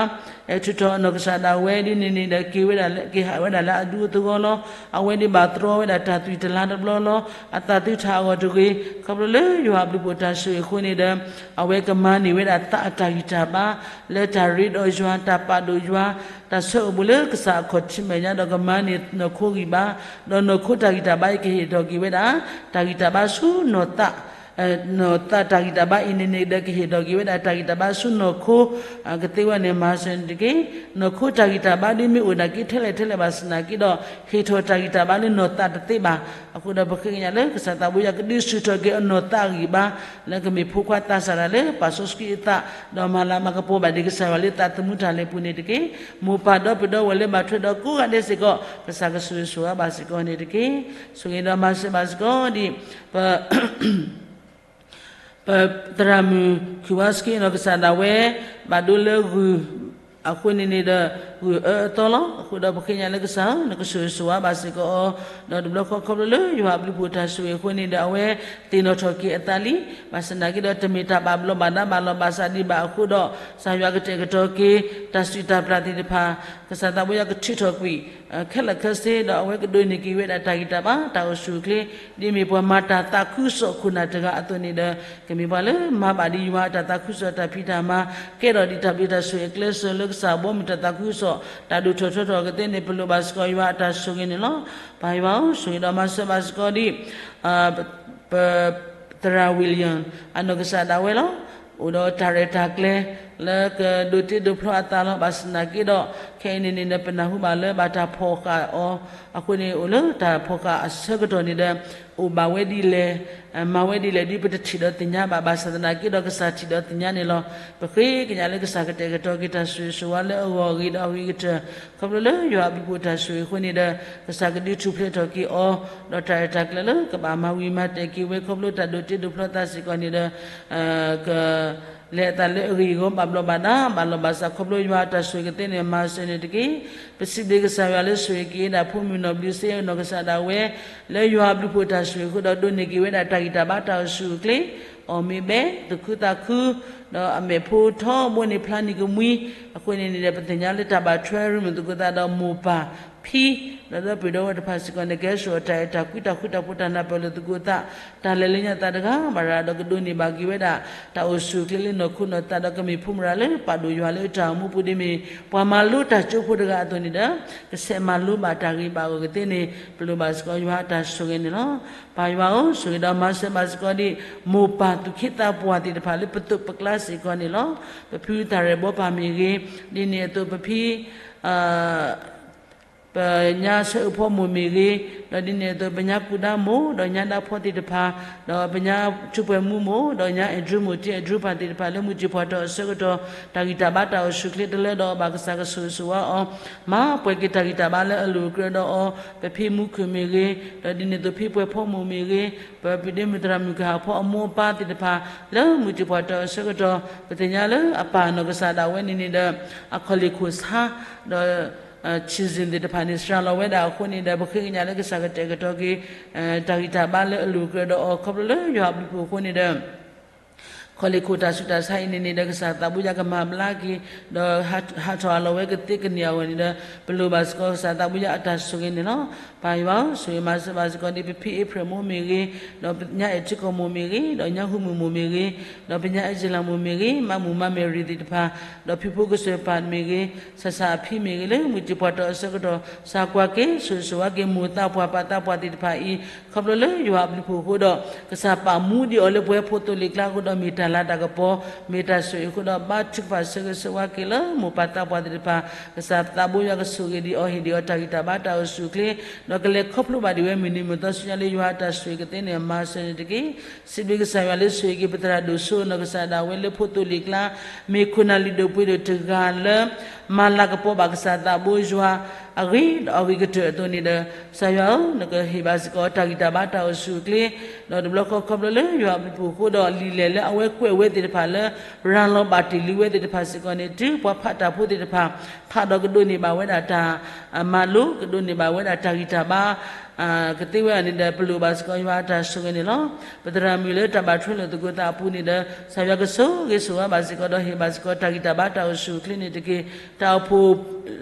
အဲၣ်ထုးထီၣ်အနီၢ်ကစၢ်ဒၣ်ဝဲဒ်န့ၣ်န့ၣ်ဒီး က့ၤဝဲဒၣ်လၢ က့ၤဟးဝဲဒၣ်လၢအဒူအသဝီလီၤ. အဝဲဒၣ်ဘၣ်တြီဝဲဒၣ်တၢ်သွံၣ်တလါတဘျီလီၤ. အသးသုထးအဂီၢ်တဂ့ၤ, ခီဖျိလၢယွၤအဘျုးဖှိၣ်တၢ်ဆိၣ်ဂ့ၤအဃိန့ၣ်ဒီး အဝဲကမၤန့ၢ်ဝဲဒၣ်သးအတၢ်ဂံၢ်တၢ်ဘါ လၢတၢ်ရ့ဒီးယွၤ တၢ်ပာ်ဒိၣ်ယွၤ တၢ်ဆၢအိၣ်ဘူးလၢကစၢ်အခီၣ်ထံးမဲာ်ညါဒီးကမၤန့ၢ်နီၢ်ခိဂံၢ်ဘါ, ဒီးနီၢ်ခိတၢ်ဂံၢ်တၢ်ဘါအံၤကဟ့ၣ်ထီၣ်က့ၤဝဲဒၣ် တၢ်ဂံၢ်တၢ်ဘါဆူနီၢ်သး နီၢ်သးတၢ်ဂံၢ်တၢ်ဘါအံၤန့ၣ်န့ၣ်ဒီး ကဟ့ၣ်ထီၣ်က့ၤဝဲဒၣ်တၢ်ဂံၢ်တၢ်ဘါဆူနီၢ်ခိ ကသ့ဝဲန့ၣ် မၤစၢၤန့ၣ်တက့ၢ်. နီၢ်ခိတၢ်ဂံၢ်တၢ်ဘါဒ်မ့ၢ်အိၣ်နာ်က့ထဲလဲၣ်ထဲလဲၣ်ဘၣ်ဆၣ်သနာ်က့ဒီး ဟ့ၣ်ထီၣ်တၢ်ဂံၢ်တၢ်ဘါလၢနီၢ်သးတသ့ဘၣ်. အဃိဒီးပဃ့ကညးလၢကစၢ်သးဘိယွၤကဒုးဆူၣ်ထီၣ်က့ၤအနီၢ်သးအဂံၢ်ဘါ လၢကမ့ၢ်ဖိခွါသးစၢ်တၢ်လၢပာ်စီဆှံအသး ဒီးမၤလၤမၤကပီၤဘၣ်ဒံးကစၢ်ယွၤလၢသးသမူတၢ်လဲၤပူၤန့ၣ်တက့ၢ်. မိၢ်ပၢ်ဒီပုၢ်ဝဲၢ်လၢဘၣ်ထွဲဒီးကိးဂၤဒဲးစ့ၢ်ကီး ကစၢ်ကဆိၣ်ဂ့ၤဆိၣ်ဝါဘၣ်စ့ၢ်ကီးန့ၣ်တက့ၢ်. ဆိၣ်ဂ့ၤဒီးမၤစၢၤဘၣ်စ့ၢ်ကီးဒံး ပ ပသရၣ်မုၣ် ခုၣ်ဝါစက့နီၢ်ကစၢ်ဒၣ်ဝဲ ဘၣ်ဒိလၢဂုၢ်အဃိန့ၣ်န့ၣ်ဒီး ဂုၢ်အၢအသီလီၤ. အဃိဒီးပဃ့ကညးလၢကစၢ်ဧၢ နကဆိၣ်ဂ့ၤဆိၣ်ဝါဘၣ်စ့ၢ်ကီးအီၤ, ဒီးတဘျီဃီခီဖျိလၢယွၤအဘျုးဖှိၣ်တၢ်ဆိၣ်ဂ့ၤအဃိန့ၣ်ဒီး အဝဲသ့ၣ်နီၣ်ထီၣ်က့ၤအသးလံ. ဘၣ်ဆၣ်သနာ်က့ဒီး တမ့ၢ်တၢ်ဘၣ်ဘျီးဘၣ်ဒါဘၣ်လီၤဘၣ်စးဒံးဘၣ်အဃိဒီး ကစၢ်ယွၤကတဲာ်ကတီၤက့ၤ တၢ်စူၢ်တၢ်ပျၢ်သ့ၣ်တဖၣ် ကစၢ်သးဘိယွၤကထုးထီၣ်ကွံာ် ခဲလၢာ်ခဲဆ့ ဒီးအဝဲကဒိးန့ၢ်က့ၤဝဲဒၣ်တၢ်ဂံၢ်တၢ်ဘါ တၢ်အိၣ်ဆူၣ်အိၣ်ချ့ ဒ်မ့ၢ်ပှၤမၤတၢ်သးခုကစီၣ်ခိၣ်နၢ်တဂၤအသိးန့ၣ်ဒီး ကမ့ၢ်ပှၤလၢမၤဘၣ်ဒံးယွၤအတၢ်သးခုကစီၣ်တၢ်ဖံးတၢ်မၤ ကဲထီၣ်ဒံးတၢ်ဘျုးတၢ်ဆိၣ်ဂ့ၤအကျဲးစၢးလၢကစၢ်ဘီမုၢ်တၢ်သးခုကစီၣ် တၢ်ဒိၣ်ထီၣ်ထီထီၣ်ကသ့န့ၣ် ပလိၣ်ဘၣ်စ့ၢ်ကီးယွၤအတၢ်ဆိၣ်ဂ့ၤန့ၣ်လီၤ. ပၢ်ယွၤဧၢ ဆိၣ်ဂ့ၤဒီးမၤစၢၤဘၣ်စ့ၢ်ကီးဒံး ပ သရၣ် William အနီၢ်ကစၢ်ဒၣ်ဝဲလီၤ. အိၣ်ဒီးတၢ်ရဲၣ်တၢ်ကျဲၤ လၢကဒိးတ့ဒိးဖျီအသးလီၤ. ဘၣ်ဆၣ်သနာ်က့ဒီး ခဲအံၤန့ၣ်န့ၣ်ဒီး ပနၢ်ဟူဘၣ်လၢဘၣ်တၢ်ဖီၣ်ဃာ်အီၤအဃိန့ၣ် အိၣ်လၢတၢ်ဖီၣ်ဃာ်အဆၢကတီၢ်န့ၣ်ဒီး အိၣ်ဘၣ်ဝဲဒ်လဲၣ် မၤဝဲဒ်လဲၣ်ဒ်ပတထံၣ်ဒီးသ့ၣ်ညါဘၣ်. ဘၣ်ဆၣ်သနာ်က့ဒီး ကစၢ်ထံၣ်ဒီးသ့ၣ်ညါန့ၣ်လီၤ. ပဃ့ကညးလၢကစၢ်ကတဲာ်ကတီၤက့ၤတၢ်ဆိၣ်ဂ့ၤဆိၣ်ဝါလၢအဂီၢ်အဂ့ၤဒီးအဂ့ၤကတၢၢ် ခီဖျိလၢယွၤအဘျုးဖှိၣ်တၢ်ဆိၣ်ဂ့ၤအဃိန့ၣ်ဒီး ကစၢ်ကဒုးထူၣ်ဖျဲးထီၣ်က့ၤအီၤ ဒီးတၢ်ရဲၣ်တၢ်ကျဲၤလၢကဘၣ်မၤဝံၤမၤတဲာ်က့ၤဝဲ ခီဖျိတၢ်ဒိးတ့ဒိးဖျီသးစ့ၢ်ကီးန့ၣ်ဒီး က လဲၤအသးလၢအဂ့ၢ်အဂီၢ် ဘၣ်ဘျီးဘၣ်ဒါ ဘၣ်လီၤဘၣ်စး ခီဖျိယွၤအတၢ်ဆိၣ်ဂ့ၤကသ့န့ၣ် မၤစၢၤန့ၣ်တက့ၢ်. ပစံးဘျုးကစၢ်ယွၤလၢဆိၣ်ဂ့ၤက့ၤဒၣ်ဖိမုၣ်နီၢ်ဘျုးစ့နီၢ်ကစၢ်ဒၣ်ဝဲ လၢယွၤအဘျုးဖှိၣ်တၢ်ဆိၣ်ဂ့ၤအဃိဒီး ဒိးန့ၢ်က့ၤဝဲဒၣ်တၢ်ဂံၢ်တၢ်ဘါတၢ်အိၣ်ဆူၣ်အိၣ်ချ့ အီၣ်မ့ၢ်ဘဲ သူၣ်ခုသးခု ဒီးအမဲာ်ဖိထီဘိန့ၣ် ဖျါနံၤကမှံ အဃိန့ၣ်န့ၣ်ဒီး ပသ့ၣ်ညါလၢတၢ်ဘၣ်ထွဲရံမုၢ်သကိးသးဒီးမိၢ်ပၢ်ဖံ ဒီးဒီပုၢ်ဒီဝဲၢ်တဖၣ်စ့ၢ်ကီးန့ၣ် ကဲဆိၣ်အတၢ်အဲၣ်တၢ်ကွံ တၢ်ဃူတၢ်ဖိး တၢ်နၢ်ပၢၢ်လိာ်သကိးသး တၢ်လဲၤလၢညါသးတဂၤဘၣ်တဂၤဒီး ကဒိးန့ၢ်ဘၣ်က့ၤဝဲဒၣ် တၢ်အိၣ်ဆူၣ်အိၣ်ချ့လၢနီၢ်ခိနီၢ်သးဒီး ကမ့ၢ်ဖိမုၣ်ရၤလၢပာ်ဒိၣ်ယွၤလၢတၢ်အိၣ်မူပူၤဒ်မ့ၢ် ပှၤမၤလိတၢ်ကၠိဖိတဂၤအသိးန့ၣ်ဒီး ကဆဲးမၤလိဘၣ်တၢ်ဂ့ၢ်ဘၣ်အဂီၢ်ကသ့န့ၣ် ပလိၣ်ဘၣ်စ့ၢ်ကီးယွၤအတၢ်ဆိၣ်ဂ့ၤန့ၣ်လီၤ. ပၢ်ယွၤဧၢ ဆိၣ်ဂ့ၤဒီးမၤစၢၤဘၣ်စ့ၢ်ကီးဒံး မိၢ်ပၢ်သူၣ်က့သးပှၢ်သ့ၣ်တဖၣ်လၢပသိးပကျါစ့ၢ်ကီးန့ၣ်လီၤ. ပဖံသရၣ်ဘီပၢ်မ့ၢ်ဂ့ၤ, ဒ်န့ၣ်အသိးပဖံ ပညါဆၢအုၣ်ဖီမိၢ်မ့ၢ်ဂ့ၤ, ဒီးဒ်န့ၣ်အသိးပညါကူဒါမိၢ်, ဒီးညါဒါဖီသ့ၣ်တဖၣ်, ဒီးပညါထူးပှဲၤမူမိၢ်, ဒီးညါအဲၣ်ဒြူမိၢ် တ့အဲၣ်ဒြူပၢ်သ့ၣ်တဖၣ်လၢမုၢ်တံၢ်ပှၢ်တီၢ်အဆၢကတီၢ် တၢ်ဂံၢ်တၢ်ဘါတၢ်အိၣ်ဆူၣ်အိၣ်ချ့တလၢဒီးအီၤဘၣ် ကစၢ်ကဆိၣ်ဂ့ၤဆိၣ်ဝါအီၤ, မၤပှဲၤက့ၤတၢ်ဂံၢ်တၢ်ဘါလၢအလိၤအကြၢးဒီးအီၤ, ပဖံမူခိၣ်မ့ၢ်ဂ့ၤ, ဒီးဒ်န့ၣ်အသိးဖံပှဲၤဖီမိၢ်မ့ၢ်ဂ့ၤ, ပပဒ့မုၣ်သရၣ်မုၣ်ကဟၣ်ဖီအမိၢ်အပၢ်သ့ၣ်တဖၣ် လၢမုၢ်တံၢ်ပှၢ်တီၢ်အဆၢကတီၢ် ပသ့ၣ်ညါလၢအပၢ်နီၢ်ကစၢ်ဒၣ်ဝဲန့ၣ်န့ၣ်ဒီး အခီၣ်လ့ၢ်ခိၣ်ဆါ ဒီး ဆံးစ့ၣ်သ့ၣ်တဖၣ်န့ၣ် စှၤလီၤဝဲဒၣ်အဃိန့ၣ်ဒီး ပဃ့ကညးလၢကစၢ်ကတဲာ်ကတီၤက့ၤ တၢ်ဂံၢ်တၢ်ဘါလၢအလိၤအကြၢးဒီးအီၤ ခီဖျိလၢယွၤအဘျုးဖှိၣ်အဃိန့ၣ်ဒီး ခီၣ်လ့ၢ်ခိၣ်တၢ်ဆူးတၢ်ဆါအံၤန့ၣ်န့ၣ်ဒီး ကစၢ်သးဘိယွၤကမၤဘျါက့ၤ ဒီးဟးထီၣ်အလီၤဝဲကသ့ကန့ၢ်အဂီၢ်န့ၣ်ဒီး ပလိၣ်ဘၣ်စ့ၢ်ကီးကစၢ်သးဘိယွၤအတၢ်ဆိၣ်ဂ့ၤန့ၣ်လီၤ. ပၢ်ယွၤဧၢ ဆိၣ်ဂ့ၤမၤစၢၤဘၣ်စ့ၢ်ကီးဒ်ပဖံအ့ဖြ့ၣ်မိၢ်မ့ၢ်ဂ့ၤ, ဒီးညါအဲၣ်ထံကီၢ်မိၢ်မ့ၢ်ဂ့ၤ, ဒီးညါဟူမုၢ်မိၢ်မ့ၢ်ဂ့ၤ, ဒီးပညါအဲၣ်စ့လးမိၢ်မ့ၢ်ဂ့ၤ, မါမုၢ်မါမဲာ်ရံၤသ့ၣ်တဖၣ်, ဒီးဖံဖိကစၢၢ်ပၢ်မ့ၢ်ဂ့ၤ, ဆၣ်ဆၣ်အဖံမ့ၢ်ဂ့ၤ လၢမုၢ်တံၢ်ပှၢ်တီၢ်အဆၢကတီၢ် ကစၢ်ကွၢ်က့ၤ ဆိၣ်ဂ့ၤဆိၣ်ဝါက့ၤ မိၢ်သးပှၢ်ပၢ်သးပှၢ်သ့ၣ်တဖၣ်အံၤ ခီဖျိလၢယွၤအဘျုးဖှိၣ်အဃိဒီး ကစၢ်ပာ်မူဒံးအီၤလၢပဝဲဖိသိလ့ၣ်ကျါအဃိဒီး မ့ၢ်တၢ်လၤတၢ်ကပီၤ မ့ၢ်တၢ်ဆိၣ်ဂ့ၤအဃိဒီး ဘါထုကဖၣ်ဆၢဂ့ၤဆၢဝါက့ၤလၢမိၢ်ပၢ်သးပှၢ်သ့ၣ်တဖၣ် ကစၢ်သးဘိယွၤကဆိၣ်ဂ့ၤဒံးအီၤ ဟ့ၣ်ဒံးအီၤတၢ်ဂံၢ်တၢ်ဘါတၢ်အိၣ်ဆူၣ်အိၣ်ချ့ ဒီးကလဲၤခီဖျိဘၣ်ဒံးဝဲမုၢ်နံၤမုၢ်သီဆူညါလၢယွၤအတၢ်ဆိၣ်ဂ့ၤကသ့န့ၣ် မၤစၢၤန့ၣ်တက့ၢ်. စံးဘျုးကစၢ်ယွၤလၢဆိၣ်ဂ့ၤက့ၤပသရၣ်ဒိၣ်စိနီၢ်ကစၢ်ဒၣ်ဝဲလၢဖိသိလ့ၣ်ကျါ မ့ၢ်ခိၣ်နၢ်လုၢ်ဒိၣ်ပှ့ၤဒိၣ်တဂၤလၢ မၤလၤကပီၤဘၣ်ကစၢ်သးဘိယွၤ အဂ့ၤဒီးအဂ့ၤကတၢၢ်အသိးန့ၣ်ဒီး ကစၢ်ယွၤဧၢ နကဟ့ၣ်ဘၣ်စ့ၢ်ကီးတၢ်ဂံၢ်တၢ်ဘါတၢ်အိၣ်ဆူၣ်အိၣ်ချ့ ဒီးတဘျီဃီခီဖျိလၢယွၤအဘျုးဖှိၣ်အဃိဒီး လံာ်လဲၢ်လၢအဝဲကွဲးဝဲသ့ၣ်တဖၣ်လၢ ရၤလီၤဘၣ်တ့ၢ်လံဝဲသ့ၣ်တဖၣ်စ့ၢ်ကီးန့ၣ် တုၤပှၤဖးတၢ်ဖိသ့ၣ်တဖၣ် ဖးဒီးကဒိးန့ၢ်ဘၣ်ဝဲဒၣ်တၢ်မၤလိ ကဒိးန့ၢ်ဘၣ်ဝဲဒၣ်တၢ်ဂံၢ်တၢ်ဘါ ကသ့ဝဲအန့ၣ်ဒီး ပလိၣ်ဘၣ်စ့ၢ်ကီးယွၤအတၢ်ဆိၣ်ဂ့ၤန့ၣ်လီၤ. ပသရၣ်မုၣ်လၢတၢ်ဘၣ်ထွဲလိာ်သကိးသးအပူၤန့ၣ်ဒီး ကစၢ်ယွၤကဆိၣ်ဂ့ၤဆိၣ်ဝါဘၣ်စ့ၢ်ကီး ဒီးဟ့ၣ်ဘၣ်စ့ၢ်ကီးတၢ်ဂံၢ်တၢ်ဘါတၢ်အိၣ်ဆူၣ်အိၣ်ချ့န့ၣ်တက့ၢ်. တၢ်အိၣ်ဖှိၣ်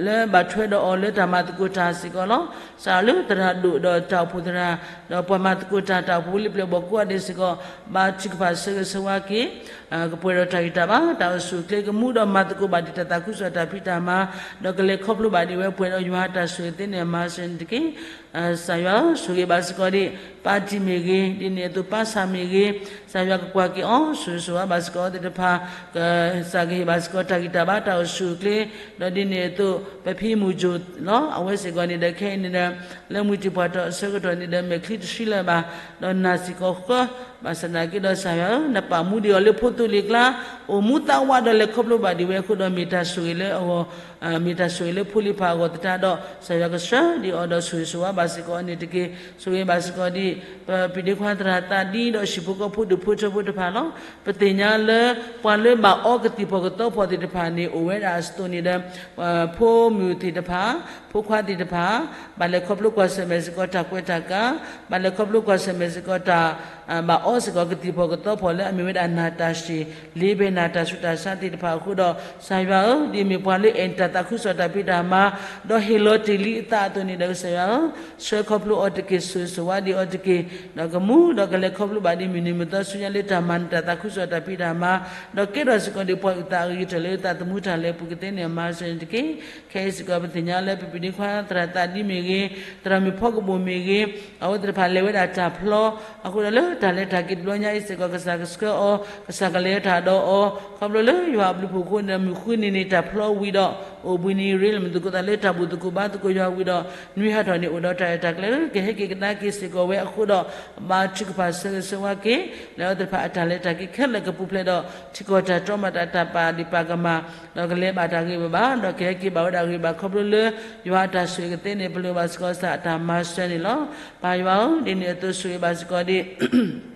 လၢဘၣ်ထွဲဒီးအီၤလၢတၢ်မၤသကိးတၢ်စ့ၢ်ကီးလီၤ. စးထီၣ်လၢသရၣ်ဒိၣ်ဒီးတၢ်အိၣ်ဖှိၣ်သရၣ် ဒီးပှၤမၤသကိးတၢ် တၢ်အိၣ်ဖှိၣ်ဝံလံပျဲၢ်ဘီၣ်ကိးဂၤဒဲးစ့ၢ်ကီး ဘါထုကဖၣ်ဆၢဂ့ၤဆၢဝါက့ၤ ကပှဲၤဒီးတၢ်ဂံၢ်တၢ်ဘါ တၢ်အိၣ်ဆူၣ်အိၣ်ချ့ ကမူဒီးမၤသကိးဘၣ်ဒံးတၢ်သးခုကစီၣ်တၢ်ဖံးတၢ်မၤ ဒီးကလဲၤခီဖျိဘၣ်ဒံးဝဲပှဲၤဒီးယွၤအတၢ်ဆိၣ်ဂ့ၤသ့န့ၣ်အမၤစၢၤန့ၣ်တက့ၢ်. ကစၢ်ယွၤဧၢ, ဆိၣ်ဂ့ၤဘၣ်စ့ၢ်ကီးဒံး ပါတီမ့ၢ်ဂ့ၤ, ဒ်န့ၣ်အသိး ပါဆၣ်မ့ၢ်ဂ့ၤ, ကစၢ်ယွၤကကွၢ်က့ၤအီၤ ဆိၣ်ဂ့ၤဆိၣ်ဝါဘၣ်စ့ၢ်ကီးအဝဲသ့ၣ်တဖၣ်, ကစၢ်ကဟ့ၣ်ဘၣ်စ့ၢ်ကီး တၢ်ဂံၢ်တၢ်ဘါတၢ်အိၣ်ဆူၣ်အိၣ်ချ့, ဒီးဒ်န့ၣ်အသိး ပဖံမုၢ်ကၠိၣ်လီၤ. အဝဲစ့ၢ်ကီးန့ၣ်ဒီး ခဲအံၤန့ၣ်ဒီး လၢမှံတံၢ်ပှၢ်တီၢ်အဆၢကတီၢ်န့ၣ်ဒီး မဲာ်ချံတဆှံလၢၤဘၣ်, ဒီးနာ်စ့ၢ်ကီးဃၢ, ဘၣ်ဆၣ်သနာ်က့ဒီး ကစၢ်ယွၤဧၢ, နပာ်မူဒံးအီၤလၢဖိသိလ့ၣ်ကျါ, အိၣ်မူသးဝးဒီးလဲၤခီဖျိဘၣ်ဒံးဝဲအဃိဒီး မ့ၢ်တၢ်ဆိၣ်ဂ့ၤလၢအဂီၢ် မ့ၢ်တၢ်ဆိၣ်ဂ့ၤလၢဖိလံၤဖးအဂီၢ်သတးဒီး ကစၢ်ယွၤကဆှၢဒံးအီၤဒီး ဆိၣ်ဂ့ၤဆိၣ်ဝါဘၣ်စ့ၢ်ကီးအီၤန့ၣ်တက့ၢ်. ဆိၣ်ဂ့ၤဘၣ်စ့ၢ်ကီးဒံး ပပျံၤဒ့ခွါသရၣ်သးဒံဒီး ဟံၣ်ဖိဃီဖိဒူၣ်ဖိထၢဖိတဖၣ်လီၤ. ပသ့ၣ်ညါလၢ ပှၤလၢဘၣ်အီကသံၣ်ဖီၣ်ကသီဖီၣ်သ့ၣ်တဖၣ်န့ၣ် အိၣ်ဝဲဒၣ်အသိးန့ၣ်ဒီး ဖိမုၣ်သ့ၣ်တဖၣ်, ဖိခွါသ့ၣ်တဖၣ်, ဘၣ်လဲၤခီဖျိကွၢ်ဆၢၣ်မဲာ်စ့ၢ်ကီးတၢ်ကွဲးတၢ်ကး, ဘၣ်လဲၤခီဖျိကွၢ်ဆၢၣ်မဲာ်စ့ၢ်ကီးတၢ် ဘၣ်အီစ့ၢ်ကီးကသံၣ်ဖီၣ်ကသီဖီၣ်လၢအမ့ၢ်ဝဲဒၣ်နၢ်တၢ်ရှ့ၣ်, လ့ပၢၢ်နၢ်တၢ်ဆူးတၢ်ဆါသ့ၣ်တဖၣ်အဃိဒီး ကစၢ်ယွၤဧၢ, ဒ်အမ့ၢ်ပှၤလၢအဲၣ်တၢ်သးခုကစီၣ်တၢ်ဖံးတၢ်မၤ, ဒီးဟ့ၣ်လီၤတ့ၢ်လံအသးအသိးန့ၣ်ဒီး ကစၢ်ယွၤဧၢ, ဆှၢခီဖျိအီၤတက့ၢ်, ဆိၣ်ဂ့ၤဆိၣ်ဝါဒံးအီၤတက့ၢ်, ဒီးကမူဒီးကလဲၤခီဖျိဘၣ်ဒံးမုၢ်နံၤမုၢ်သီဆူညါလၢတၢ်မၤနၢၤတၢ်သးခုကစီၣ်တၢ်ဖံးတၢ်မၤ, ဒီးကဲထီၣ်စ့ၢ်ကီးဒံးပှၤအုၣ်သးအဂ့ၤကတၢၢ်လၢသးသမူတၢ်လဲၤအပူၤကသ့န့ၣ်အမၤစၢၤန့ၣ်တက့ၢ်. ခဲအံၤစ့ၢ်ကီးပသ့ၣ်ညါလၢပပျံၤဒ့ခွါသရၣ်သးဒံမ့ၢ်ဂ့ၤ, သရၣ်မုၣ်ဖီကဘိၣ်မ့ၢ်ဂ့ၤ, အဝဲသ့ၣ်တဖၣ်လဲၤဝဲဒၣ်တၢ်ဖျီ, အဃိဒီးလၢတၢ်လဲၤတၢ်က့ၤတဘျီညါအံၤစ့ၢ်ကီး ကစၢ်ကဆှၢအီၤ, ကစၢ်ကလဲၤတၢ်ဒီးအီၤ, ခီဖျိလၢယွၤအဘျုးဖှိၣ်အဃိန့ၣ်ဒီး မုၢ်ဃုနံၤန့ၣ် တၢ်ဖျီဝံၤဒီး အိၣ်ဘှံးနံၤရ့ လၢမုၢ်သကိးသးလၢတၢ်ဘူၣ်သကိးဘါသကိးယွၤဝံၤဒီး နွံဟးထီၣ်န့ၣ် အိၣ်ဒီးတၢ်အဲၣ်တၢ်ကျဲၤလၢ ကဟဲက့ၤကဒါက့ၤစ့ၢ်ကီးဝဲအဃိဒီး ဘါထုကဖၣ်ဆၢဂ့ၤဆၢဝါက့ၤ လၢအဝဲသ့ၣ်တဖၣ်အတၢ်လဲၤတၢ်က့ၤခဲလၢာ်ကပူၤဖျဲးဒီး ထံကီၢ်တၢ်တီမၤတၢ်တၢ်ပာ်ဒံးပာ်ကမၣ်, ဒီးကလဲၤဘၣ်တၢ်ဂ့ၤဘၣ်ဘၣ်, ဒီးကဟဲက့ၤဘၣ်ဝဲဒၣ်ဂ့ၤဘၣ်ခီဖျိလၢ ယွၤအတၢ်ဆိၣ်ဂ့ၤကသ့န့ၣ် ပလိၣ်ဘၣ်စ့ၢ်ကီးကစၢ်အတၢ်မၤစၢၤန့ၣ်လီၤ. ပၢ်ယွၤဧၢ, ဒ်န့ၣ်အသိးဆိၣ်ဂ့ၤဘၣ်စ့ၢ်ကီးဒံး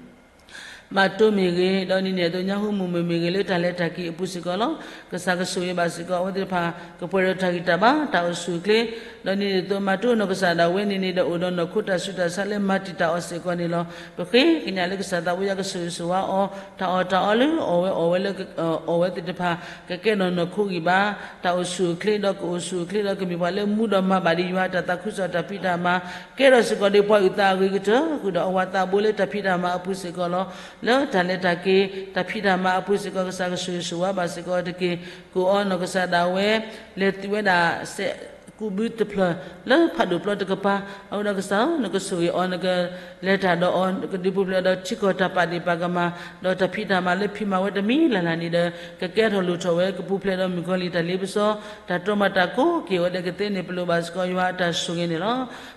မးတိမ့ၢ်ဂ့ၤ, ဒီးဒ်န့ၣ်အသိး ညါဟူမုၢ်မုၢ်မ့ၢ်ဂ့ၤ လၢတၢ်လဲၤတၢ်က့ၤအပူၤစ့ၢ်ကီးလီၤ. ကစၢ်ကဆိၣ်ဂ့ၤဘၣ်စ့ၢ်ကီး အဝဲသ့ၣ်တဖၣ် ကပှဲၤဒီးတၢ်ဂံၢ်တၢ်ဘါ တၢ်အိၣ်ဆူၣ်အိၣ်ချ့, ဒီးဒ်န့ၣ်အသိး မးတိနီၢ်ကစၢ်ဒၣ်ဝဲန့ၣ်န့ၣ်ဒီး အိၣ်ဒီးနီၢ်ခိတၢ်ဆူးတၢ်ဆါလၢမၤတံာ်တာ်အီၤစ့ၢ်ကီးန့ၣ်လီၤ. ပဃ့ကညးလၢကစၢ်သးဝံယွၤကဆိၣ်ဂ့ၤဆိၣ်ဝါအီၤ, တၢ်အီၣ်တၢ်အီလၢအီၣ်ဝဲအီၣ်ဝဲလၢ အီၣ်ဝဲသ့ၣ်တဖၣ် ကကဲထီၣ်နီၢ်ခိဂံၢ်ဘါ, တၢ်အိၣ်ဆူၣ်အိၣ်ချ့ဒီးကအိၣ်ဆူၣ်အိၣ်ချ့ဒီးကမ့ၢ်ပှၤလၢမူဒီးမၤဘၣ်ဒံးယွၤတၢ်သးခုကစီၣ်တၢ်ဖံးတၢ်မၤ, ကဲထီၣ်စ့ၢ်ကီးဒံးပှၤအုၣ်သးအဂ့ၤကတၢၢ် ဃုာ်ဒီးအဝၤသးဘိလၢတၢ်ဖံးတၢ်မၤအပူၤစ့ၢ်ကီးလီၤ. လၢတၢ်လဲၤတၢ်က့ၤ တၢ်ဖံးတၢ်မၤအပူၤစ့ၢ်ကီး ကစၢ်ကဆိၣ်ဂ့ၤဆိၣ်ဝါဘၣ်စ့ၢ်ကီးတက့ၢ်. ကိးအီၤနီၢ်ကစၢ်ဒၣ်ဝဲ လဲၤသုးဝဲဒၣ်စဲး ကူးဘုတဖျၢၣ် လၢဖးဒိၣ်ပျီတကပၤ, အဃိဒီးကစၢ်ဧၢ, နကဆိၣ်ဂ့ၤအီၤ, နကလဲၤတၢ်ဒီးအီၤ, နကဒုးပူၤဖျဲးဒီးထံကီၢ်တၢ်ပာ်ဒံးပာ်ကမၣ်, ဒီးတၢ်ဖံးတၢ်မၤလၢဖံးမၤဝဲတမံၤလၢ်လၢ်န့ၣ်ဒီး ကကဲထီၣ်လိၣ်ထီၣ်ဝဲ ကပူၤဖျဲးဒီးမုၣ်ကီၤလံၢ်တၢ်လ့ပစီ, တၢ်တီမၤတၢ်ကိးက့ၤအီၤဒဲးကသ့န့ၣ် ပလိၣ်ဘၣ်စ့ၢ်ကီးယွၤအတၢ်ဆိၣ်ဂ့ၤန့ၣ်လီၤ.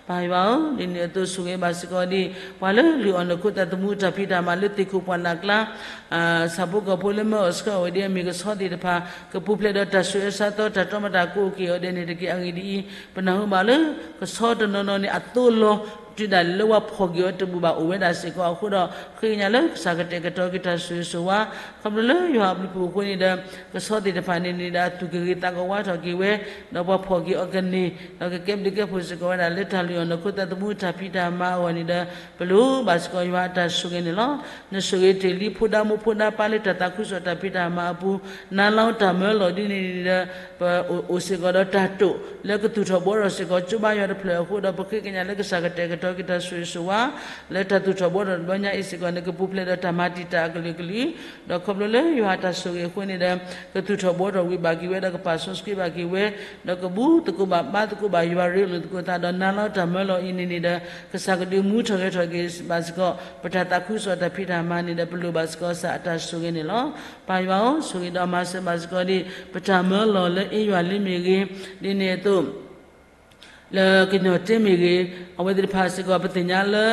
ပၢ်ယွၤဧၢ, ဒ်န့ၣ်အသိးဆိၣ်ဂ့ၤဘၣ်စ့ၢ်ကီးဒံး ပှၤလၢလုၢ်အီၣ်နီၢ်ခိသးသမူတၢ်ဖံးတၢ်မၤလၢသ့ၣ်ခိၣ်ပှၢ်လၢ်ကျါ ဆၣ်ဖိကီၢ်ဖိလၢမၢအီၣ်ဆှၢအီၣ်ဝဲဒ်အမ့ၢ်ကဆီသ့ၣ်တဖၣ် ကပူၤဖျဲးဒီးတၢ်ဆူးတၢ်ဆါသီ တၢ်တီမၤတၢ်ကိးက့ၤအီၤဒဲးန့ၣ်တက့ၢ်. အဂ့ၢ်ဒ်အံၤ, ပနၢ်ဟူဘၣ်လၢ ကဆီတနီၤနီၤန့ၣ် အသိလီၤတုၤဒၣ်လဲာ်လၢဝဲဖီၣ်က့ၤအီၤတဘူၣ်ဘၣ်အိၣ်ဝဲဒၣ်စ့ၢ်ကီးအဃိဒီး ဃ့ကညးလၢကစၢ်ကတဲာ်ကတီၤက့ၤတၢ်ဆိၣ်ဂ့ၤဆိၣ်ဝါ, ခီဖျိလၢယွၤအဘျုးဖှိၣ်အဃိန့ၣ်ဒီး ကဆီသ့ၣ်တဖၣ်န့ၣ်န့ၣ်ဒီး အသူၣ်ကဂ့ၤသးကဝါထီၣ်က့ၤဝဲ, ဒီးပှၤဖီၣ်က့ၤအီၤကန့ၢ် ဒီးကကဲဘျုးကဲဖှိၣ်စ့ၢ်ကီးဝဲဒၣ်လၢတၢ်လုၢ်အီၣ်နီၢ်ခိသးသမူတၢ်ဖံးတၢ်မၤအဂီၢ်န့ၣ်ဒီး ပလိၣ်ဘၣ်စ့ၢ်ကီးယွၤအတၢ်ဆိၣ်ဂ့ၤန့ၣ်လီၤ. နဆိၣ်ဂ့ၤတ့ၢ်လံဖိဒါမိၢ်ဖိဒါပၢ်လၢတၢ်သးခုကစီၣ်တၢ်ဖံးတၢ်မၤအပူၤ, နၤလီၤတၢ်မၢလီၤဒ်န့ၣ်န့ၣ်ဒီး ပအိၣ်စ့ၢ်ကီးဒီးတၢ်တိာ် လၢကသူၣ်ထီၣ်ဘှီထီၣ်စ့ၢ်ကီး ကၠိဘါယွၤတဖျၢၣ်အဃိဒီး ပဃ့ကညးလၢကစၢ်ကတဲာ်ကတီၤက့ၤတၢ်ဆိၣ်ဂ့ၤဆိၣ်ဝါ လၢတၢ်သူၣ်ထီၣ်ဘှီထီၣ်တဘျီညါအံၤစ့ၢ်ကီးန့ၣ် ကပူၤဖျဲးဒီးတၢ်မၤတံာ်တာ်အကလုာ်ကလုာ်, ဒီးခီဖျိလၢယွၤအတၢ်ဆိၣ်ဂ့ၤအဃိန့ၣ်ဒီး ကသူၣ်ထီၣ်ဘှီထီၣ်ဝံၤဘၣ်က့ၤဝဲ ဒီးကပာ်စီဆှံဘၣ်က့ၤဝဲ, ဒီးကဘူၣ်သကိးဘၣ်ဘါသကိးဘၣ်ယွၤရ့လိာ်သကိးသးဒီး နၤလီၤတၢ်မၢလီၤအံၤန့ၣ်န့ၣ်ဒီး ကစၢ်ကဒုးမူထီၣ်ဂဲၤထီၣ်က့ၤဘၣ်စ့ၢ်ကီး ပတၢ်သးခုကစီၣ်တၢ်ဖံးတၢ်မၤန့ၣ်ဒီး ပလိၣ်ဘၣ်စ့ၢ်ကီးကစၢ်အတၢ်ဆိၣ်ဂ့ၤန့ၣ်လီၤ. ပၢ်ယွၤဧၢ, ဆိၣ်ဂ့ၤဒီးမၤစၢၤဘၣ်စ့ၢ်ကီးဒ် ပတၢ်မၢလီၤလၢအ့ယွၤလ့မ့ၢ်ဂ့ၤ, ဒ်န့ၣ်အသိး လၢကညီၢ်တ့မ့ၢ်ဂ့ၤ, အဝဲသ့ၣ်တဖၣ်စ့ၢ်ကီး ပသ့ၣ်ညါလၢ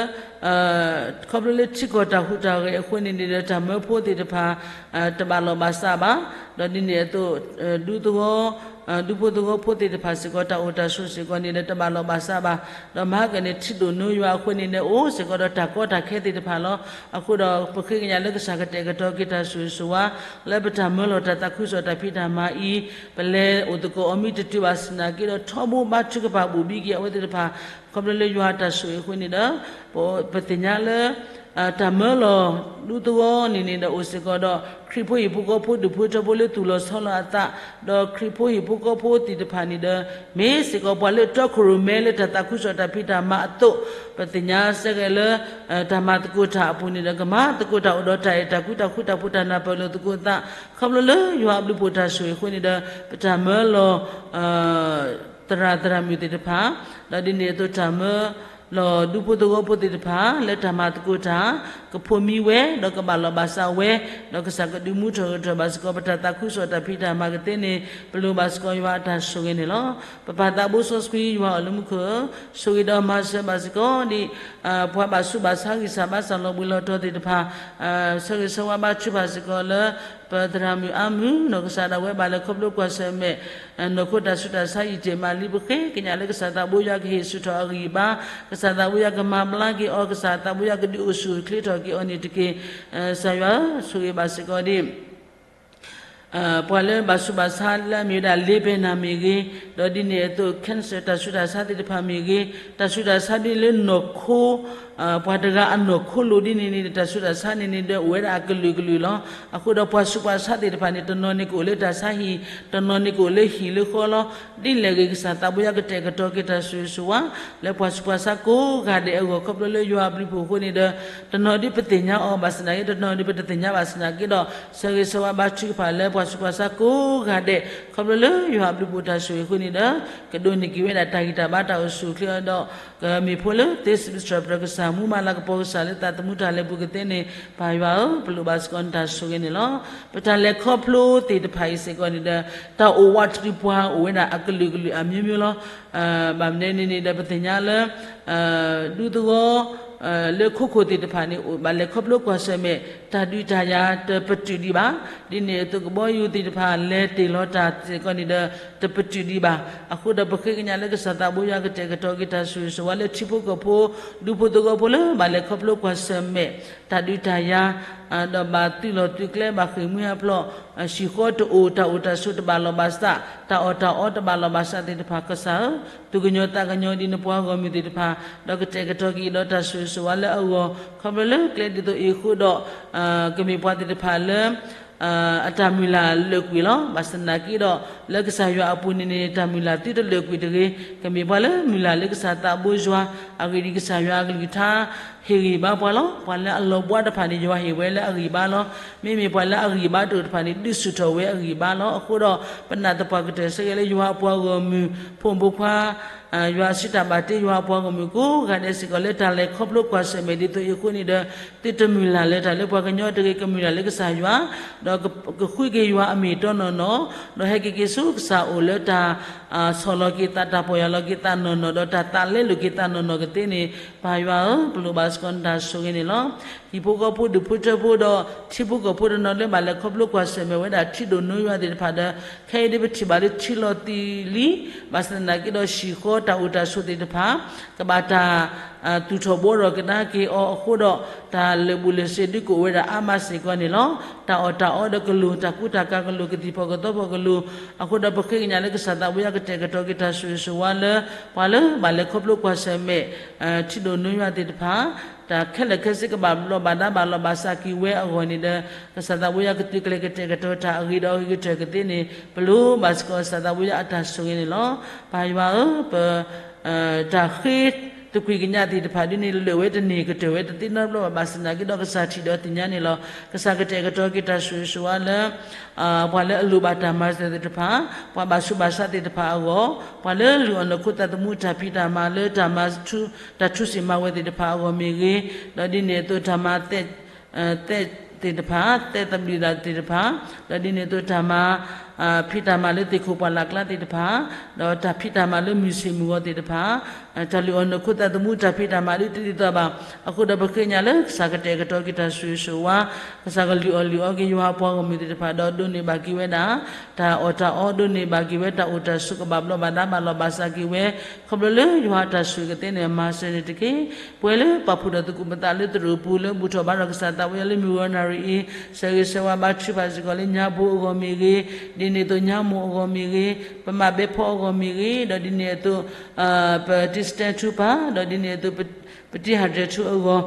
ခီဖျိလၢထံကီၢ်တၢ်ဟူးတၢ်ဂဲၤအဃိန့ၣ်န့ၣ်ဒီး တၢ်မၢဖိသ့ၣ်တဖၣ် တဘၣ်လီၢ်ဘၣ်စးဘၣ်, ဒီးဒ်န့ၣ်အသိး ဒူသဝီ ဒူဖိသဝီဖိသ့ၣ်တဖၣ်စ့ၢ်ကီး တၢ်အိၣ်တၢ်ဆိးစ့ၢ်ကီးန့ၣ်ဒီး တဘၣ်လီၢ်ဘၣ်စးဘၣ်, ဒီးမၤကန့ၣ် ထံဒိၣ်နိယွၤအဃိန့ၣ်န့ၣ် အိၣ်စ့ၢ်ကီးဒီးတၢ်ကီတၢ်ခဲသ့ၣ်တဖၣ်လီၤ. အဃိဒီး ပဃ့ကညးလၢကစၢ်ကတဲာ်ကတီၤက့ၤတၢ်ဆိၣ်ဂ့ၤဆိၣ်ဝါ လၢပတၢ်မၢလီၤတၢ်သးခုကစီၣ်တၢ်ဖံးတၢ်မၤအံၤ, ပလဲၤအိၣ်သကိးအီၤမ့ၢ်တတုၤဘၣ်ဆၣ်သနာ်က့ဒီး ထီဘိဘါထုကဖၣ်ဘိၣ်ဘံက့ၤအဝဲသ့ၣ်တဖၣ် ခီဖျိလၢယွၤအတၢ်ဆိၣ်ဂ့ၤအဃိန့ၣ်ဒီး ပသ့ၣ်ညါလၢ တၢ်မၢလီၤဒူသဝီန့ၣ်န့ၣ်ဒီး အိၣ်စ့ၢ်ကီးဒီး ခရံာ်ဖိဟံၣ်ဖိဃီဖိ ဒူၣ်ဖိထၢဖိ လၢသူၣ်လီၤဆီလီၤအသး, ဒီးခရံာ်ဖိဟံၣ်ဖိဃီဖိသ့ၣ်တဖၣ်န့ၣ်ဒီး မ့ၢ်စ့ၢ်ကီးပှၤလၢတီခိၣ်ရိၣ်မဲလၢတၢ်သးခုကစီၣ်တၢ်ဖံးတၢ်မၤအသိး, ပသ့ၣ်ညါစ့ၢ်ကီးလၢ တၢ်မၤသကိးတၢ်အပူၤန့ၣ်ဒီး ကမၤသကိးတၢ်အိၣ်ဒီးတၢ်အဲၣ်တၢ်ကွံ တၢ်ဃူတၢ်ဖိး တၢ်နၢ်ပၢၢ်လိာ်သကိးသး, ခီဖျိလၢယွၤအဘျုးအဖှိၣ်တၢ်ဆိၣ်ဂ့ၤအဃိန့ၣ်ဒီး ပတၢ်မၢလီၤ သရၣ်သရၣ်မုၣ်သ့ၣ်တဖၣ်, ဒီးဒ်န့ၣ်အသိးတၢ်မၢလီၤဒူဖိသဝီဖိသ့ၣ်တဖၣ် လၢတၢ်မၤသကိးတၢ် ကဖိးမံဝဲ ဒီးကဘၣ်လီၢ်ဘၣ်စးဝဲ, ဒီးကစၢ်ကဒုးမူထီၣ်ဂၢၢ်ထၢၣ်ဘၣ်စ့ၢ်ကီး ပတၢ်သးခုကစီၣ်တၢ်ဖံးတၢ်မၤကသ့န့ၣ် ပလိၣ်ဘၣ်စ့ၢ်ကီးယွၤအတၢ်ဆိၣ်ဂ့ၤန့ၣ်လီၤ. ပပၢ်သးဘိစီဆှံယွၤအလၢမူခိၣ်ဧၢ, ဆိၣ်ဂ့ၤဒီးမၤစၢၤဘၣ်စ့ၢ်ကီးဒ် ပှၤဘၣ်ဆူးဘၣ်ဆါဂံၢ်စၢ်ဘါစၢ်လီၤဘှံးလီၤတီၤသ့ၣ်တဖၣ် ဆၢဂ့ၤဆၢဝါဘါထုကဖၣ်စ့ၢ်ကီးလၢ ပသရၣ်မုၣ်အါမုၢ် နီၢ်ကစၢ်ဒၣ်ဝဲဘၣ်လဲၤခီဖျိကွၢ်ဆၢၣ်မဲာ် နီၢ်ခိတၢ်ဆူးတၢ်ဆါအံၤတ့ၢ်မးလံ ပဃ့ကညးလၢကစၢ်သးဘိယွၤကဟ့ၣ်ဆူၣ်ထီၣ်အဂံၢ်အဘါ, ကစၢ်သးဘိယွၤကမၤဘျါက့ၤအီၤ, ကစၢ်သးဘိယွၤကဒုးအိၣ်ဆူၣ်အိၣ်ချ့ထီၣ်က့ၤအီၤန့ၣ်တက့ၢ်. ကစၢ်ယွၤဧၢ, ဆိၣ်ဂ့ၤဘၣ်စ့ၢ်ကီးဒ် ပှၤလၢဘၣ်ဆူးဘၣ်ဆါလၢအမ့ၢ်ဝဲဒၣ် လ့ပဲနၤမ့ၢ်ဂ့ၤ, ဒီးဒ်န့ၣ်အသိး cancer တၢ်ဆူးတၢ်ဆါသ့ၣ်တဖၣ်မ့ၢ်ဂ့ၤ, တၢ်ဆူးတၢ်ဆါဒ်လၢနီၢ်ခိ ပှၤတဂၤအနီၢ်ခိလိၤဒ်န့ၣ်န့ၣ် တၢ်ဆူးတၢ်ဆါန့ၣ်န့ၣ်ဒီး အိၣ်ဝဲဒၣ်အကလုာ်ကလုာ်လီၤ. အဃိဒီးပှၤဆူးပှၤဆါသ့ၣ်တဖၣ်န့ၣ် တနီၤန့ၣ်ကအိၣ်လၢတၢ်ဆါဟံၣ်, တနီၤန့ၣ်ကအိၣ်လၢဟံၣ်လၢဃီလီၤ. ဒ်လဲၣ်ဂ့ၤ ကစၢ်သးဘိယွၤကတဲာ်ကတီၤက့ၤတၢ်ဆိၣ်ဂ့ၤဆိၣ်ဝါ လၢပှၤဆူးပှၤဆါကိးဂၤဒဲးအဂီၢ် ခီဖျိလၢယွၤအဘျုးအဖှိၣ်အဃိန့ၣ်ဒီး တနီၤဒ်ပသ့ၣ်ညါအီၤဘၣ်ဆၣ်သနာ်က့ တနီၤဒ်ပတသ့ၣ်ညါဘၣ်ဆၣ်သနာ်က့ဒီး ဆၢဂ့ၤဆၢဝါဘါထုကဖၣ်လၢပှၤဆူးပှၤဆါကိးဂၤဒဲး ခီဖျိလၢယွၤအဘျုးအဖှိၣ်တၢ်ဆိၣ်ဂ့ၤအဃိန့ၣ်ဒီး ကဒိးန့ၢ်က့ၤဝဲဒၣ်တၢ်ဂံၢ်တၢ်ဘါတၢ်အိၣ်ဆူၣ်အိၣ်ချ့အီၤဒီး ကမ့ၢ်ဖိလၢသ့စံးပတြၢၤပတြၢၤကစၢ် မူမၤလၤကပီၤကစၢ်လၢသးသမူတၢ်လဲၤပူၤကသ့န့ၣ် ပၢ်ယွၤဧၢ, ပလိၣ်ဘၣ်စ့ၢ်ကီးနတၢ်ဆိၣ်ဂ့ၤန့ၣ်လီၤ. ပတၢ်လဲၤခီဖျိသ့ၣ်တဖၣ်အံၤစ့ၢ်ကီးန့ၣ်ဒီး တၢ်အိၣ်ဝးတံၢ်ပှၤအိၣ်ဝဲဒၣ်အကလုာ်ကလုာ်အမျိုးမျိုးလီၤ. ဘၣ်မနုၤန့ၣ်န့ၣ်ဒီး ပသ့ၣ်ညါလၢ ဒူသဝီ လၢခိခိၣ်သ့ၣ်တဖၣ်န့ၣ် ဘၣ်လဲၤခီဖျိကွၢ်ဆၢၣ်မဲာ် တၢ်ဒုးတၢ်ယၤတပတုာ်ဒံးဘၣ်. ဒ်န့ၣ်အသိးကဘီယူၤသ့ၣ်တဖၣ် လဲၤတ့ၢ်လီၤတၢ်စ့ၢ်ကီးန့ၣ်ဒီး တပတုာ်ဒံးဘၣ်. အဃိဒီးပဃ့ကညးလၢကစၢ်သးဘိယွၤကတဲာ်ကတီၤက့ၤတၢ်ဆိၣ်ဂ့ၤဆိၣ်ဝါလၢထံဖိကီၢ်ဖိ ဒူဖိသဝီဖိလၢဘၣ်လဲၤခီဖျိကွၢ်ဆၢၣ်မဲာ် တၢ်ဒုးတၢ်ယၤ ဒီးဘၣ်သုးလီၢ်သုးကျဲ ဘၣ်ဃ့ၢ်မှံဟးဖျိး, ဟံၣ်ဃီတအိၣ် တၢ်အိၣ်တၢ်ဆိးတဘၣ်လီၢ်ဘၣ်စး, တၢ်အီၣ်တၢ်အီတဘၣ်လီၢ်ဘၣ်စးသ့ၣ်တဖၣ် ကစၢ်ဧၢ, သူၣ်ကညီၤသးကညီၤဒ်နပှၤဂီၢ်မုၢ်သ့ၣ်တဖၣ် ဒီးကတဲာ်ကတီၤက့ၤဒီးတၢ်ဆိၣ်ဂ့ၤဆိၣ်ဝါလၢအဂီၢ် ခီဖျိလၢကျဲဒ်သိးအံၤအဃိဒီး ကမ့ၢ်ပှၤသ့ၣ်တဖၣ်လၢ အတၢ်မုၢ်လၢ်လၢာ်ကွံာ်လီၤ. ဘၣ်ဆၣ်သနာ်က့ဒီး လၢကစၢ်ယွၤအပူၤန့ၣ်န့ၣ် တၢ်မုၢ်လၢ်သုတလၢာ်ကွံာ်တဂ့ၤ. ကမ့ၢ်ပှၤလၢမုၢ်လၢ်လၢကစၢ်သးဘိယွၤ, အဂ့ၢ်ဒ်အံၤ ကစၢ်ယွၤအကလုၢ်ကထါ ဟ့ၣ်ဂံၢ်ဘါပှၤလီၤ. ပှၤလၢအလီၤဘှါတဖၣ်န့ၣ် ယွၤဟ့ၣ်ဝဲလၢအဂံၢ်ဘါလီၤ. မ့မ့ၢ်ပှၤလၢအဂံၢ်ဘါတအိၣ်တဖၣ်န့ၣ် ဒုးဆူၣ်ထီၣ်ဝဲအဂံၢ်ဘါလီၤ. အဃိဒီး ပနာ်သပှၢ်ကတၢၢ်ဆၢက့ၤလၢယွၤအပှၤဂီၢ်မုၢ် ဖိမုၣ်ဖိခွါ ယွၤအစုတၢ်ဘၣ်တ့ ယွၤအပှၤဂီၢ်မုၢ်ကိးဂၤဒဲးစ့ၢ်ကီး လၢတၢ်လဲၤခီဖျိကွၢ်ဆၢၣ်မဲာ်ဒ်သိးအံၤအဃိန့ၣ်ဒီး သုတမုၢ်လၢ်လၢတၢ်လၢပှၤကညီတဂ့ၤ, ကမုၢ်လၢ်လၢကစၢ်ယွၤ, ဒီးကဃုက့ၤယွၤအမ့ၢ်အတီနီၢ်နီၢ်, ဒီးဟဲက့ၤက့ၤဆူကစၢ်အအိၣ်လၢတၢ် ဆီၣ်လီၤက့ၤသး တၢ်ပီၢ်ယၢ်လီၤက့ၤသးနီၢ်နီၢ် ဒီးတၢ်သးလဲလိာ်က့ၤသးနီၢ်နီၢ်ကသ့န့ၣ် ပၢ်ယွၤဧၢ, ပလိၣ်ဘၣ်စ့ၢ်ကီးနတၢ်ဆိၣ်ဂ့ၤန့ၣ်လီၤ. ဟံၣ်ဖိဃီဖိဒူၣ်ဖိထၢဖိဒီး ထံဖိကီၢ်ဖိတနီၤလၢဘၣ်လဲၤခီဖျိကွၢ်ဆၢၣ်မဲာ်ဝဲဒၣ်ထံဒိၣ်နိယွၤသ့ၣ်တဖၣ်ဒီး ခဲအံၤဒ်ပထံၣ်ဘၣ်လၢထံလီၤတံၢ်လံ, ဘၣ်ဆၣ်သနာ်က့ဒီးဟံၣ်ဃီတၢ်အိၣ်တၢ်ဆိးသ့ၣ်တဖၣ် ကဘၣ်တၢ် သူၣ်ထီၣ်ဘှီထီၣ်ကဒါက့ၤအီၤအဃိဒီး တၢ်လၢာ်ဘူၣ်လၢာ်စ့ဒုးကအိၣ်ဝဲဒၣ်အါမးစ့ၢ်ကီးန့ၣ်လီၤ. တၢ်အီၣ်တၢ်အီဒီးကလူး တၢ်ကူတၢ်ကၤကလူး ကသံၣ်ဖီၣ်ကသီဖီၣ်ကလူး အဃိဒီးပဃ့ကညးလၢကစၢ်သးဘိယွၤကတဲာ်ကတီၤက့ၤတၢ်ဆိၣ်ဂ့ၤဆိၣ်ဝါလၢ ပှၤလၢဘၣ်လဲၤခီဖျိကွၢ်ဆၢၣ်မဲာ် ထံဒိၣ်နိယွၤသ့ၣ်တဖၣ် တၢ်ခဲလၢာ်ခဲဆ့ကဘၣ်ဘျီးဘၣ်ဒါဘၣ်လီၤဘၣ်စးက့ၤဝဲအဂီၢ်န့ၣ်ဒီး ကစၢ်သးဘိယွၤကသုးကျဲၤကတဲာ်ကတီၤတၢ်အဂ့ၤဒီးအဂ့ၤကတၢၢ်ကသ့န့ၣ် ပလိၣ်ဘၣ်စ့ၢ်ကီးကစၢ်သးဘိယွၤအတၢ်ဆိၣ်ဂ့ၤန့ၣ်လီၤ. ပၢ်ယွၤဧၢ, ပ တၢ်ဃ့သကွံာ်ကညးသ့ၣ်တဖၣ်ဒ်န့ၣ် လၢာ်ဝဲတန့ၢ်ကတၢၢ်ဝဲတသ့နီတဘျီဘၣ် ဘၣ်ဆၣ်သနာ်က့ဒီးကစၢ်ထံၣ်ဒီးသ့ၣ်ညါန့ၣ်လီၤ. ကစၢ်ကတဲာ်ကတီၤက့ၤတၢ်ဆိၣ်ဂ့ၤဆိၣ်ဝါလၢ ပှၤလၢအလိၣ်ဘၣ်တၢ်မၤစၢၤသ့ၣ်တဖၣ်, ပှၤဘၣ်ဆူးဘၣ်ဆါသ့ၣ်တဖၣ်အဂီၢ်, ပှၤလၢလုၢ်အီၣ်နီၢ်ခိသးသမူတၢ်ဖံးတၢ်မၤလၢတၢ်မၤ တၢ်ထူစံၣ်မၤဝဲၤသ့ၣ်တဖၣ်အဂီၢ်မ့ၢ်ဂ့ၤ, ဒီးဒ်န့ၣ်အသိးတၢ်မၤသဲး သဲးသ့ၣ်တဖၣ်, သဲးသဘျုးသးသ့ၣ်တဖၣ်, ဒီးဒ်န့ၣ်အသိးတၢ်မၤ ဖံးတၢ်မၤလၢသ့ၣ်ခိၣ်ပှၢ်လၢ်ကျါသ့ၣ်တဖၣ်, ဒီးတၢ်ဖံးတၢ်မၤလၢမုၢ်ဆ့ၣ်မုၢ်ဂီၤသ့ၣ်တဖၣ်, တၢ်လုၢ်အီၣ်နီၢ်ခိသးသမူတၢ်ဖံးတၢ်မၤဒ်တဒ်သိးဘၣ်. အဃိဒီးပဃ့ကညးလၢကစၢ်ကတဲာ်ကတီၤက့ၤတၢ်ဆိၣ်ဂ့ၤဆိၣ်ဝါ, ကစၢ်ကလုၢ်အီၣ်လုၢ်အီက့ၤယွၤအပှၤဂီၢ်မုၢ်သ့ၣ်တဖၣ် ဒီးဒိးန့ၢ်ဘၣ်က့ၤဝဲဒၣ် တၢ်အီၣ်တၢ်အီ ဒိးန့ၢ်ဘၣ်က့ၤဝဲတၢ်အိၣ်တၢ်ဆိးကဘၣ်ဘျီးဘၣ်ဒါဘၣ်လီၤဘၣ်စးက့ၤဝဲ, ခီဖျိလၢယွၤအတၢ်ဆိၣ်ဂ့ၤကသ့န့ၣ် မၤစၢၤန့ၣ်တက့ၢ်. ပဝဲလၢပာ်ဖှိၣ်ဒီးသကိးပသးလၢသရိာ်ပူၤလၢ ဘူၣ်ထီၣ်ဘါထီၣ်ကစၢ်သးဝံယွၤလၢမုၢ်ဂီၤနၣ်ရံၣ်အံၤ, ဆၢဂ့ၤဆၢဝါဘါထုကဖၣ်စ့ၢ်ကီးလၢညါဘိအဂီၢ်မ့ၢ်ဂ့ၤ, ဒ်န့ၣ်အသိးညါမိၢ်အဂီၢ်မ့ၢ်ဂ့ၤ, ပမၤဘဲဖီအဂီၢ်မ့ၢ်ဂ့ၤ, ဒီးဒ်န့ၣ်အသိး ပတံၢ်စတဲထူပၢ်, ဒီးဒ်န့ၣ်အသိး ပတံၢ်ဟးဒြဲထူအဂီၢ်,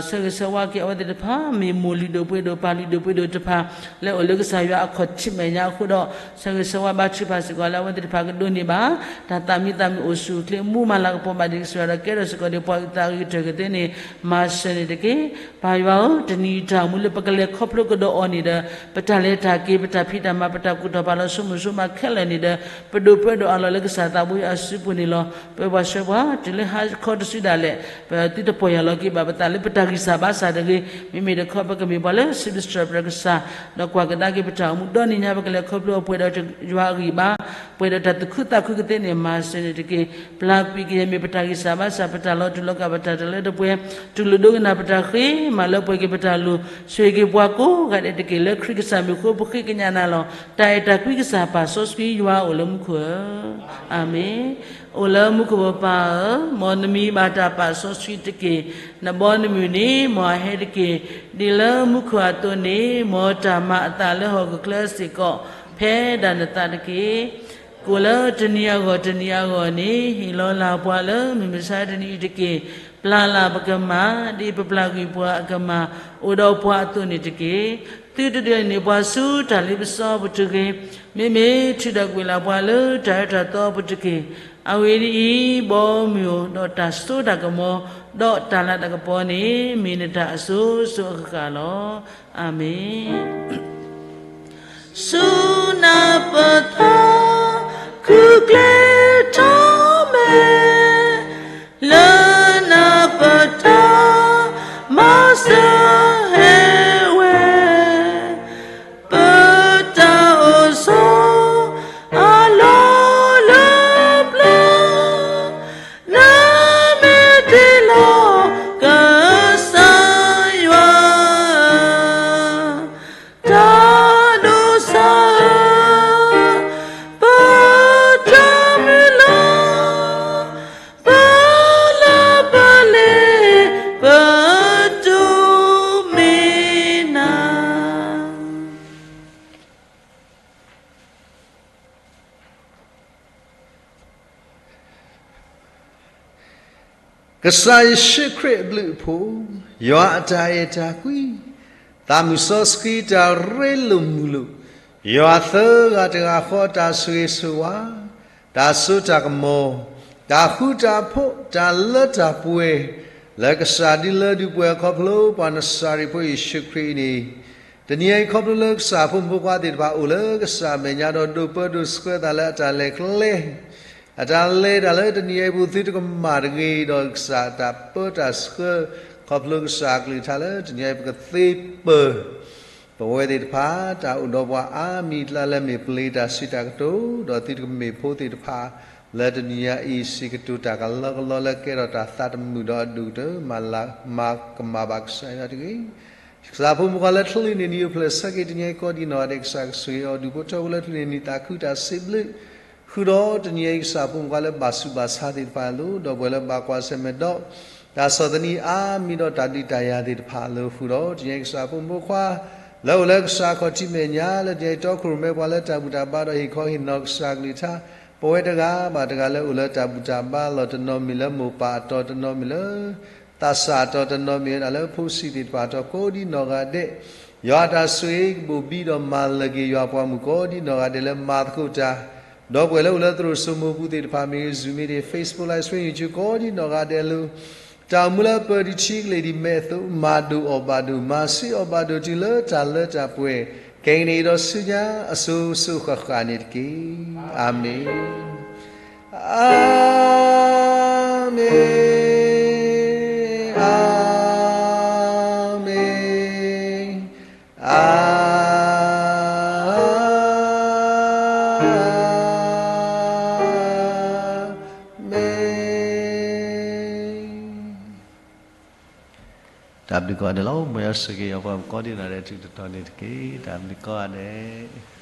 ဆၢဂ့ၤဆၢဝါက့ၤအဝဲသ့ၣ်တဖၣ် မ့ၢ်မိၢ်လုၢ်ဒိၣ်ပှ့ၤဒိၣ်ပၢ်လုၢ်ဒိၣ်ပှ့ၤဒိၣ်တဖၣ် လၢအိၣ်လၢကစၢ်ယွၤအခီၣ်ထံးမဲာ်ညါအဃိဒီး ဆၢဂ့ၤဆၢဝါဘါထုကဖၣ်စ့ၢ်ကီးလၢအဝဲသ့ၣ်တဖၣ်ကဒိးန့ၢ်ဘၣ် တၢ်သးမံသးမုာ်အိၣ်ဆူၣ်အိၣ်ချ့ မူမၤလၤကပီၤဘၣ်ဒံးကစၢ်ယွၤဒီးကဲထီၣ်စ့ၢ်ကီးဒံးပှၤဂံၢ်သးဂံၢ်ကတၢၢ်ကသ့န့ၣ် မၤစၢၤန့ၣ်တက့ၢ်. ပၢ်ယွၤဧၢ, တနံၤအံၤတၢ်အိၣ်မူလၢပကလဲၤခီဖျိကဒီးအီၤန့ၣ်ဒီး ပတၢ်လဲၤတၢ်က့ၤ ပတၢ်ဖံးတၢ်မၤ ပတၢ်ကူၣ်ထီၣ်ဖးလီၤ ဆိကမိၣ်ဆိကမးခဲလၢာ်န့ၣ်ဒီး ပဒိးပၢဒီးအးလီၤလၢကစၢ်သးဘိယွၤအစုပူၤန့ၣ်လီၤ. ပၢပှၤဆှၢပှၤ တုၤလၢဟါခီတစုဒၣ်လဲာ် ပသုတပီၢ်ယၢ်လီၤက့ၤဘၣ်ပသးလၢပတၢ်ဂံၢ်စၢ်ဘါစၢ်တဂ့ၤ. မ့မ့ၢ်တခီ ပကမ့ၢ်ပှၤလၢစံးဘျုးစံးထီၣ်ပတြၢၤကစၢ်, ဒီးကွၢ်ကဒါက့ၤပတၢ်အိၣ်မူဒီနံၤညါ ပကလဲၤခီဖျိအပှဲၤဒီးယွၤအဂံၢ်ဘါ, ပှဲၤဒီးတၢ်သူၣ်ခုသးခုကသ့န့ၣ် မၤစၢၤန့ၣ်တက့ၢ်. ပျၢ်ကွံာ်ကယဲၢ်မ့ၢ်ပတၢ်ဂံၢ်စၢ်ဘါစၢ် ပတၢ်လီၤတူာ်လီၤကာ် ပတၢ်တလၢတပှဲၤ, တူၢ်လိာ်ဒိကနၣ်ပတၢ်ဃ့, မၤလၢပှဲၤက့ၤပတၢ်လိၤ, ဆိၣ်ဂ့ၤက့ၤပှၤကိးဂၤဒဲးတက့ၢ်. လၢခရံာ်ကစၢ်မံၤအဃိ ပဃ့ကညးနၤလီၤ. တၢ်အဲၣ်တၢ်ကွံကစၢ်ပာ်စီဆှံယွၤအိၣ်လၢမူခိၣ်ဧၢ, အၤမ့ၣ်. အိၣ်လၢမူခိၣ်ပပၢ်ဧၢ, မ်နမံၤဘၣ်တၢ်ပာ်စီဆှံတက့ၢ်. နဘီနမုၢ်န့ၣ် မ်အဟဲတက့ၢ်. ဒ်လၢမူခိၣ်အသိးန့ၣ် မ်တၢ်မၤအသးလၢဟီၣ်ခိၣ်ချၢစ့ၢ်ကီး ဖဲဒၣ်နသးတက့ၢ်. ကိၣ်လၢတနံၤအဂီၢ်တနံၤအဂီၢ်န့ၣ် ဟ့ၣ်လီၤလၢ်ပှၤလၢမုၢ်မဆါတနံၤအံၤတက့ၢ်. ပျၢ်လၢ်ပကမၢ် ဒ်ပပျၢ်ကွံာ်ပှၤအကမၢ် အိၣ်ဒီးပှၤအသိးန့ၣ်တက့ၢ်. သုတဒုးန့ၢ်ပှၤဆူတၢ်လ့ပစီအပူၤတဂ့ၤ. မ့မ့ၢ်ထုးထီၣ်ကွံာ်လၢ်ပှၤလၢတၢ်အၢတၢ်သီအပူၤတက့ၢ်. အဂ့ၢ်ဒ်အံၤ, ဘီမုၢ်အိၣ်ဒီးတၢ်စိတၢ်ကမီၤ ဒီးတၢ်လၤတၢ်ကပီၤန့ၣ် မ့ၢ်နတၢ်အစိၤစိၤအဃၣ်ဃၣ်လီၤ. အၤမ့ၣ်. ဆူနၢ်ပၢၢ်သီ ခုၣ်ကျဲထီၣ်မဲာ်, လၢနၢ်ပၢၢ်တၢ် မၤစၢၤဟဲဝဲ, ပတၢ်အိၣ်ဆိး အလီၢ်လၢပျၢၤ, နမ့ၢ်တ့လီၤ ကစၢ်ယွၤ တၢ်ဒိးစၢ်ဧၢ, ပတၢ်မုၢ်လၢ် ပလၢပလဲၤ ပတိၢ်မ့ၢ်နၤ. ကစၢ်ယ့ၣ်ၡူးခရံာ်အဘျုးအဖှိၣ်, ယွၤအတၢ်အဲၣ်တၢ်ကွံ, သးမုၢ်စီဆှံတၢ်ရ့လိာ်မုာ်လိာ်, ယွၤသၢဂၤတဂၤဃီအတၢ်ဆိၣ်ဂ့ၤဆိၣ်ဝါ, တၢ်စိတၢ်ကမီၤ, တၢ်ဃူတၢ်ဖိး, တၢ်လၢတၢ်ပှဲၤ, လၢကစၢ်ဒုးလၢဒုးပှဲၤခီဖျိပှၤနစၤရ့းဖိယ့ၣ်ၡူးခရံာ်အံၤန့ၣ်, တနံၤအံၤခီဖျိလၢကစၢ်ဖိမုၣ်ဖိခွါသ့ၣ်တဖၣ် အိၣ်လၢကစၢ်အမဲာ်ညါဒီးဒိးပၢဒိးဆှၢသးလၢအတၢ်လဲၤကျဲ အတၢ်လဲၤတၢ်လၢတနံၤအံၤအပူၤ သုတကမၣ်တဂ့ၤဒီးကစၢ်အတၢ်ပၢတၢ်ဆှၢ ခီဖျိကစၢ်အကလုၢ်ကထါလၢတနံၤအံၤ ပကသ့ပၢၤ ပဝဲသ့ၣ်တဖၣ် တၢ်အိၣ်ဒီးပှၤအါမံၤအကျါလၢမ့ၢ်ပျ့ၤတၢ်စံးတၢ်ကတိၤ ဒီးသုတကမ့ၢ်ဖိသ့ၣ်တဖၣ် လၢတနံၤအံၤ စံးကတိၤတၢ်ကလီကလီလၢကဲထီၣ်တၢ်သးတမုာ်ဒီးအဒိၣ်ကတၢၢ် မၤကမၣ်ဘၣ်ကစၢ်ယွၤတဂ့ၤ. ကစၢ်ဖိမုၣ်ခွါလၢချုးန့ၢ်နံၤအိၣ်ဖျဲၣ်ဆၢက့ၤတနံၤအံၤကိးဒံးနီၢ်ဂၤဒဲး ကစၢ်ကဆိၣ်ဂ့ၤအီၤဒုးဖိထၢဖိလၢချုးန့ၢ်နံၤသးခုတၢ်စံးဘျုး ဃုာ်ဒီးတနံၤအံၤကစၢ်ဖိမုၣ်ခွါလၢဘၣ်ဆူးဘၣ်ဆါသ့ၣ်တဖၣ်အလိၤ ဒီးပှၤလၢဘၣ်ကွၢ်ဆၢၣ်မဲာ်ဒီး တၢ်ဆီၣ်သနံးအါမံၤဒီးတၢ်ဒုးတၢ်ယၤသ့ၣ်တဖၣ်အလိၤဃုာ်ဒီး တနံၤအံၤကစၢ်ဖိမုၣ်ဖိခွါ လၢအိၣ်လၢကစၢ်ခီၣ်ထံးမဲာ်ညါ လၢတနံၤအံၤတီခိၣ်ရိၣ်မဲပှၤလၢတၢ်ဘူၣ်တၢ်ဘါဒီးဟ့ၣ်ခီဟ့ၣ်နီၤကစၢ်ကလုၢ်ကထါ ပဝဲတဂၤဘၣ်တဂၤလၢအိၣ်လၢတၢ်ဘူၣ်တၢ်ဘါလီၢ်တနီၤမ့ၢ်လၢမိၢ်ပၢ်အတီၤတနီၤမ့ၢ်လၢ သးစၢ်အတီၤတနီၤမ့ၢ်ဝဲဒၣ်လၢဖိဆံးသ့ၣ်တဖၣ်အတီၤကိးဒံးနီၢ်ဂၤဒဲး ယွၤအတၢ်ဆိၣ်ဂ့ၤကဘိၣ်ဘံဒီးမၤလၢာ်က့ၤယွၤပှၤမုၣ်ကိးဒံးနီၢ်ဂၤဒဲးလၢမၤသကိးတၢ် ဒီးပှၤလၢအိၣ်လၢသရိာ်စိမိးပူၤသ့ၣ်တဖၣ် မ့ၢ်ဂ့ၤ Zoom မ့ၢ်ဂ့ၤ Facebook Live Stream YouTube ကိးဒံးနီၢ်ဂၤဒဲးအလိၤ တၢ်အိၣ်မူလၢပၢၤဒံးထံကလ့ၢ်ဒံးမဲာ်အသိး မၤဒိၣ်အီၣ်ဘၣ်ဒိၣ် မၤဆံးအီၣ်ဘၣ်ဒိၣ်တုၤလၢတၢ်လၢတၢ်ပှဲၤ ခဲကနံၣ်အံၤဒီးဆူညါအစိၤစိၤဃၣ်ဃၣ်န့ၣ်တက့ၢ်. အၤမ့ၣ်. အၤမ့ၣ်, အၤမ့ၣ်, အၤမ့ၣ်. တၢ်ဘျုးကိးဂၤဒဲးလီၤ. မ်ယွၤဆိၣ်ဂ့ၤယွၤပှၤကိးဒံးနီၢ်ဂၤဒဲး တံၤတတီၤန့ၣ်တက့ၢ်. တၢ်ဘျုးကိးဂၤဒဲး.